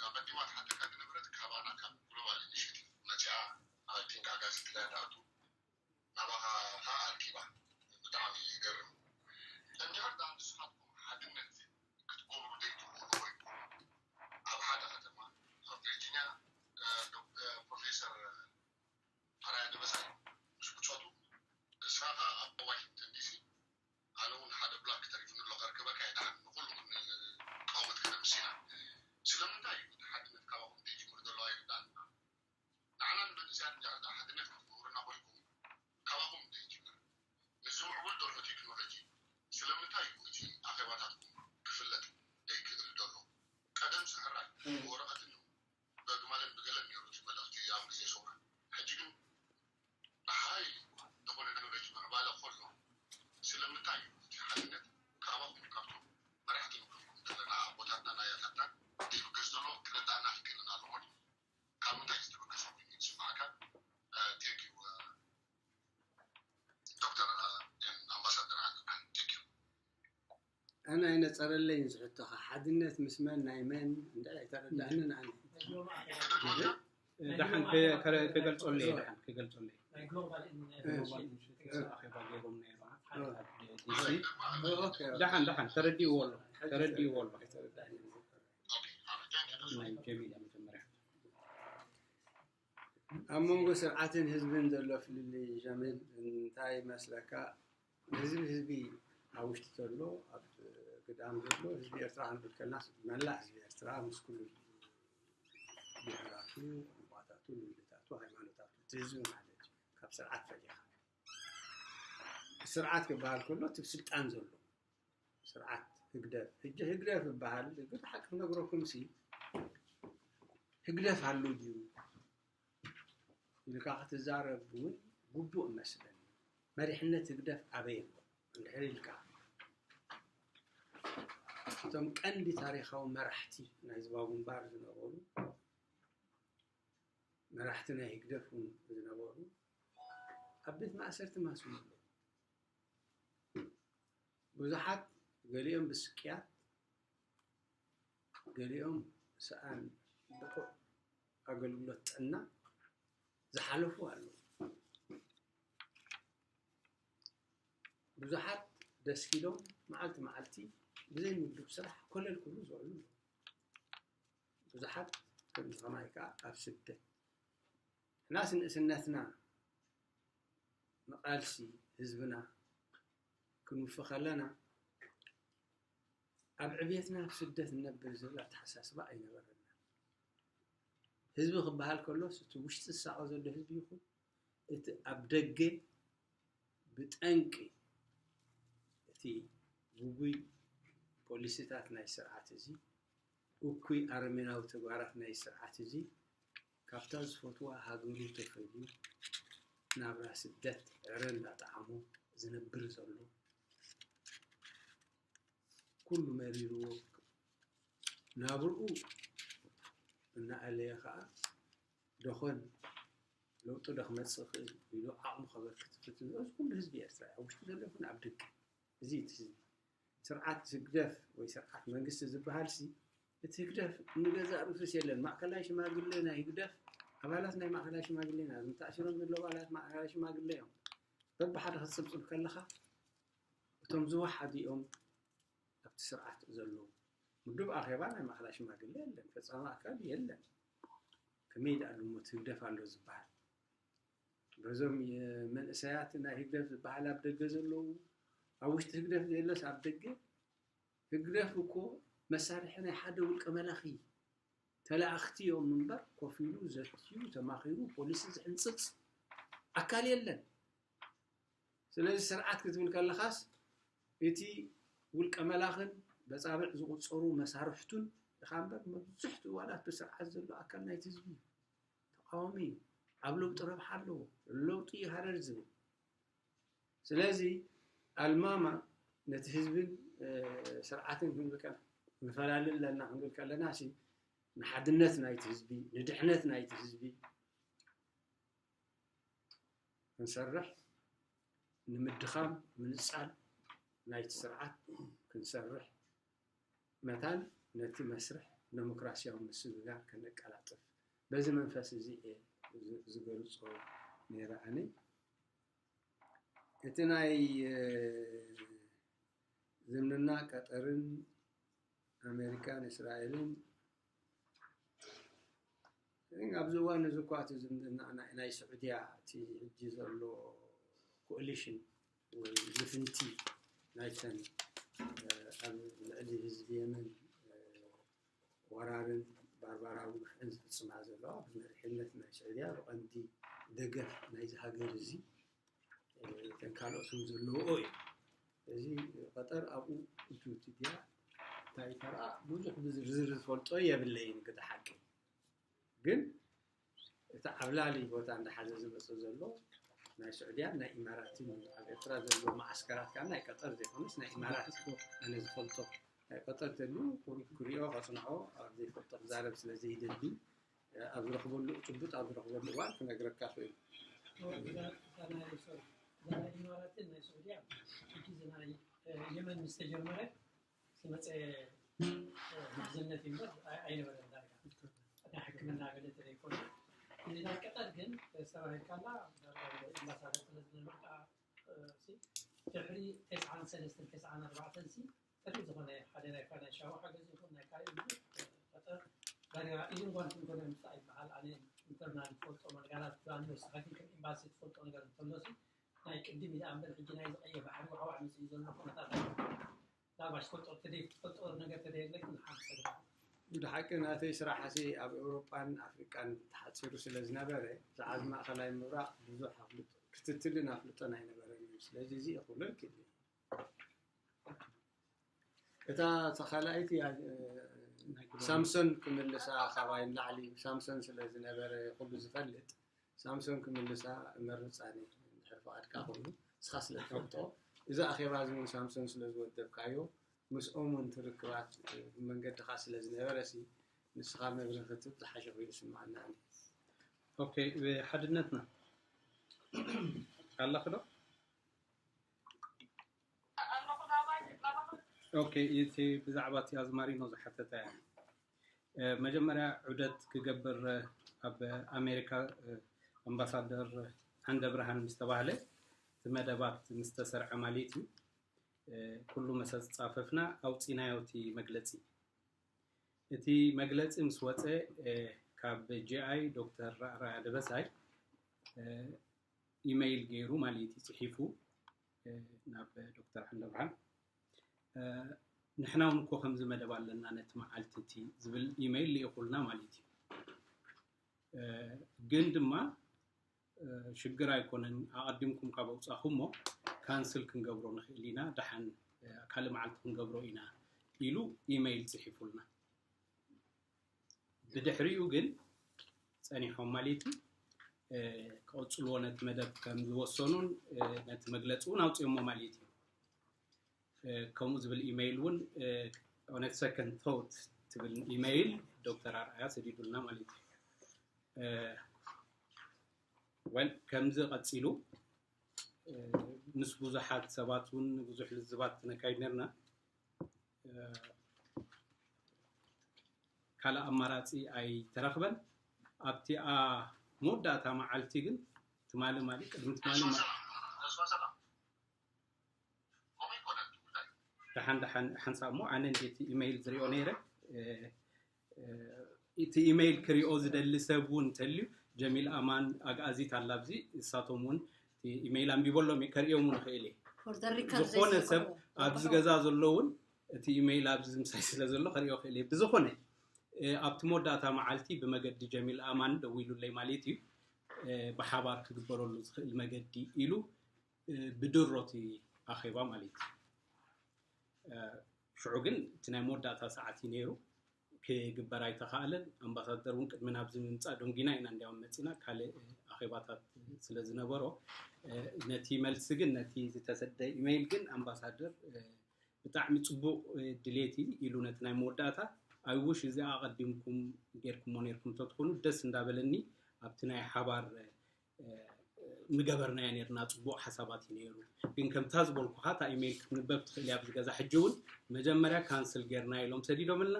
ኣቐዲማ ትሓተካ ዝነበረት ካባና ካብ ግሎባል ኢኒሽቲቭ መፂኣ፣ ኣብ ቲንክ ኣጋዚ ክልተ ትኣቱ፣ ናባኻ ኸዓ ኣርኪባ። ብጣዕሚ ይገርም። እንድሕር ደኣ ንስኻትኩም ሓድነት ክትገብሩ ዘይትኽእሉ ኮይንኩም፣ ኣብ ሓደ ከተማ፣ ኣብ ቪርጂንያ፣ እ፣ ዶ-፣ እ፣ ፕሮፌሰር ኣርኣያ ደበሳይ ምስ ብጾቱ፣ ንስኻ ኸኣ ኣብ ዋሽንግተን ዲሲ፣ ኣነ እውን ሓደ ብላክ ተሪፉኒ ኣሎ፣ ከርክበካ እየ ደሓን፣ ንኹሉ ክንቃወት ክነምስ ኢና። ስለምንታይ እዩ እቲ ሓድነት ካባኹም ዘይጅምር ዘሎ ኣይርድኣንን። ንዓና ንመንእሰያት እንድሕር ደኣ ሓድነት ክትገብሩና ኮይንኩም፣ ካባኹም ዘይጅምር። ምስዚ ምዕቡል ዘሎ ቴክኖሎጂ፣ ስለምንታይ እዩ እቲ ኣኼባታትኩም ክፍለጥ ዘይክእል ዘሎ? ቀደም ስሕራይ ብወረቐትን በግማልን ብገለን ነይሩ እቲ መልእኽቲ ኣብ ግዜ ሰውራ። ሕጂ ግን ብሓይሊ ዝኾነ ቴክኖሎጂ ምዕባለ ከሎ፣ ስለምንታይ እዩ እቲ ሓድነት ካባኹም ካብቶም መራሕቲ ንብለኩም ዘለና ኣቦታትናን ኣያታትናን ዘይብገስ ዘሎ ክርድኣና ኣይክእልን ኣሎ። እሞ ካብ ምንታይ ዝተበገሰ ኮይኑ እዩ ዝስምዓካ? እ፣ ቴንክ ዩ፣ እ፣ ዶክተር፣ እ፣ ኣምባሳደር ዓንደብርሃን፣ ቴንክ ዩ። ኣነ ኣይነጸረለይን ዝሕቶኻ። ሓድነት ምስ መን ናይ መን እንድዒ ኣይተረዳእንን ኣነ። ደሓን ከ-፣ ከ-፣ ክገልጸሉ እየ፣ ደሓን ክገልጸሉ እየ። ናይ ግሎባል ኢን-፣ እ፣ ግሎባል ኢኒሽቲቭ ኣኼባ ገይሮም ነይሮም ኣብ ዲ ሲ። እ፣ ኦኬ፣ ኦኬ። ደሓን፣ ደሓን ተረዲእዎ ኣሎ፣ ተረዲእዎ ኣሎ። ኣይተረዳእንን። ናይ ጀሚል መጀመርያ። ኣብ መንጎ ስርዓትን ህዝብን ዘሎ ፍልልይ ጀሚል እንታይ ይመስለካ? ህዝቢ፣ ህዝቢ ኣብ ውሽጢ ዘሎ፣ ኣብ ግዳም ዘሎ ህዝቢ ኤርትራ ክንብል ከለና፣ መላእ ህዝቢ ኤርትራ ምስ ኩሉ ብሄራቱ፣ ቋንቋታቱ፣ ልምድታቱ፣ ሃይማኖታቱ፣ እቲ ህዝቢ ማለት እዩ። ካብ ስርዓት ፈሊኻ። ስርዓት ክበሃል ከሎ፣ እቲ ስልጣን ዘሎ ስርዓት ህግደፍ። ሕጂ ህግደፍ ይበሃል፣ ግን ሓቂ ክነግረኩም ሲ፣ ህግደፍ ኣሎ ድዩ ኢልካ ክትዛረብ እውን ግቡእ እመስለኒ። መሪሕነት ህግደፍ ኣበይ ኣሎ እንድሕር ኢልካ፣ እቶም ቀንዲ ታሪኻዊ መራሕቲ ናይ ህዝባዊ ግንባር ዝነበሩ፣ መራሕቲ ናይ ህግደፍ እውን ዝነበሩ ኣብ ቤት ማእሰርቲ ማስሉ ኣለዉ። ብዙሓት፣ ገሊኦም ብስቅያት፣ ገሊኦም ሰኣን ብቑዕ ኣገልግሎት ጥዕና ዝሓለፉ ኣለዉ። ብዙሓት ደስኪሎም መዓልቲ መዓልቲ ብዘይ ምዱብ ስራሕ ኮለል ክብሉ ዝውዕሉ ኣለዉ። ብዙሓት ከምዚ ከማይ ከኣ ኣብ ስደት። ንሕናስ ንእስነትና ንቃልሲ ህዝብና ክንውፊ ከለና፣ ኣብ ዕብየትና ኣብ ስደት ንነብር ዝብል ኣተሓሳስባ ኣይነበረና። ህዝቢ ክበሃል ከሎስ እቲ ውሽጢ ዝሳቐ ዘሎ ህዝቢ ይኹን እቲ ኣብ ደገ ብጠንቂ እቲ ግጉይ ፖሊሲታት ናይ ስርዓት እዚ፣ እኩይ ኣረሜናዊ ተግባራት ናይ ስርዓት እዚ፣ ካብታ ዝፈትዋ ሃገሩ ተፈልዩ ናብራ ስደት ዕረ እንዳጠዓሞ ዝነብር ዘሎ፣ ኩሉ መሪርዎ ናብርኡ እናኣለየ ከዓ ደኾን ለውጢ ዶ ክመፅእ ይኽእል ኢሉ ዓቕሙ ከበርክት ዝፍትን ዘሎ እዚ ኩሉ ህዝቢ ኤርትራ እዩ። ኣብ ውሽጢ ዘሎ ይኹን ኣብ ደገ። እዚ እቲ ህዝቢ ስርዓት ህግደፍ ወይ ስርዓት መንግስቲ ዝበሃል ሲ እቲ ህግደፍ ንገዛእ ርእሱስ የለን። ማእከላይ ሽማግለ ናይ ህግደፍ ኣባላት ናይ ማእከላይ ሽማግለ ኢና። እዞም ተኣሲሮም ዘለዉ ኣባላት ማእከላይ ሽማግለ እዮም። በብሓደ ክትጽብጽብ ከለኻ እቶም ዝወሓዱ እዮም ኣብቲ ስርዓት ዘለዉ። ውድብ ኣኼባ ናይ ማእከላይ ሽማግለ የለን፣ ፈጻሚ ኣካል የለን። ከመይ ደኣ ድሞ እቲ ህግደፍ ኣሎ ዝበሃል? በዞም መንእሰያት ናይ ህግደፍ ዝበሃል ኣብ ደገ ዘለዉ፣ ኣብ ውሽጢ ህግደፍ ዘየለስ ኣብ ደገ። ህግደፍ እኮ መሳርሒ ናይ ሓደ ውልቀ መላኺ ተላእኽቲ እዮም እምበር ኮፍ ኢሉ ዘትዩ ተማኺሩ ፖሊሲ ዝሕንፅፅ ኣካል የለን። ስለዚ ስርዓት ክትብል ከለኻስ እቲ ውልቀ መላኽን በፃብዕ ዝቁፀሩ መሳርሕቱን ኢኻ እምበር መብዝሕትኡ ዋላ እቲ ስርዓት ዘሎ ኣካል ናይቲ ህዝቢ እዩ። ተቃዋሚ እዩ። ኣብ ለውጢ ረብሓ ኣለዎ። ለውጢ እዩ ሃረር ዝብል። ስለዚ ኣልማማ ነቲ ህዝብን ስርዓትን ክንብል ከለና ንፈላለ ኣለና ክንብል ከለና ሲ ንሓድነት ናይቲ ህዝቢ ንድሕነት ናይቲ ህዝቢ ክንሰርሕ ንምድኻም ምንፃል ናይቲ ስርዓት ክንሰርሕ መታን ነቲ መስርሕ ዴሞክራሲያዊ ምስግጋር ከነቀላጥፍ በዚ መንፈስ እዚ እየ ዝገልፆ ነይረ ኣነ። እቲ ናይ ዝምድና ቀጠርን ኣሜሪካን እስራኤልን ኣብዚ እዋን እዚ እኳ እቲ ዝምድና ናይ ስዑድያ እቲ ሕጂ ዘሎ ኮሊሽን ወይ ልፍንቲ ናይተን ኣብ ልዕሊ ህዝቢ የመን ወራርን ባርባራዊ ግፍዕን ዝፍፅማ ዘለዋ ብመሪሕነት ናይ ስዑድያ ብቐንዲ ደገፍ ናይዚ ሃገር እዚ እተን ካልኦት እውን ዘለውኦ እዩ። እዚ ቀጠር ኣብኡ እትውቲ ድያ እንታይ ተረኣ ብዙሕ ብዝርዝር ዝፈልጦ የብለይን። ግደ ሓቂ ግን እቲ ዓብላሊ ቦታ እንዳሓዘ ዝመፅእ ዘሎ ናይ ስዑድያን ናይ ኢማራትን እዩ። ኣብ ኤርትራ ዘሎ መዓስከራት ከዓ ናይ ቀጠር ዘይኮነስ ናይ ኢማራት እዩ። ኣነ ዝፈልጦ ናይ ቀጠር ተሉ ክሪኦ ከፅንዖ ኣብ ዘይፈልጦ ክዛረብ ስለ ዘይደሊ ኣብ ዝረኽበሉ ጭቡጥ ኣብ ዝረኽበሉ እዋን ክነግረካ ክእል። ኢማራትን ናይ ስዑድያ ሕጂ ናይ የመን ምስ ተጀመረ ዝመፀ ምሕዝነት እዩ እምበር ኣይነበረን። ዳርጋ ናይ ሕክምና ገለ ተዘይኮነ እዚ ናይ ቀጠር ግን ተባሂልካላ ዳርጋ ኣምባሳደር ስለ ዝነበርካ ድሕሪ ተስዓን ሰለስተን ተስዓን ኣርባዕተን ሲ ጥርይ ዝኾነ ሓደ ናይ ፋይናንሻዊ ሓገዝ ይኹን ናይ ካልእ ብዙሕ ፈጠር ዳርጋ ኢድን ጓንትን ኮነ ምሳእ ይበሃል። ኣነ ኢንተርናል ትፈልጦ መርጋላት ዛኒ ወስኻ ግን ከም ኤምባሲ ትፈልጦ ነገር እንተሎሲ ናይ ቅድም ኢለ ኣንበር ሕጂ ናይ ዝቐየ ባሕሪ ዋዕዋዕ ምስ እዩ ዘሎ ኩነታት ናባሽ ትፈልጦ ተደይ ትፈልጦ ነገር ተደየለክ ንሓምሰ ብሓቂ ናተይ ስራሕ ሲ ኣብ ኤውሮጳን ኣፍሪቃን ተሓፂሩ ስለ ዝነበረ ዝዓዝ ማእኸላይ ምብራቕ ብዙሕ ክትትልን ኣፍልጦን ኣይነበረን እዩ። ስለዚ እዚ ክብለልክ እየ። እታ ተኻላኣይቲ ሳምሶን ክምልሳ ካባይ ንላዕሊ ሳምሶን ስለ ዝነበረ ኩሉ ዝፈልጥ ሳምሶን ክምልሳ እመርፅ ኣነ። እንድሕር ፍቓድካ ኮይኑ ንስኻ ስለ ትፈልጦ እዚ ኣኼባ እዚ እውን ሳምሶን ስለ ዝወደብካዮ ምስኦም እውን ትርክባት ብመንገድኻ ስለ ዝነበረ ሲ ንስኻ መብርሂ ክትህብ ዝሓሸ ኮይኑ ይስምዓና ኣነ። ኦኬ፣ ሓድነትና ኣለኽ ዶ? ኦኬ፣ እቲ ብዛዕባ እቲ ኣዝማሪኖ ዝሓተተ እያ። መጀመርያ ዑደት ክገብር ኣብ ኣሜሪካ ኣምባሳደር ዓንደ ብርሃን ምስ ተባህለ እቲ መደባት ምስ ተሰርዐ ማለት እዩ። ኩሉ መሰ ፃፈፍና ኣውፂናዮ እቲ መግለፂ። እቲ መግለፂ ምስ ወፀ ካብ ጂኣይ ዶክተር ራእራያ ደበሳይ ኢመይል ገይሩ ማለት እዩ ፅሒፉ ናብ ዶክተር ዓንደ ብርሃን ንሕና እውን እኮ ከምዚ መደብ ኣለና ነቲ መዓልቲ እቲ ዝብል ኢመይል ልኢኹልና ማለት እዩ። ግን ድማ ሽግር ኣይኮነን፣ ኣቐዲምኩም ካብ ኣውፃኹሞ ካንስል ክንገብሮ ንኽእል ኢና፣ ደሓን ካልእ መዓልቲ ክንገብሮ ኢና ኢሉ ኢመይል ፅሒፉልና። ብድሕሪኡ ግን ፀኒሖም ማለት እዩ ክቕፅልዎ ነቲ መደብ ከም ዝወሰኑን ነቲ መግለፂ እውን ኣውፅኦሞ ማለት እዩ። ከምኡ ዝብል ኢመይል እውን ኦነት ሰከንድ ቶት ትብል ኢመይል ዶክተር ኣርኣያ ሰዲዱልና ማለት እዩ። ወል ከምዚ ቀፂሉ ምስ ብዙሓት ሰባት እውን ብዙሕ ልዝባት ነካይድ ነርና። ካልእ ኣማራፂ ኣይተረኽበን። ኣብቲ መወዳእታ መዓልቲ ግን ትማሊ ማለት ቅድሚ ትማሊ ደሓን ደሓን ሓንሳብ እሞ ኣነ እንዴት ኢመይል ዝሪኦ ነይረ። እቲ ኢመይል ክሪኦ ዝደሊ ሰብ እውን እንተልዩ ጀሚል ኣማን ኣግኣዚት ኣላ ኣብዚ፣ እሳቶም እውን ኢመይል ኣንቢበሎም ከሪኦም ንኽእል እየ። ዝኾነ ሰብ ኣብዚ ገዛ ዘሎ እውን እቲ ኢመይል ኣብዚ ምሳይ ስለ ዘሎ ከሪኦ ክእል እየ። ብዝኾነ ኣብቲ መወዳእታ መዓልቲ ብመገዲ ጀሚል ኣማን ደዊሉለይ ማለት እዩ። ብሓባር ክግበረሉ ዝኽእል መገዲ ኢሉ ብድሮ እቲ ኣኼባ ማለት እዩ። ሽዑ ግን እቲ ናይ መወዳእታ ሰዓት እዩ ነይሩ፣ ክግበር ኣይተኻእለን። ኣምባሳደር እውን ቅድሚ ናብዚ ምምፃእ ደንጊና ኢና እንዲያውም መፂና፣ ካልእ ኣኼባታት ስለ ዝነበሮ ነቲ መልሲ ግን ነቲ ዝተሰደ ኢመይል ግን ኣምባሳደር ብጣዕሚ ፅቡቕ ድሌት እዩ ኢሉ ነቲ ናይ መወዳእታ I wish እዚ ኣቐዲምኩም ጌርኩሞ ኔርኩም ተትኾኑ ደስ እንዳበለኒ ኣብቲ ናይ ሓባር ምገበርናዮ ኔርና። ፅቡቕ ሓሳባት እዩ ነይሩ። ግን ከምታ ዝበልኩኻ እታ ኢሜይል ክትንበብ ትኽእል እያ ኣብዚ ገዛ። ሕጂ እውን መጀመርያ ካንስል ጌርና ኢሎም ሰዲዶምልና፣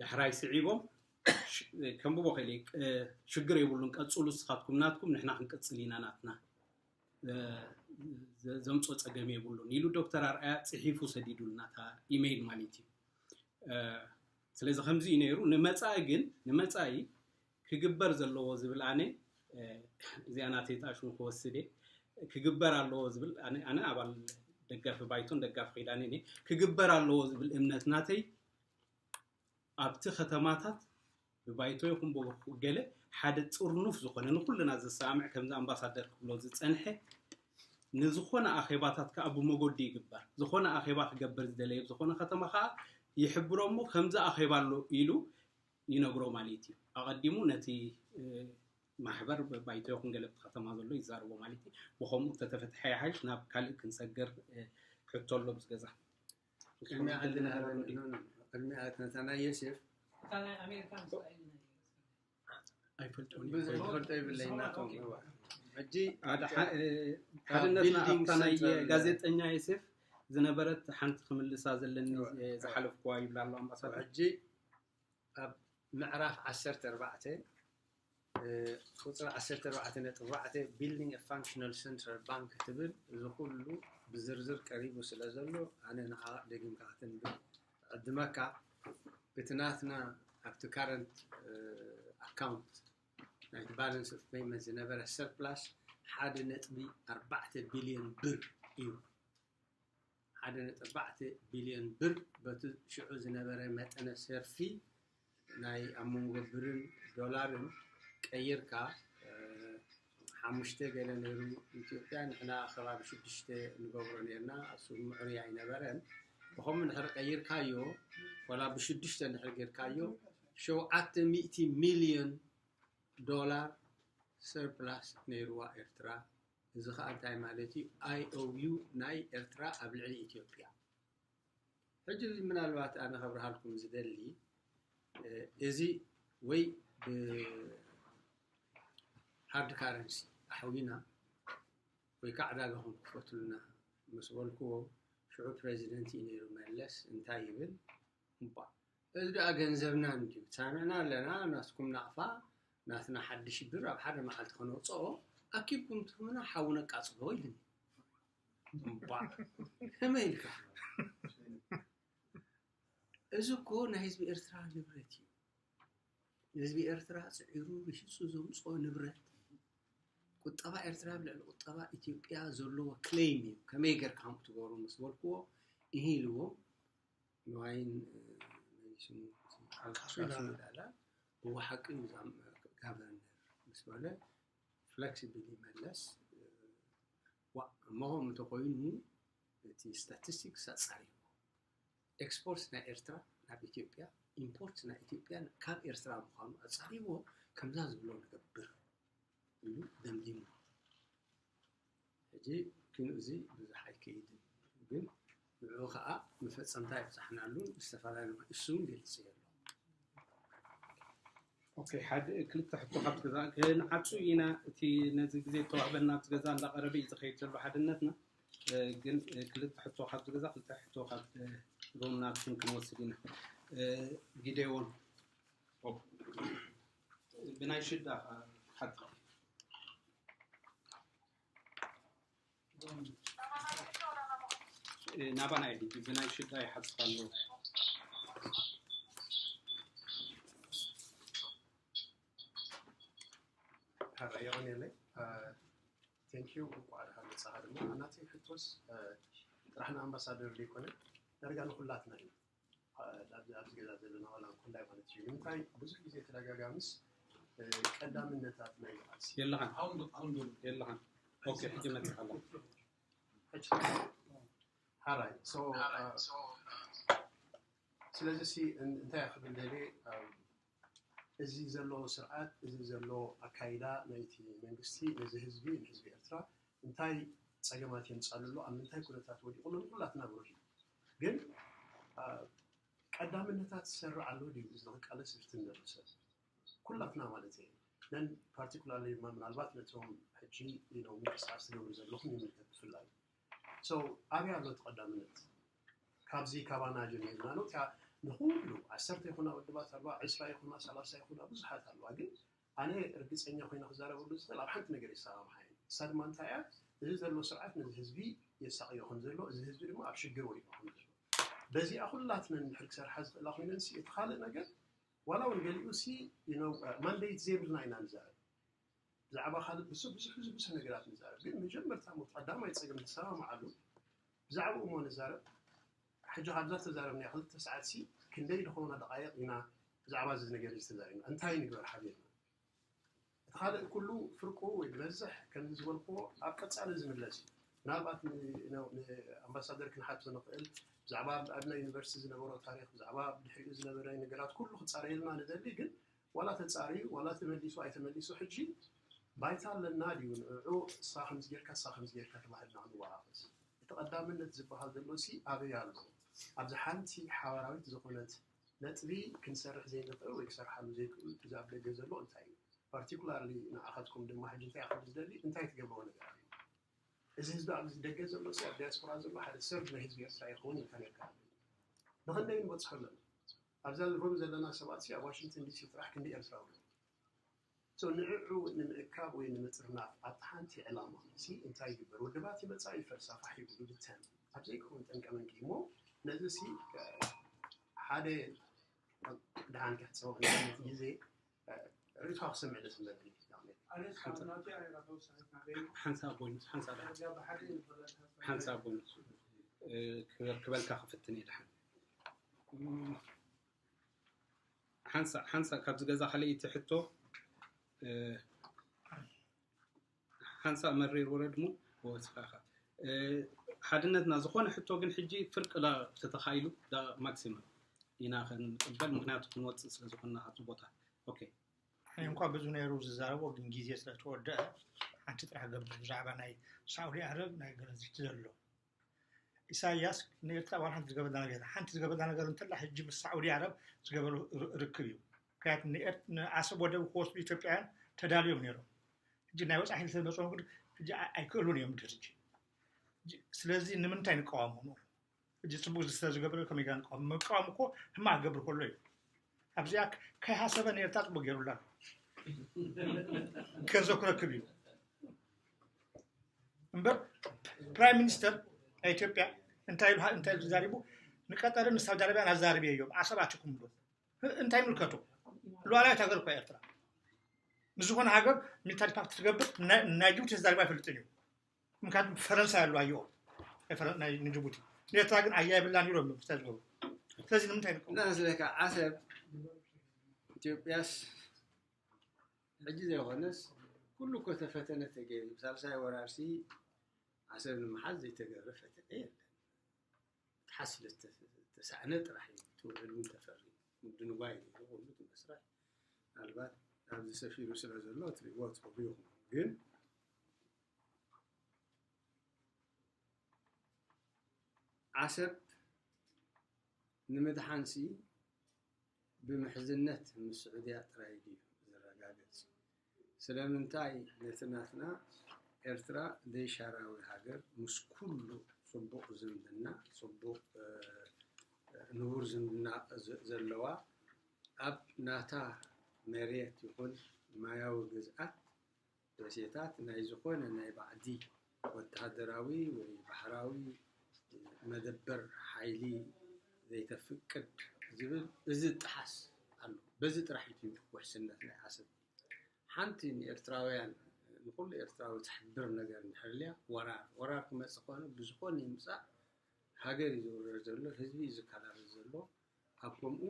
ዳሕራይ ስዒቦም ከንብቦ ክእል እየ። ሽግር የብሉን፣ ቀፅሉ ንስኻትኩም ናትኩም፣ ንሕና ክንቅፅል ኢና ናትና፣ ዘምፅኦ ፀገም የብሉን ኢሉ ዶክተር ኣርኣያ ፅሒፉ ሰዲዱልና እታ ኢሜይል ማለት እዩ። ስለዚ ከምዚ እዩ ነይሩ። ንመፃኢ ግን ንመፃኢ ክግበር ዘለዎ ዝብል ኣነ እዚኣ ናተይ ጣሽሙ ክወስድ እየ። ክግበር ኣለዎ ዝብል ኣነ ኣባል ደጋፊ ባይቶን ደጋፊ ኪዳንን እየ። ክግበር ኣለዎ ዝብል እምነት ናተይ ኣብቲ ከተማታት ብባይቶ ይኹን ብገለ ሓደ ጥርኑፍ ዝኾነ ንኩልና ዘሰማምዕ ከምዚ ኣምባሳደር ክብሎ ዝፀንሐ ንዝኾነ ኣኼባታት ከዓ ብመጎዲ ይግበር። ዝኾነ ኣኼባ ክገብር ዝደለየ ዝኾነ ከተማ ከዓ ይሕብሮ እሞ ከምዚ ኣኼባ ኣሎ ኢሉ ይነግሮ ማለት እዩ። ኣቐዲሙ ነቲ ማሕበር ባይቶ ይኹን ገለ ብቲ ከተማ ዘሎ ይዛረቦ ማለት እዩ። ብኸምኡ ተተፈትሐ ይሓይሽ። ናብ ካልእ ክንሰግር ሕቶ ኣሎ ምስ ገዛ ቅድሚያ ኣተንታናይ ዮሴፍ ኣይፈልጦም ብዙሕ ዝፈልጦ ይብለይ ናቶም ሕጂ ሓድነትና ኣብታ ናይ ጋዜጠኛ ዮሴፍ ዝነበረት ሓንቲ ክምልሳ ዘለኒ ዝሓለፍኩዋ ይብላ ኣሎ ኣምባሳደር። ሕጂ ኣብ ምዕራፍ ዓሰርተ ኣርባዕተ ቁፅሪ ዓሰርተ ኣርባዕተ ነጥቢ ኣርባዕተ building a functional central bank ትብል እዚ ኩሉ ብዝርዝር ቀሪቡ ስለ ዘሎ ኣነ ንዓ ደጊምካ ክትንብብ ዕድመካ እቲ ናትና ኣብቲ current account ናይቲ balance of payment ዝነበረ surplus ሓደ ነጥቢ ኣርባዕተ ቢልዮን ብር እዩ። ሓደ ነጥቢ ኣርባዕተ ቢልዮን ብር በቲ ሽዑ ዝነበረ መጠነ ሸርፊ ናይ ኣብ መንጎ ብርን ዶላርን ቀይርካ ሓሙሽተ ገለ ነይሩ ኢትዮጵያ ንሕና ከባቢ ሽዱሽተ ንገብሮ ነርና። እሱ ምዕሩይ ኣይነበረን። ብኸምኡ እንድሕር ቀይርካዮ ዋላ ብሽዱሽተ እንድሕር ጌርካዮ ሸውዓተ ሚእቲ ሚልዮን ዶላር surplus ነይርዋ ኤርትራ። እዚ ከዓ እንታይ ማለት እዩ? I O U ናይ ኤርትራ ኣብ ልዕሊ ኢትዮጵያ። ሕጂ እዚ ምናልባት ኣነ ከብርሃልኩም ዝደሊ እዚ ወይ ብ hard currency ኣሕዊና ወይ ከዓ ዕዳጋ ክንክፈትሉና ምስ በልክዎ ሽዑ ፕሬዚደንት እዩ ነይሩ መለስ እንታይ ይብል እባ እዚ ደኣ ገንዘብና እንድዩ ሳሚዕና ኣለና ናትኩም ናቕፋ ናትና ሓድሽ ብር ኣብ ሓደ መዓልቲ ከነውፅኦ ኣኪብኩም ትህቡና ሓዊ ነቃፅሎ ኢሉኒ እባ ከመይ ኢልካ እዚ እኮ ናይ ህዝቢ ኤርትራ ንብረት እዩ ህዝቢ ኤርትራ ፅዒሩ ርሂፁ ዘምፅኦ ንብረት ቁጠባ ኤርትራ ኣብ ልዕሊ ቁጠባ ኢትዮጵያ ዘለዎ claim እዩ ከመይ ጌርካ ከምኡ ትገብሩ ምስ በልክዎ እሂ ኢልዎ ንዋይን መሊሱ ዓቃሱ ኢላላ ብሓቂ ንዛም ጋቨርነር ምስ በለ ፍለክሲብል ይመለስ። ዋ እሞ እንተኮይኑ እቲ ስታቲስቲክስ ኣጻሪዎ ኤክስፖርት ናይ ኤርትራ ናብ ኢትዮጵያ፣ ኢምፖርት ናይ ኢትዮጵያ ካብ ኤርትራ ምዃኑ ኣጻሪዎ ከምዛ ዝብሎ ንገብር ኢሉ ደምዲሙ። ሕጂ ግን እዚ ብዙሕ ኣይከይድን፣ ግን ንዕኡ ከዓ መፈጸምታ ይብጻሕናሉ። ዝተፈላለዩ እሱ ግልፂ የሎ። ኦኬ፣ ሓደ ክልተ ሕቶ ካብቲ ገዛ ክንዓጹ ኢና። እቲ ነዚ ግዜ ዝተዋህበና ኣብቲ ገዛ እንዳቐረበ እዩ ዝኸይድ ዘሎ ሓድነትና። ግን ክልተ ሕቶ ካብዚ ገዛ ክልተ ሕቶ ካብ ሮና ክሽን ክንወስድ ኢና። ጊዴዎን ብናይ ሽዳ ሓቲ ናባና ይ ብናይ ሽዳ ይሓትካ ኣሎ። ራእዮን የለይ። ቴንኪዩ እንኳዕ ደሓን መጻኻ። ድማ ናተይ ሕቶስ ጥራሕ ንኣምባሳደር ዘይኮነ ዳርጋ ንኩላትና እዩ። ኣብዚ ገዛ ዘለና ዋላ እንኮላይ ማለት እዩ። ንምንታይ ብዙሕ ግዜ ተደጋጋሚስ ቀዳምነታት ናይ ቃልሲ የለኻን የለኻን። ኦኬ፣ ሕጂ መጽእ ኣለኻ። ሕራይ ስለዚ ሲ እንታይ ክብል ደልየ፣ እዚ ዘሎ ስርዓት፣ እዚ ዘሎ ኣካይዳ ናይቲ መንግስቲ ነዚ ህዝቢ፣ ንህዝቢ ኤርትራ እንታይ ጸገማት የምጻሉ ኣሎ፣ ኣብ ምንታይ ኩነታት ወዲቑ ኣሎ ንኩላትና ብሩህ እዩ። ግን ቀዳምነታት ዝሰርዕ ኣሎ ድዩ እዚ ንክቃለስ ዝፍትን ዘሎ ሰብ? ኩላትና ማለት እየ። ነን ፓርቲኩላርሊ ድማ ምናልባት ነቶም ሕጂ ምንቅስቃስ ትገብሩ ዘለኹም ይምልከት ብፍላይ። ኣበይ ኣሎ እቲ ቀዳምነት? ካብዚ ካባና ጀሚርና ነው። እቲያ ንኩሉ ዓሰርተ ይኹና ውድባት ኣለዋ፣ ዕስራ ይኹና፣ ሰላሳ ይኹና ብዙሓት ኣለዋ። ግን ኣነ ርግፀኛ ኮይነ ክዛረበሉ ዝኽእል ኣብ ሓንቲ ነገር ይሰማምሓ እየ። ንሳ ድማ እንታይ እያ? እዚ ዘሎ ስርዓት ነዚ ህዝቢ የሳቕዮ ከም ዘሎ፣ እዚ ህዝቢ ድማ ኣብ ሽግር ወዲቑ ከም ዘሎ፣ በዚኣ ኩላትነን እንድሕር ክሰርሓ ዝኽእላ ኮይነን ሲ እቲ ካልእ ነገር ዋላ እውን ገሊኡ ሲ ማንዴት ዘይብልና ኢና ንዛረብ። ብዛዕባ ካልእ ብዙሕ ብዙሕ ብዙሕ ብዙሕ ነገራት ንዛረብ፣ ግን መጀመርታ ሞ ቀዳማይ ጸገም ንሰማምዓሉ ብዛዕባኡ እሞ ንዛረብ። ሕጂ ካብዛ ተዛረብናያ ክልተ ሰዓት ሲ ክንደይ ዝኾና ደቃይቕ ኢና ብዛዕባ እዚ ነገር እዚ ተዛሪብና? እንታይ ንግበር ሓቢርና? እቲ ካልእ ኩሉ ፍርቁ ወይ ዝበዝሕ ከምዚ ዝበልክዎ ኣብ ቀጻሊ ዝምለስ እዩ። ምናልባት ንኣምባሳደር ክንሓቶ ንኽእል ብዛዕባ ኣብ ናይ ዩኒቨርሲቲ ዝነበሮ ታሪክ፣ ብዛዕባ ድሕሪኡ ዝነበረ ነገራት ኩሉ ክጻረየልና ንደሊ፣ ግን ዋላ ተጻርዩ ዋላ ተመሊሱ ኣይተመሊሱ ሕጂ ባይታ ኣለና ድዩ ንዕዑ እሳ ከምዚ ጌርካ እሳ ከምዚ ጌርካ ተባሂልና ክንወቃቀስ? እቲ ቀዳምነት ዝበሃል ዘሎ ሲ ኣበይ ኣሎ? ኣብዚ ሓንቲ ሓባራዊት ዝኾነት ነጥቢ ክንሰርሕ ዘይንኽእል ወይ ክሰርሓሉ ዘይክእሉ እቲ ኣብ ደገ ዘሎ እንታይ እዩ? ፓርቲኩላርሊ ንዓኻትኩም ድማ ሕጂ እንታይ ክብል ዝደሊ እንታይ ትገብርዎ ነገር ኣሎ? እዚ ህዝቢ ኣብዚ ደገ ዘሎ ሲ ኣብ ዲያስፖራ ዘሎ ሓደ ሰብ ናይ ህዝቢ ኤርትራ ይኸውን ኢልካ ኔርካ ንኽንደይ ንበፅሖ ኣለና? ኣብዛ ሮም ዘለና ሰባት ሲ ኣብ ዋሽንግተን ዲሲ ጥራሕ ክንደይ ኤርትራዊ ኣለዉ? ንዕዑ ንምእካብ ወይ ንምጥርናፍ ኣብቲ ሓንቲ ዕላማ ሲ እንታይ ይግበር? ውድባት ይመፃ ይፈርሳ ፋሕ ይብሉ ብተን ኣብ ዘይከውን ጠንቀመንቂ እሞ ነዚ ሲ ሓደ ድሓን ክሕፀወ ግዜ ርእቶ ክሰምዕ ደስ ምበለኒ። ሓንሳብ ቦይንስ ሓንሳብ ሓንሳብ ቦይንስ ክበልካ ክፍትን እየ ድሓን ሓንሳእ ሓንሳእ ካብዚ ገዛ ካልኣይቲ ሕቶ ሓንሳእ መሪር ወረድ ሞ ወስኻኻ ሓድነትና ዝኾነ ሕቶ ግን ሕጂ ፍርቂ ተተኻኢሉ ማክሲመም ኢና ክንቅበል ምክንያቱ ክንወፅእ ስለዝኮና ካብዚ ቦታ ኦኬ እኔ እንኳ ብዙ ነይሩ ዝዛረቦ ግን ጊዜ ስለተወደአ ሓንቲ ጥራሕ ገብር ብዛዕባ ናይ ሳዑዲ ዓረብ ናይ ገለዝቲ ዘሎ ኢሳያስ ንኤርትራ ዋላ ሓንቲ ዝገበላ ነገር ሓንቲ ዝገበላ ነገር እንተላ ሕጂ ምስ ሳዑዲ ዓረብ ዝገበሩ ርክብ እዩ። ምክንያቱ ንዓሰብ ወደብ ክወስዱ ኢትዮጵያውያን ተዳልዮም ነይሮም። ሕጂ ናይ ወፃኢ ሓይሊ ስለመፅኦም ግን ሕጂ ኣይክእሉን እዮም ድርጅ ስለዚ ንምንታይ ንቃወሙ ነው? ሕጂ ፅቡቅ ስለዝገበረ ከመይ ጋር ንቃወም? ምቃወም እኮ ህማቅ ገብር ከሎ እዩ። ኣብዚኣ ከይሃሰበ ንኤርትራ ፅቡቅ ገይሩላ ከዘኩረክብ እዩ እምበር ፕራይም ሚኒስተር ናይ ኢትዮጵያ እንታይ ኢሉ እንታይ ኢሉ ተዛሪቡ ንቀጠርን ንሳውዲ ኣረቢያን ኣዛርብየ እዮም ዓሰብ ኣትኩም ብሎ እንታይ ምልከቱ ሉዓላዊት ሃገር እኳ ኤርትራ ንዝኾነ ሃገር ሚሊታሪ ፓክት ትገብር ናይ ጅቡቲ ተዛሪባ ኣይፈልጥን እዩ ምክንያቱም ፈረንሳ ያሉ ኣየኦ ናይ ጅቡቲ ንኤርትራ ግን ኣያ የብላን ኢሎም ምፍታ ዝገብሩ ስለዚ ንምንታይ ንከውን እና ስለካ ዓሰብ ኢትዮጵያስ ሕጂ ዘይኮነስ ኩሉ እኮ ተፈተነ ተገይሩ ብሳልሳይ ወራርሲ ዓሰብ ንምሓዝ ዘይተገበረ ፈተነ የለን። ምትሓዝ ስለ ዝተሳእነ ጥራሕ እዩ እቲ ውዕል እውን ተፈሪሙ። ምድንጓይ እዩ ኩሉ እቲ መስርሕ። ምናልባት ኣብዚ ሰፊሩ ስለ ዘሎ ትሪእዎ ትኽእሉ ይኹን ግን ዓሰብ ንምድሓንሲ ብምሕዝነት ምስ ስዑድያ ጥራይ ድዩ ዝረጋገጽ? ስለምንታይ ነቲ ናትና ኤርትራ ዘይሻራዊ ሃገር ምስ ኩሉ ጽቡቕ ዝምድና ጽቡቕ ንቡር ዝምድና ዘለዋ ኣብ ናታ መሬት ይኹን ማያዊ ግዝኣት ደሴታት ናይ ዝኾነ ናይ ባዕዲ ወተሃደራዊ ወይ ባሕራዊ መደበር ሓይሊ ዘይተፍቅድ ዝብል እዚ ጥሓስ ኣሎ። በዚ ጥራሕ እዩ ውሕስነት ናይ ዓሰብ። ሓንቲ ንኤርትራውያን ንኩሉ ኤርትራዊ ትሕብር ነገር እንድሕር ልያ ወራር ወራር ክመፅእ ከሆነ ብዝኾነ ይምፃእ ሃገር እዩ ዝውረር ዘሎ፣ ህዝቢ እዩ ዝከላበ ዘሎ። ኣብ ከምኡ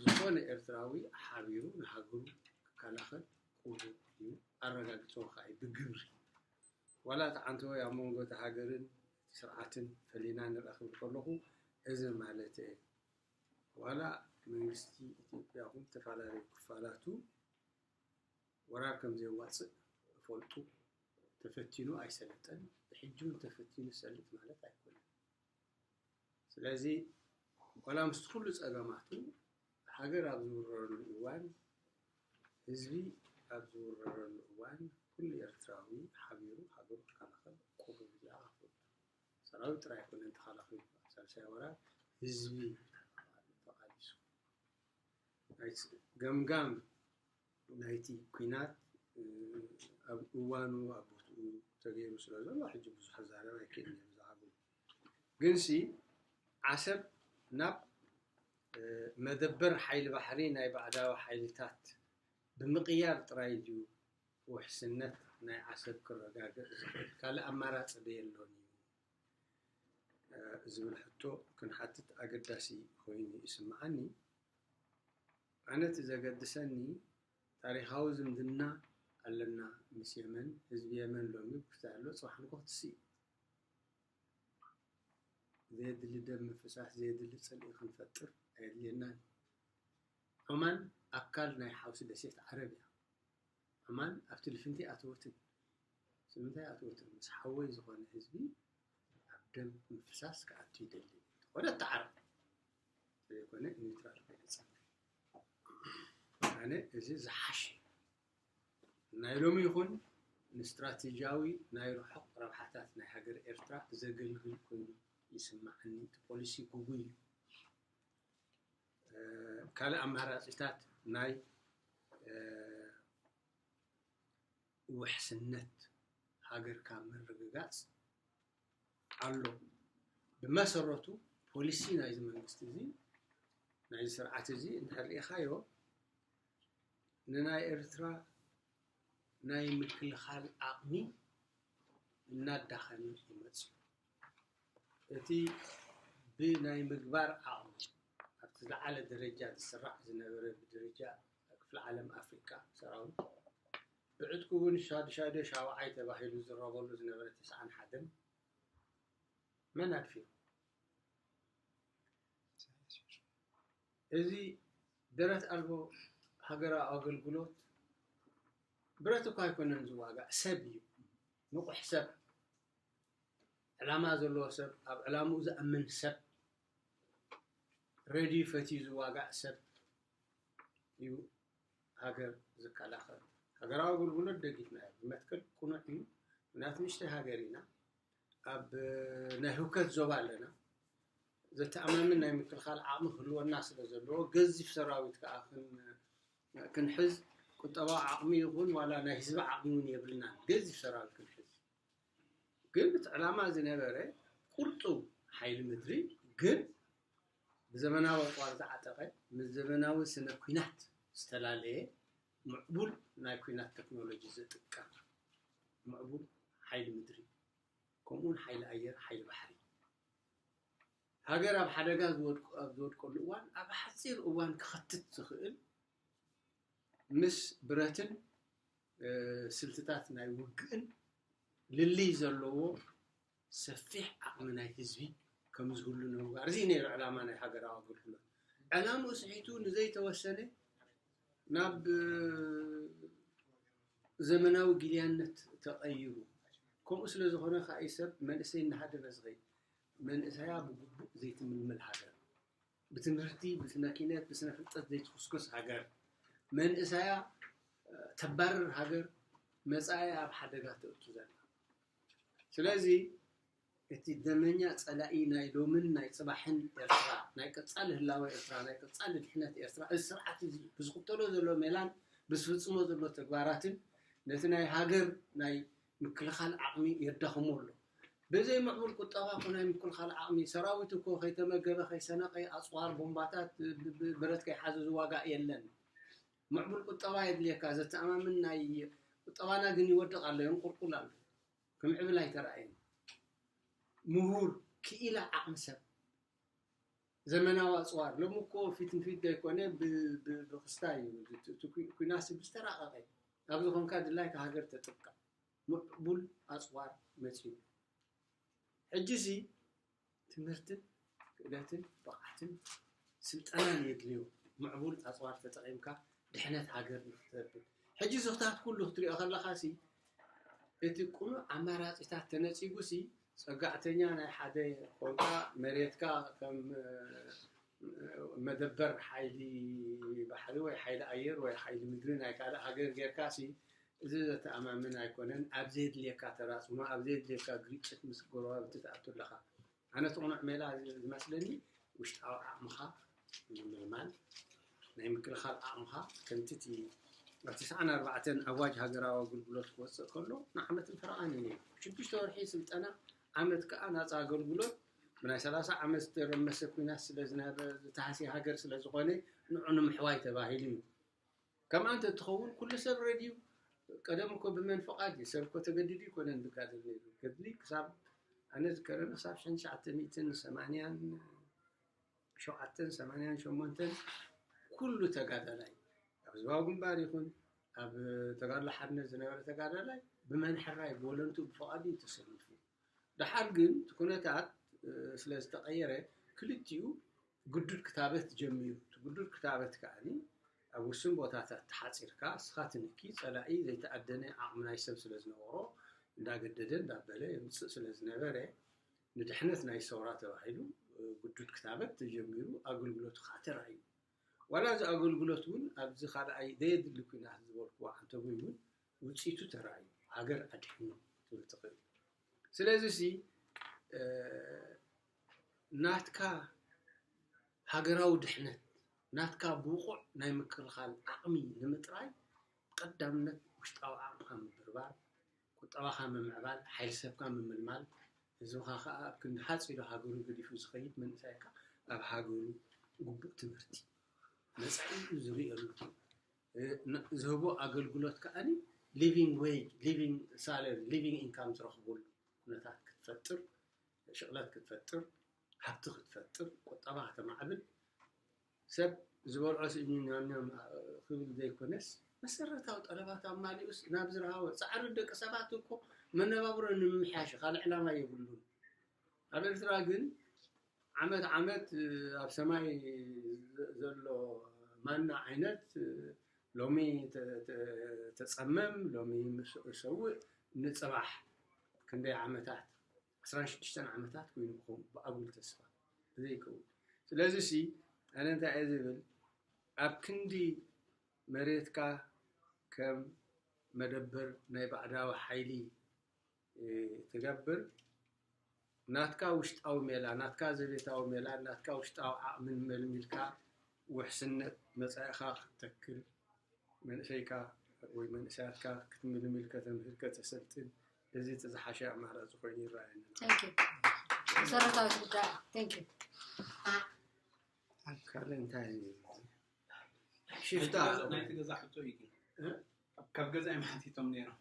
ዝኾነ ኤርትራዊ ሓቢሩ ንሃገሩ ክከላኸል ቁሩብ እዩ። ኣረጋግፅዎ ከዓ እዩ ብግብሪ። ዋላ እቲ ዓንተወይ ኣብ መንጎ እቲ ሃገርን እቲ ስርዓትን ፈሊና ንረኣ ክብል ከለኹ እዚ ማለት እየ። ዋላ መንግስቲ ኢትዮጵያ ኹን ዝተፈላለዩ ክፋላቱ ወራር ከም ዘየዋፅእ ፈልጡ ተፈቲኑ ኣይሰለጠን። ብሕጂ እውን ተፈቲኑ ሰልጥ ማለት ኣይኮነን። ስለዚ ዋላ ምስቲ ኩሉ ፀገማቱ ሃገር ኣብ ዝውረረሉ እዋን ህዝቢ ኣብ ዝውረረሉ እዋን ኩሉ ኤርትራዊ ሓቢሩ ሃገሩ ክከላኸል ቁሩብ ዝኣኽል ሰራዊት ጥራይ ኣይኮነን ተኸላኺሉ። ሳልሳይ ወራር ህዝቢ ተቓሊሱ። ናይ ገምጋም ናይቲ ኲናት ኣብ እዋኑ ኣብ ቦትኡ ተገይሩ ስለ ዘሎ ሕጂ ብዙሕ ክዛረብ ኣይክእልን እየ ብዛዕባኡ። ግንሲ ዓሰብ ናብ መደበር ሓይሊ ባሕሪ ናይ ባዕዳዊ ሓይልታት ብምቕያር ጥራይ ድዩ ውሕስነት ናይ ዓሰብ ክረጋገጽ ዝኽእል? ካልእ ኣማራጺ ዶ የሎን እዩ ዝብል ሕቶ ክንሓትት ኣገዳሲ ኮይኑ ይስምዓኒ። ኣነ እቲ ዘገድሰኒ ታሪኻዊ ዝምድና ኣለና ምስ የመን። ህዝቢ የመን ሎሚ ብፍትሒ ኣሎ፣ ጽባሕ ንግሆ ክትስእ። ዘየድሊ ደም ምፍሳስ፣ ዘየድሊ ጽልኢ ክንፈጥር ኣየድልየናን። ዑማን ኣካል ናይ ሓውሲ ደሴት ዓረብ እያ። ዑማን ኣብቲ ልፍንቲ ኣተወትን። ስለምንታይ ኣተወትን? ምስ ሓወይ ዝኾነ ህዝቢ ኣብ ደም ምፍሳስ ክኣቱ ይደሊ። ዝኾነ ተዓረብ ዘይኮነ ኒውትራል ኮይኑ ጸንሕ። ኣነ እዚ ዝሓሽ ናይ ሎሚ ይኹን ንስትራቴጂያዊ ናይ ርሑቕ ረብሓታት ናይ ሃገር ኤርትራ ዘገልግል ኮይኑ ይስምዓኒ። እቲ ፖሊሲ ጉጉይ እዩ። ካልእ ኣማራጺታት ናይ ውሕስነት ሃገርካ ምርግጋጽ ኣሎ። ብመሰረቱ ፖሊሲ ናይዚ መንግስቲ እዚ ናይዚ ስርዓት እዚ እንድሕር ርኢኻዮ ንናይ ኤርትራ ናይ ምክልኻል ዓቕሚ እናዳኸመ ይመጽእ። እቲ ብናይ ምግባር ዓቕሚ ኣብቲ ዝለዓለ ደረጃ ዝስራዕ ዝነበረ ብደረጃ ክፍለ ዓለም ኣፍሪካ ሰራዊት ብዕጥቁ እውን ሻድሻዶ ሻውዓይ ተባሂሉ ዝረበሉ ዝነበረ ተስዓን ሓደን መን ኣድፊሩ? እዚ ደረት ኣልቦ ሃገራዊ ኣገልግሎት ብረት እኳ ኣይኮነን ዝዋጋእ ሰብ እዩ። ንቑሕ ሰብ ዕላማ ዘለዎ ሰብ ኣብ ዕላምኡ ዝኣምን ሰብ ረድዩ ፈትዩ ዝዋጋእ ሰብ እዩ ሃገር ዝከላኸል። ሃገራዊ ኣገልግሎት ደጊፍናዮ ብመትከል ቅኑዕ እዩ። ምክንያቱ ንእሽተይ ሃገር ኢና። ኣብ ናይ ህውከት ዞባ ኣለና። ዘተኣማምን ናይ ምክልኻል ዓቕሚ ክህልወና ስለ ዘለዎ ገዚፍ ሰራዊት ከዓ ክንሕዝ ቁጠባዊ ዓቕሚ ይኹን ዋላ ናይ ህዝቢ ዓቕሚ እውን የብልናን። ገዚፍ ሰራዊት ክንሕዝ ግን እቲ ዕላማ ዝነበረ ቁርጡው ሓይሊ ምድሪ ግን ብዘመናዊ ኣፅዋር ዝዓጠቐ ምስ ዘመናዊ ስነ ኲናት ዝተፈላለየ ምዕቡል ናይ ኲናት ቴክኖሎጂ ዝጥቀም ምዕቡል ሓይሊ ምድሪ ከምኡውን ሓይሊ ኣየር ሓይሊ ባሕሪ ሃገር ኣብ ሓደጋ ዝወድቁ ኣብ ዝወድቀሉ እዋን ኣብ ሓፂር እዋን ክኸትት ዝኽእል ምስ ብረትን ስልትታት ናይ ውግእን ልልይ ዘለዎ ሰፊሕ ዓቕሚ ናይ ህዝቢ ከም ዝህሉ ንምግባር እዚ ነይሩ ዕላማ ናይ ሃገራዊ ኣገልግሎት። ዕላምኡ ስሒቱ ንዘይተወሰነ ናብ ዘመናዊ ጊልያነት ተቐይሩ። ከምኡ ስለ ዝኾነ ከዓ ሰብ መንእሰይ እናሃደመ ዝኸይድ መንእሰያ ብግቡእ ዘይትምልምል ሃገር ብትምህርቲ ብስነ ኪነት ብስነ ፍልጠት ዘይትኩስኩስ ሃገር መንእሰያ ተባርር ሃገር መፃኢ ኣብ ሓደጋ ተእቱ ዘላ ስለዚ እቲ ደመኛ ፀላኢ ናይ ሎምን ናይ ፅባሕን ኤርትራ ናይ ቀፃሊ ህላወ ኤርትራ ናይ ቀፃሊ ድሕነት ኤርትራ እዚ ስርዓት እዚ ብዝኽተሎ ዘሎ ሜላን ብዝፍፅሞ ዘሎ ተግባራትን ነቲ ናይ ሃገር ናይ ምክልኻል ዓቕሚ የዳኽሞ ኣሎ። ብዘይ ምዕቡል ቁጠባ እኮ ናይ ምክልኻል ዓቕሚ ሰራዊት እኮ ከይተመገበ ከይሰነቀ ኣፅዋር ቦምባታት ብረት ከይሓዘ ዝዋጋእ የለን። ምዕቡል ቁጠባ የድልየካ ዘተኣማምን ናይ ቁጠባና ግን ይወድቕ ኣሎ የንቁልቁል ኣሎ። ክምዕብል ኣይተረኣየን። ምሁር ክኢላ ዓቕሚ ሰብ ዘመናዊ ኣፅዋር ሎም እኮ ፊት ንፊት ዘይኮነ ብክስታ እዩ ኩናሲ ብዝተራቀቀ ኣብዚ ኮንካ ድላይካ ሃገር ተጥብቃ ምዕቡል ኣፅዋር መፅዩ ሕጂ ሲ ትምህርትን ክእለትን ብቕዓትን ስልጠናን የድልዮ ምዕቡል ኣፅዋር ተጠቂምካ ድሕነት ሃገር ንክትረክብ ሕጂ ዝኽታት ኩሉ ክትሪኦ ከለካ ሲ እቲ ቅኑዕ ኣማራፂታት ተነፂጉ ሲ ፀጋዕተኛ ናይ ሓደ ኮንካ መሬትካ ከም መደበር ሓይሊ ባሕሪ ወይ ሓይሊ ኣየር ወይ ሓይሊ ምድሪ ናይ ካልእ ሃገር ጌርካ ሲ እዚ ዘተኣማምን ኣይኮነን። ኣብ ዘየድልየካ ተራፅሞ ኣብ ዘየድልየካ ግርጭት ምስ ጎረባብቲ ትኣቱ ኣለካ። ኣነ እቲ ቅኑዕ ሜላ ዝመስለኒ ውሽጣዊ ዓቕምኻ ምምልማል ናይ ምክልኻል ዓቕምኻ ከምቲ እቲ ኣብ ትስዓን ኣርባዕተን ኣዋጅ ሃገራዊ ኣገልግሎት ክወፅእ ከሎ ንዓመትን ፈረቓን እዩ ነይሩ። ሽዱሽተ ወርሒ ስልጠና ዓመት ከዓ ናፃ ኣገልግሎት ብናይ ሰላሳ ዓመት ዝተረመሰ ኩናት ስለ ዝነበረ ዝተሃስየ ሃገር ስለ ዝኾነ ንዑ ንምሕዋይ ተባሂሉ እዩ። ከምኣ እንተትኸውን ኩሉ ሰብ ረድዩ ቀደም እኮ ብመን ፍቓድ እዩ ሰብ እኮ ተገዲዱ ይኮነን ዝጋደል ነይሩ ገድሊ ክሳብ ኣነ ዝከረኒ ክሳብ ሽሕን ትሽዓተ ሚእትን ሰማንያን ሸውዓተን ሰማንያን ሸሞንተን ኩሉ ተጋዳላይ ኣብ ህዝባዊ ግንባር ይኹን ኣብ ተጋድሎ ሓርነት ዝነበረ ተጋዳላይ ብመን ሕራይ ብወለንቱ ብፍቓዱ እዩ ተሰሊፉ። ደሓር ግን እቲ ኩነታት ስለ ዝተቐየረ ክልቲኡ ግዱድ ክታበት ጀሚሩ። እቲ ግዱድ ክታበት ከኣ ኣብ ውሱን ቦታታት ተሓጺርካ እስኻ ትንኪ፣ ጸላኢ ዘይተኣደነ ዓቕሚ ናይ ሰብ ስለ ዝነበሮ እንዳገደደ እንዳበለ የምጽእ ስለ ዝነበረ ንድሕነት ናይ ሰውራ ተባሂሉ ግዱድ ክታበት ተጀሚሩ ኣገልግሎቱ ከኣ ተራእዩ። ዋላ እዚ ኣገልግሎት እውን ኣብዚ ካልኣይ ዘየድሊ ኲናት ዝበልክዎ ዓንተቦይ እውን ውፅኢቱ ተራእዩ ሃገር ኣድሒኑ ክትብል ትኽእል። ስለዚ ሲ ናትካ ሃገራዊ ድሕነት ናትካ ብቑዕ ናይ ምክልኻል ዓቕሚ ንምጥራይ ቀዳምነት ውሽጣዊ ዓቕምኻ ምብርባር፣ ቁጠባኻ ምምዕባል፣ ሓይሊ ሰብካ ምምልማል፣ ህዝብኻ ከዓ ኣብ ክንዲ ሃፅ ኢሉ ሃገሩ ገዲፉ ዝኸይድ መንእሰይካ ኣብ ሃገሩ ግቡእ ትምህርቲ መፃኢኡ ዝርእየሉ ዝህቦ ኣገልግሎት ከዓኒ living wage living salary living income ዝረኽበሉ ኩነታት ክትፈጥር ሽቕለት ክትፈጥር ሃብቲ ክትፈጥር ቁጠባ ከተማዕብል ሰብ ዝበልዖ ስእኒ ኛም ኛም ክብል ዘይኮነስ መሰረታዊ ጠለባት ኣማሊኡስ ናብ ዝረሃወ ፃዕሪ ደቂ ሰባት እኮ መነባብሮ ንምምሕያሽ ካልእ ዕላማ የብሉን ኣብ ኤርትራ ግን ዓመት ዓመት ኣብ ሰማይ ዘሎ ማና ዓይነት ሎሚ ተፀመም ሎሚ ሰውእ ንፅባሕ ክንደይ ዓመታት ዓስራን ሽዱሽተን ዓመታት ኮይኑ ክኸውን ብኣጉል ተስፋ ብዘይከውን ስለዚ ሲ ኣነ እንታይ እየ ዝብል ኣብ ክንዲ መሬትካ ከም መደበር ናይ ባዕዳዊ ሓይሊ ትገብር ናትካ ውሽጣዊ ሜላ ናትካ ዘቤታዊ ሜላ ናትካ ውሽጣዊ ዓቕምን መልሚልካ ውሕስነት መፃኢኻ ክትተክል መንእሰይካ ወይ መንእሰያትካ ክትምልምል ከተምህር ከተሰልጥን እዚ እቲ ዝሓሸ ኣማራፂ ኮይኑ ይረኣየኒ መሰረታዊት ጉዳይ thank you ካልእ እንታይ ሽፍታ ናይቲ ገዛ ሕቶ እዩ ግን ካብ ገዛ እዮም ሓቲቶም ነይሮም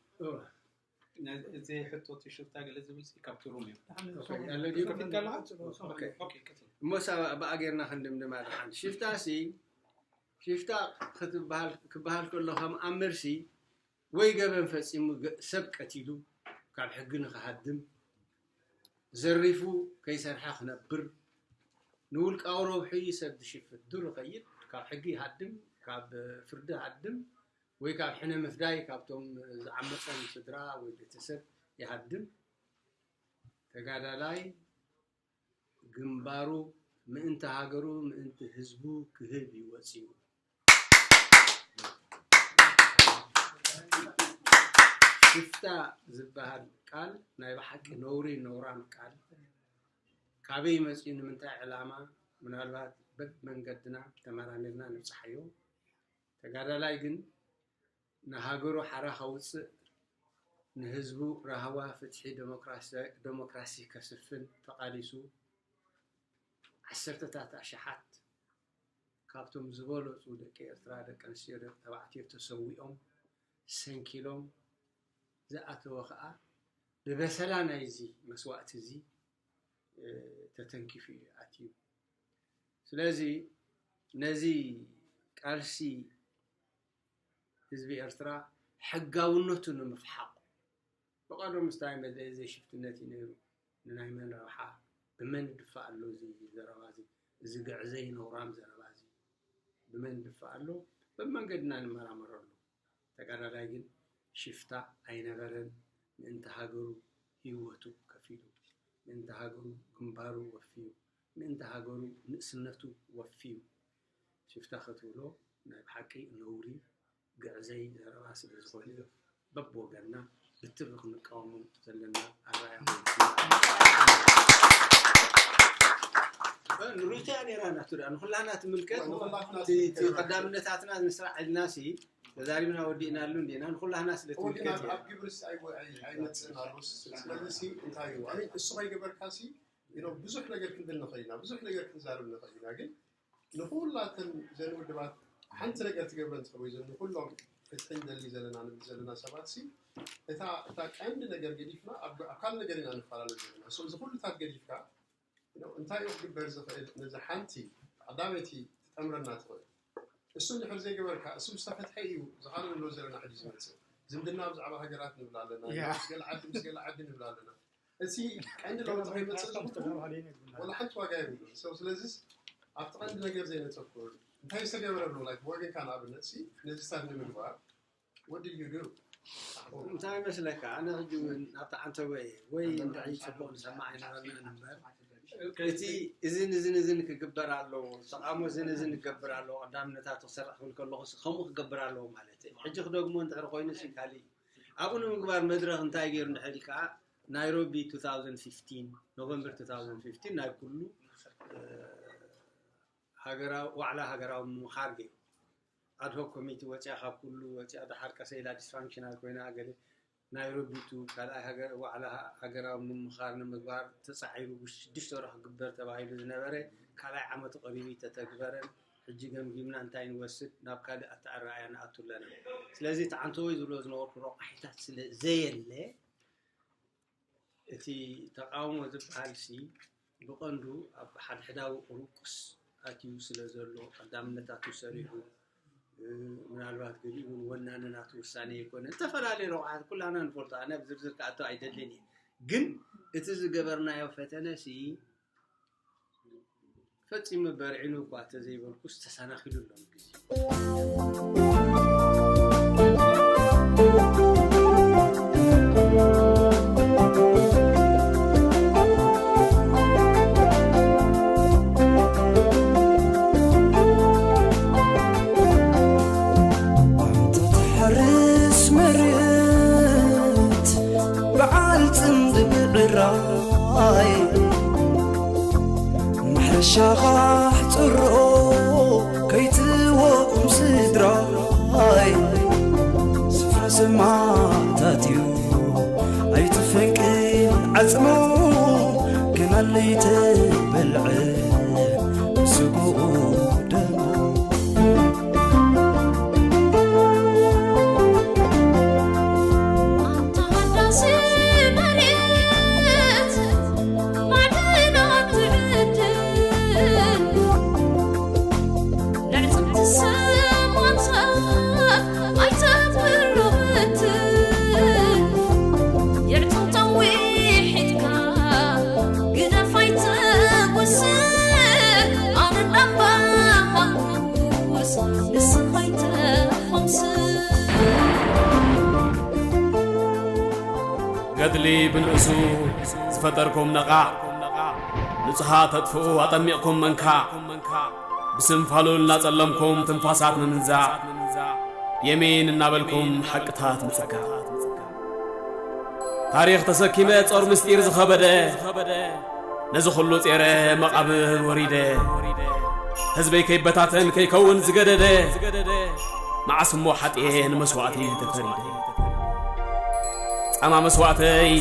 ነዚ፣ እዚ ሕቶ እቲ ሽፍታ ገለ ዝብል ሲ ካብቲ ሩም እዩ። ኦኬ፣ ኣሎ ድዩ? ከፊትካ ኣለኻ? ኦኬ። ኦኬ፣ ቀጽል። እሞ ሳብ ብኣ ጌርና ክንድምድማ ደሓን። ሽፍታ ሲ፣ ሽፍታ ክትበሃል፣ ክበሃል ከሎ ከም ኣምር ሲ፣ ወይ ገበን ፈጺሙ ገ-፣ ሰብ ቀቲሉ ካብ ሕጊ ንኽሃድም፣ ዘሪፉ ከይሰርሐ ክነብር፣ ንውልቃዊ ረብሑ እዩ ሰብ ዝሽፍት። ዱር ይኸይድ፣ ካብ ሕጊ ይሃድም፣ ካብ ፍርዲ ይሃድም፣ ወይ ካብ ሕነ ምፍዳይ ካብቶም ዝዓመጸም ስድራ ወይ ቤተሰብ ይሃድም። ተጋዳላይ ግንባሩ ምእንቲ ሃገሩ፣ ምእንቲ ህዝቡ ክህብ እዩ ወጺኡ። ሽፍታ ዝበሃል ቃል ናይ ብሓቂ ነውሪ፣ ነውራም ቃል። ካበይ መጺኡ፣ ንምንታይ ዕላማ? ምናልባት በብመንገድና ተመራሚርና ንብጽሓዮ። ተጋዳላይ ግን ንሃገሩ ሓራ ከውጽእ፣ ንህዝቡ ራህዋ፣ ፍትሒ፣ ደሞክራሲ፣ ደሞክራሲ ከስፍን ተቓሊሱ፣ ዓሰርተታት ኣሽሓት ካብቶም ዝበለጹ ደቂ ኤርትራ፣ ደቂ ኣንስትዮ፣ ደቂ ተባዕትዮ ተሰዊኦም፣ ሰንኪሎም፣ ዝኣተወ ኸኣ ብበሰላ ናይዚ መስዋእቲ እዚ፣ እ፣ ተተንኪፉ እዩ ኣትዩ። ስለዚ ነዚ ቃልሲ ህዝቢ ኤርትራ ሕጋውነቱ ንምፍሓቕ፣ ብቐደሙ ስታይ መለይ ዘይሽፍትነት እዩ ነይሩ። ንናይ መን ረብሓ? ብመን ይድፋእ ኣሎ እዚ ዘረባ እዚ? እዚ ግዕዘይ ነውራም ዘረባ እዚ ብመን ይድፋእ ኣሎ? በብመንገድና ንመራመረሉ። ተጋዳላይ ግን ሽፍታ ኣይነበረን። ምእንቲ ሃገሩ ህይወቱ ከፊሉ፣ ምእንቲ ሃገሩ ግንባሩ ወፍዩ፣ ምእንቲ ሃገሩ ንእስነቱ ወፍዩ። ሽፍታ ክትብሎ ናይ ብሓቂ ነውሪ፣ ግዕዘይ ዘረባ ስለ ዝኾነ፣ በብወገንና ብትሪ ክንቃወሞ ዘለና ኣረኣእያ ኮይኑ። ንሪኦቶ እያ ነይራ ናቱ ደኣ ንኹላህና ትምልከት። ንኹላህና እቲ፣ እቲ ትምልከት። ቀዳምነታትና ንስራዕ ኢልና ሲ ተዛሪብና ወዲእናሉ እንዲና፣ ንኹላህና ስለ እዎ፣ ግን ትምልከት ኣብ፣ እያ። ኣብ ግብሪ ሲ ኣይ-፣ ኣይ-፣ ኣይመጽእን ኣሎ። ስለዚ ሲ እንታይ እዩ? ኣይ፣ እሱ ከይገበርካ ሲ፣ you know፣ ብዙሕ ነገር ክንብል ንኽእል ኢና፣ ብዙሕ ነገር ክንዛረብ ንኽእል ኢና። ግን ንኹላተን ዘን ውድባት ሓንቲ ነገር ትገብረን ትኸውን ወይ ዘን ንኹሎም ፍትሒ ንደሊ ዘለና፣ ንብል ዘለና ሰባት ሲ፣ እታ፣ እታ ቀንዲ ነገር ገዲፍና ኣብ፣ ኣብ ካልእ ነገር ኢና ንፈላለ ዘለና። So፣ እዚ ኩሉታት ገዲፍካ፣ you know፣ እንታይ እዩ ክግበር ዝኽእል? ነዚ ሓንቲ ቀዳመይቲ ትጠምረና ትኽእል። እሱ እንድሕር ዘይገበርካ፣ እሱ ዝተፈትሐ እዩ፣ እዚ ካልእ ንብሎ ዘለና ሕጂ ዝመጽእ። ዝምድና ብዛዕባ ሃገራት ንብል ኣለና፣ ያ። ምስ ገለ ዓዲ፣ ምስ ገለ ዓዲ ንብል ኣለና። እቲ ቀንዲ ለውጢ ከይመጽእ ዝብሉ ወላ ሓንቲ ዋጋ የብሉን። So፣ ስለዚስ ኣብቲ ቀንዲ ነገር ዘይነተኩር፣ እንታይ ዝተገበረ ኣሎ? Like፣ ብወገንካ ንኣብነት ሲ፣ ነዚ ስታድ ንምግባር፣ what did you do? እንታይ ይመስለካ? ኣነ ሕጂ እውን ናብቲ ዓንተቦ እየ። ወይ እንድዒ ጽቡቕ ንሰማዕ ኣይነበርናን እምበር፣ እቲ እዝን እዝን እዝን ክግበር ኣለዎ፣ ተቓውሞ እዝን እዝን ክገብር ኣለዎ፣ ቀዳምነታቱ ክሰርሕ ክብል ከለኹ ሲ፣ ከምኡ ክገብር ኣለዎ ማለት እየ። ሕጂ ክደግሞ እንድሕር ኮይኑ ሲ፣ ካልእ እዩ። ኣብኡ ንምግባር መድረኽ እንታይ ገይሩ እንድሕር ኢልካ፣ ናይሮቢ two thousand fifteen፣ ኖቨምበር two thousand fifteen ናይ ኩሉ፣ እ፣ ሃገራዊ፣ ዋዕላ ሃገራዊ ምምኻር ገይሩ። ኣድሆክ ኮሚቴ ወፂኣ፣ ካብ ኩሉ ወፂኣ፣ ደሓር ቀሰ ኢላ ዲስፋንክሽናል ኮይና፣ ገለ ናይሮቢ ቱ ካልኣይ ሃገር፣ ዋዕላ ሃ-፣ ሃገራዊ ምምኻር ንምግባር ተፃዒሩ ብሽዱሽተ ወርሒ ክግበር ተባሂሉ ዝነበረ፣ ካልኣይ ዓመቱ ቀሪቡ ይተተግበረን። ሕጂ ገምጊምና እንታይ ንወስድ፣ ናብ ካልእ ኣተኣረኣያ ንኣቱ ኣለና። ስለዚ እቲ ዓንተቦይ ዝብሎ ዝነበርኩ ረቋሒታት ስለ ዘየለ፣ እቲ ተቓውሞ ዝበሃል ሲ ብቐንዱ ኣብ ሓድሕዳዊ ቁርቁስ ኣትዩ ስለ ዘሎ፣ ቀዳምነታቱ ሰሪዑ፣ እ፣ ምናልባት ገሊኡ እውን ወናኒ ናቱ ውሳኔ ኣይኮነን። ዝተፈላለዩ ረቋሒታት ኩላና ንፈልጦ። ኣነ ኣብ ዝርዝር ክኣቱ ኣይደልን እየ። ግን እቲ ዝገበርናዮ ፈተነ ሲ ፈጺሙ በርዒኑ እኳ እንተዘይበልኩስ፣ ተሰናኺሉ ኣሎ ግዜ። ኣንተ ትሓርስ መሬት በዓል ጽምዲ ብዕራይ፣ ማሕረሻኻ ኣሕጽሮ ከይትወቕም ስድራይ። ስፍራ ሰማእታት እዩ ኣይትፈንቅል ዓጽሞ፣ ገና ለይተበልዐ ስግኡ ደሞ። ኣንታ ሃዳሲ ገድሊ ብንእሱ ዝፈጠርኩም ነቓዕ፣ ንጹሃት ተጥፍኡ ኣጠሚቕኩም መንካዕ፣ ብስም ፋሉል እናጸለምኩም ትንፋሳት ምምንዛዕ፣ የሚን እናበልኩም ሓቅታት ምጽጋዕ። ታሪኽ ተሰኪመ ጾር ምስጢር ዝኸበደ፣ ነዚ ኹሉ ጼረ መቓብር ወሪደ፣ ህዝበይ ከይበታተን ከይከውን ዝገደደ፣ መዓስ እሞ ሓጥየ ንመስዋእቲ ተፈሪደ። ጻማ መስዋእተይ፣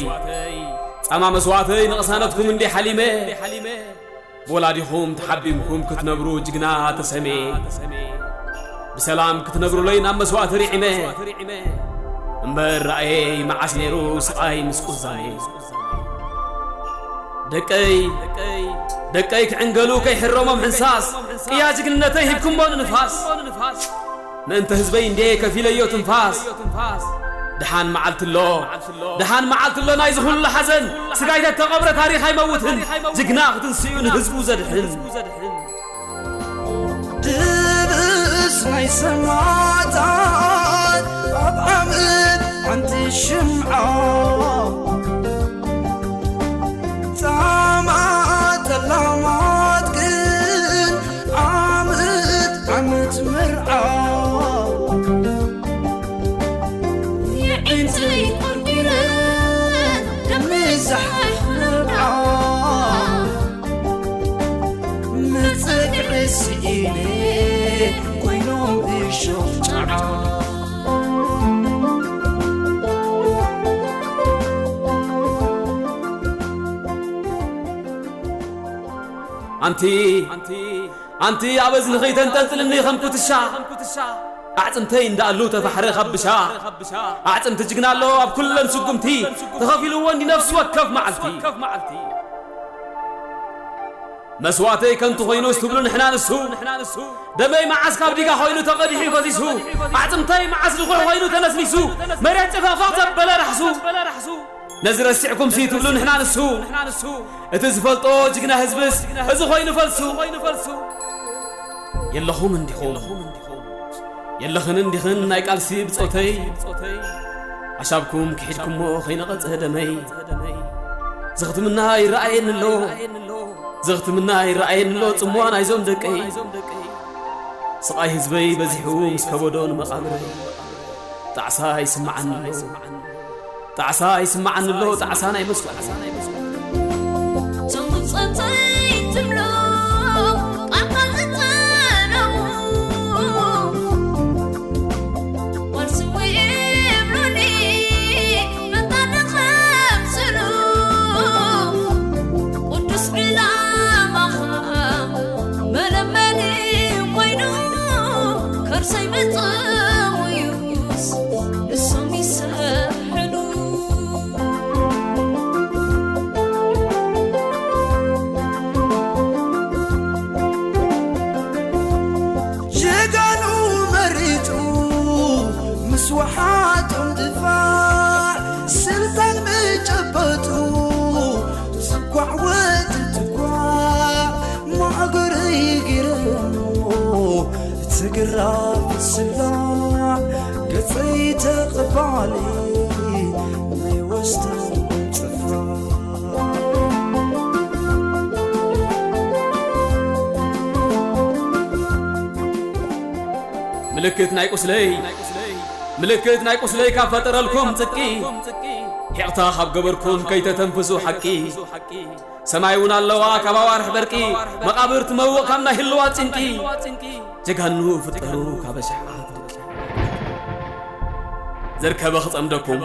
ጻማ መስዋእተይ ንቕሳነትኩም እንዲ ሓሊመ፣ ብወላዲኹም ተሓቢምኩም ክትነብሩ ጅግና ተሰሜ፣ ብሰላም ክትነብሩለይ ናብ መስዋእቲ ርዒመ። እምበር ረኣየይ መዓስ ነይሩ ስቓይ ምስ ቁዛሜ። ደቀይ፣ ደቀይ ክዕንገሉ ከይሕረሞም ሕንሳስ፣ ቅያ ጅግንነተይ ሂብኩሞ ንንፋስ። ምእንተ ህዝበይ እንዴ ከፊለዮ ትንፋስ። ደሓን መዓልቲ ኣሎ፣ ደሓን መዓልቲ ኣሎ ናይዚ ኩሉ ሓዘን። ስጋይ ተተቐብረ ታሪኽ ኣይመውትን፣ ጅግና ክትንስኡ ንህዝቡ ዘድሕን። ድብስ ናይ ሰማዕታት ኣብ ዓምድ ሓንቲ ሽምዓ። ጻማ ጠላማት ግን ዓመት ዓመት መርዓ። የዒንተይ ቆርቂረ ደምዛሕ መርዓ። መጸግዒ ስኢነ ኮይኖም እሾኽ ጨዓ። ኣንቲ፣ ኣንቲ ኣብ እዝንኺ ተንጠልጥልኒ ከም ኩትሻ። ኣዕጽምተይ እንዳኣሉ ተፋሕረ ካብ ብሻ። ኣዕጽምቲ ጅግና ኣሎ ኣብ ኩለን ስጉምቲ፣ ተኸፊልዎ እንዲ ነፍሲ ወከፍ መዓልቲ። መስዋእተይ ከንቱ ኮይኑስ ትብሉ ንሕና ንሱ። ደመይ መዓስ ካብ ዲጋ ኮይኑ ተቐዲሑ ፈሲሱ። ኣዕጽምተይ መዓስ ድኹዕ ኮይኑ ተነስኒሱ። መሬት ጭፈቕፈቕ ዘበለ ራሕሱ። ነዚ ረሲዕኩምሲ ትብሉ ንሕና ንሱ። እቲ ዝፈልጦ ጅግና ህዝብስ እዚ ኮይኑ ፈልሱ። የለኹም እንዲኹም፣ የለኽን እንዲኽን ናይ ቃልሲ ብጾተይ። ኣሻብኩም ክሒድኩሞ ከይነቐጸ ደመይ። ዘኽትምና ይረኣየኒ ኣሎ፣ ዘኽትምና ይረኣየኒ ኣሎ ጽምዋ ናይዞም ደቀይ። ስቓይ ህዝበይ በዚሑ ምስ ከበዶ ንመቓብረይ። ጣዕሳ ይስምዓኒ ኣሎ፣ ጣዕሳ ይስምዓኒ ኣሎ፣ ጣዕሳ ናይ መስዋእቲ። እቶም ብጾተይ ትብሎ ቃልካ ዝጠለቡ፣ ቃልሲ ይብሉኒ መታን ከምስሉ። ቅዱስ ዕላማኻ መለመኒ ኮይኑ፣ ከርሰይ መጸውዩስ ንሶም ይስሕኑ። ጀጋኑ መሪጹ ምስ ወሓጦም ድፋዕ ስልጣን ምጨበጡ፣ ትኳዕ ወዲ ትኳዕ ማእገረይ ገይረሞ፣ ትግራብ ስላዕ ገጸይ ተቐባሊ ናይ ወስቲ ጽፋ። ምልክት ናይ ቁስለይ፣ ምልክት ናይ ቁስለይ ካብ ፈጠረልኩም ጽቂ፣ ሒቕታ ካብ ገበርኩም ከይተተንፍሱ ሓቂ። ሰማይ እውን ኣለዋ ካብ ኣዋርሕ በርቂ፣ መቓብር ትመውቕ ካብ ናይ ህልዋት ጭንቂ። ጀጋኑ ፍጠሩ ካብ ኣሽሓት ደቂ። ዘርከበ ክጸምደኩም፣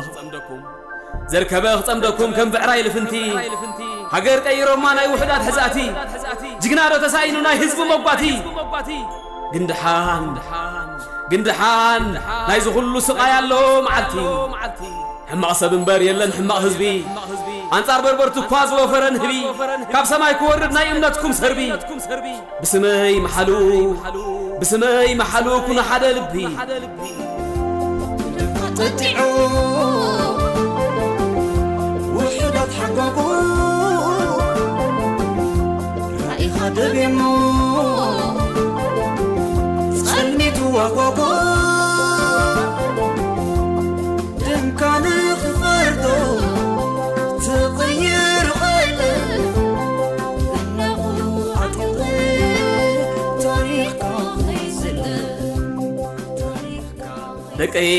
ዘርከበ ክጸምደኩም ከም ብዕራይ ልፍንቲ። ሃገር ቀይሮማ ናይ ውሑዳት ሕዛእቲ። ጅግና ዶ ተሳኢኑ ናይ ህዝቡ መጓቲ። ግን ደሓን፣ ግን ደሓን ናይዚ ኩሉ ስቓይ ኣሎ መዓልቲ። ሕማቕ ሰብ እምበር የለን ሕማቕ ህዝቢ። ኣንጻር በርበርቱ እኳ ዝወፈረ ንህቢ። ካብ ሰማይ ክወርድ ናይ እምነትኩም ሰርቢ። ብስመይ መሓሉ፣ ብስመይ መሓሉ ኩኑ ሓደ ልቢ። ጠጢዑ ውሑዳት ሓጓጉ ራኢኻ ደቤሞ ጸልሚቱ ዋጓጓ። ደቀየ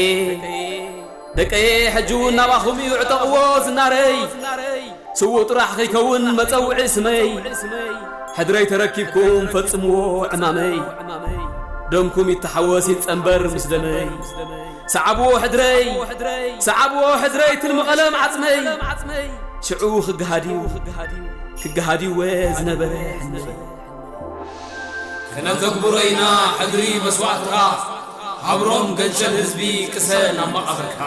ደቀየ ሕጂ እውን ናባኹም እዩ ዕጠቕዎ ዝናረይ። ስዉእ ጥራሕ ከይከውን መጸውዒ ስመይ። ሕድረይ ተረኪብኩም ፈጽምዎ ዕማመይ። ደምኩም ይተሓወስ ይጸንበር ምስ ደመይ። ሰዓብዎ ሕድረይ ሰዓብዎ ሕድረይ ትልሚ ቀለም ዓጽመይ። ሽዑ ክገሃድዩ ክገሃድዩወ ዝነበረ ሕነይ። ከነተግብሮ ኢና ሕድሪ መስዋእትኻ። ሃብሮም ገንሸል ህዝቢ ቅሰ ናብ መቓብርካ።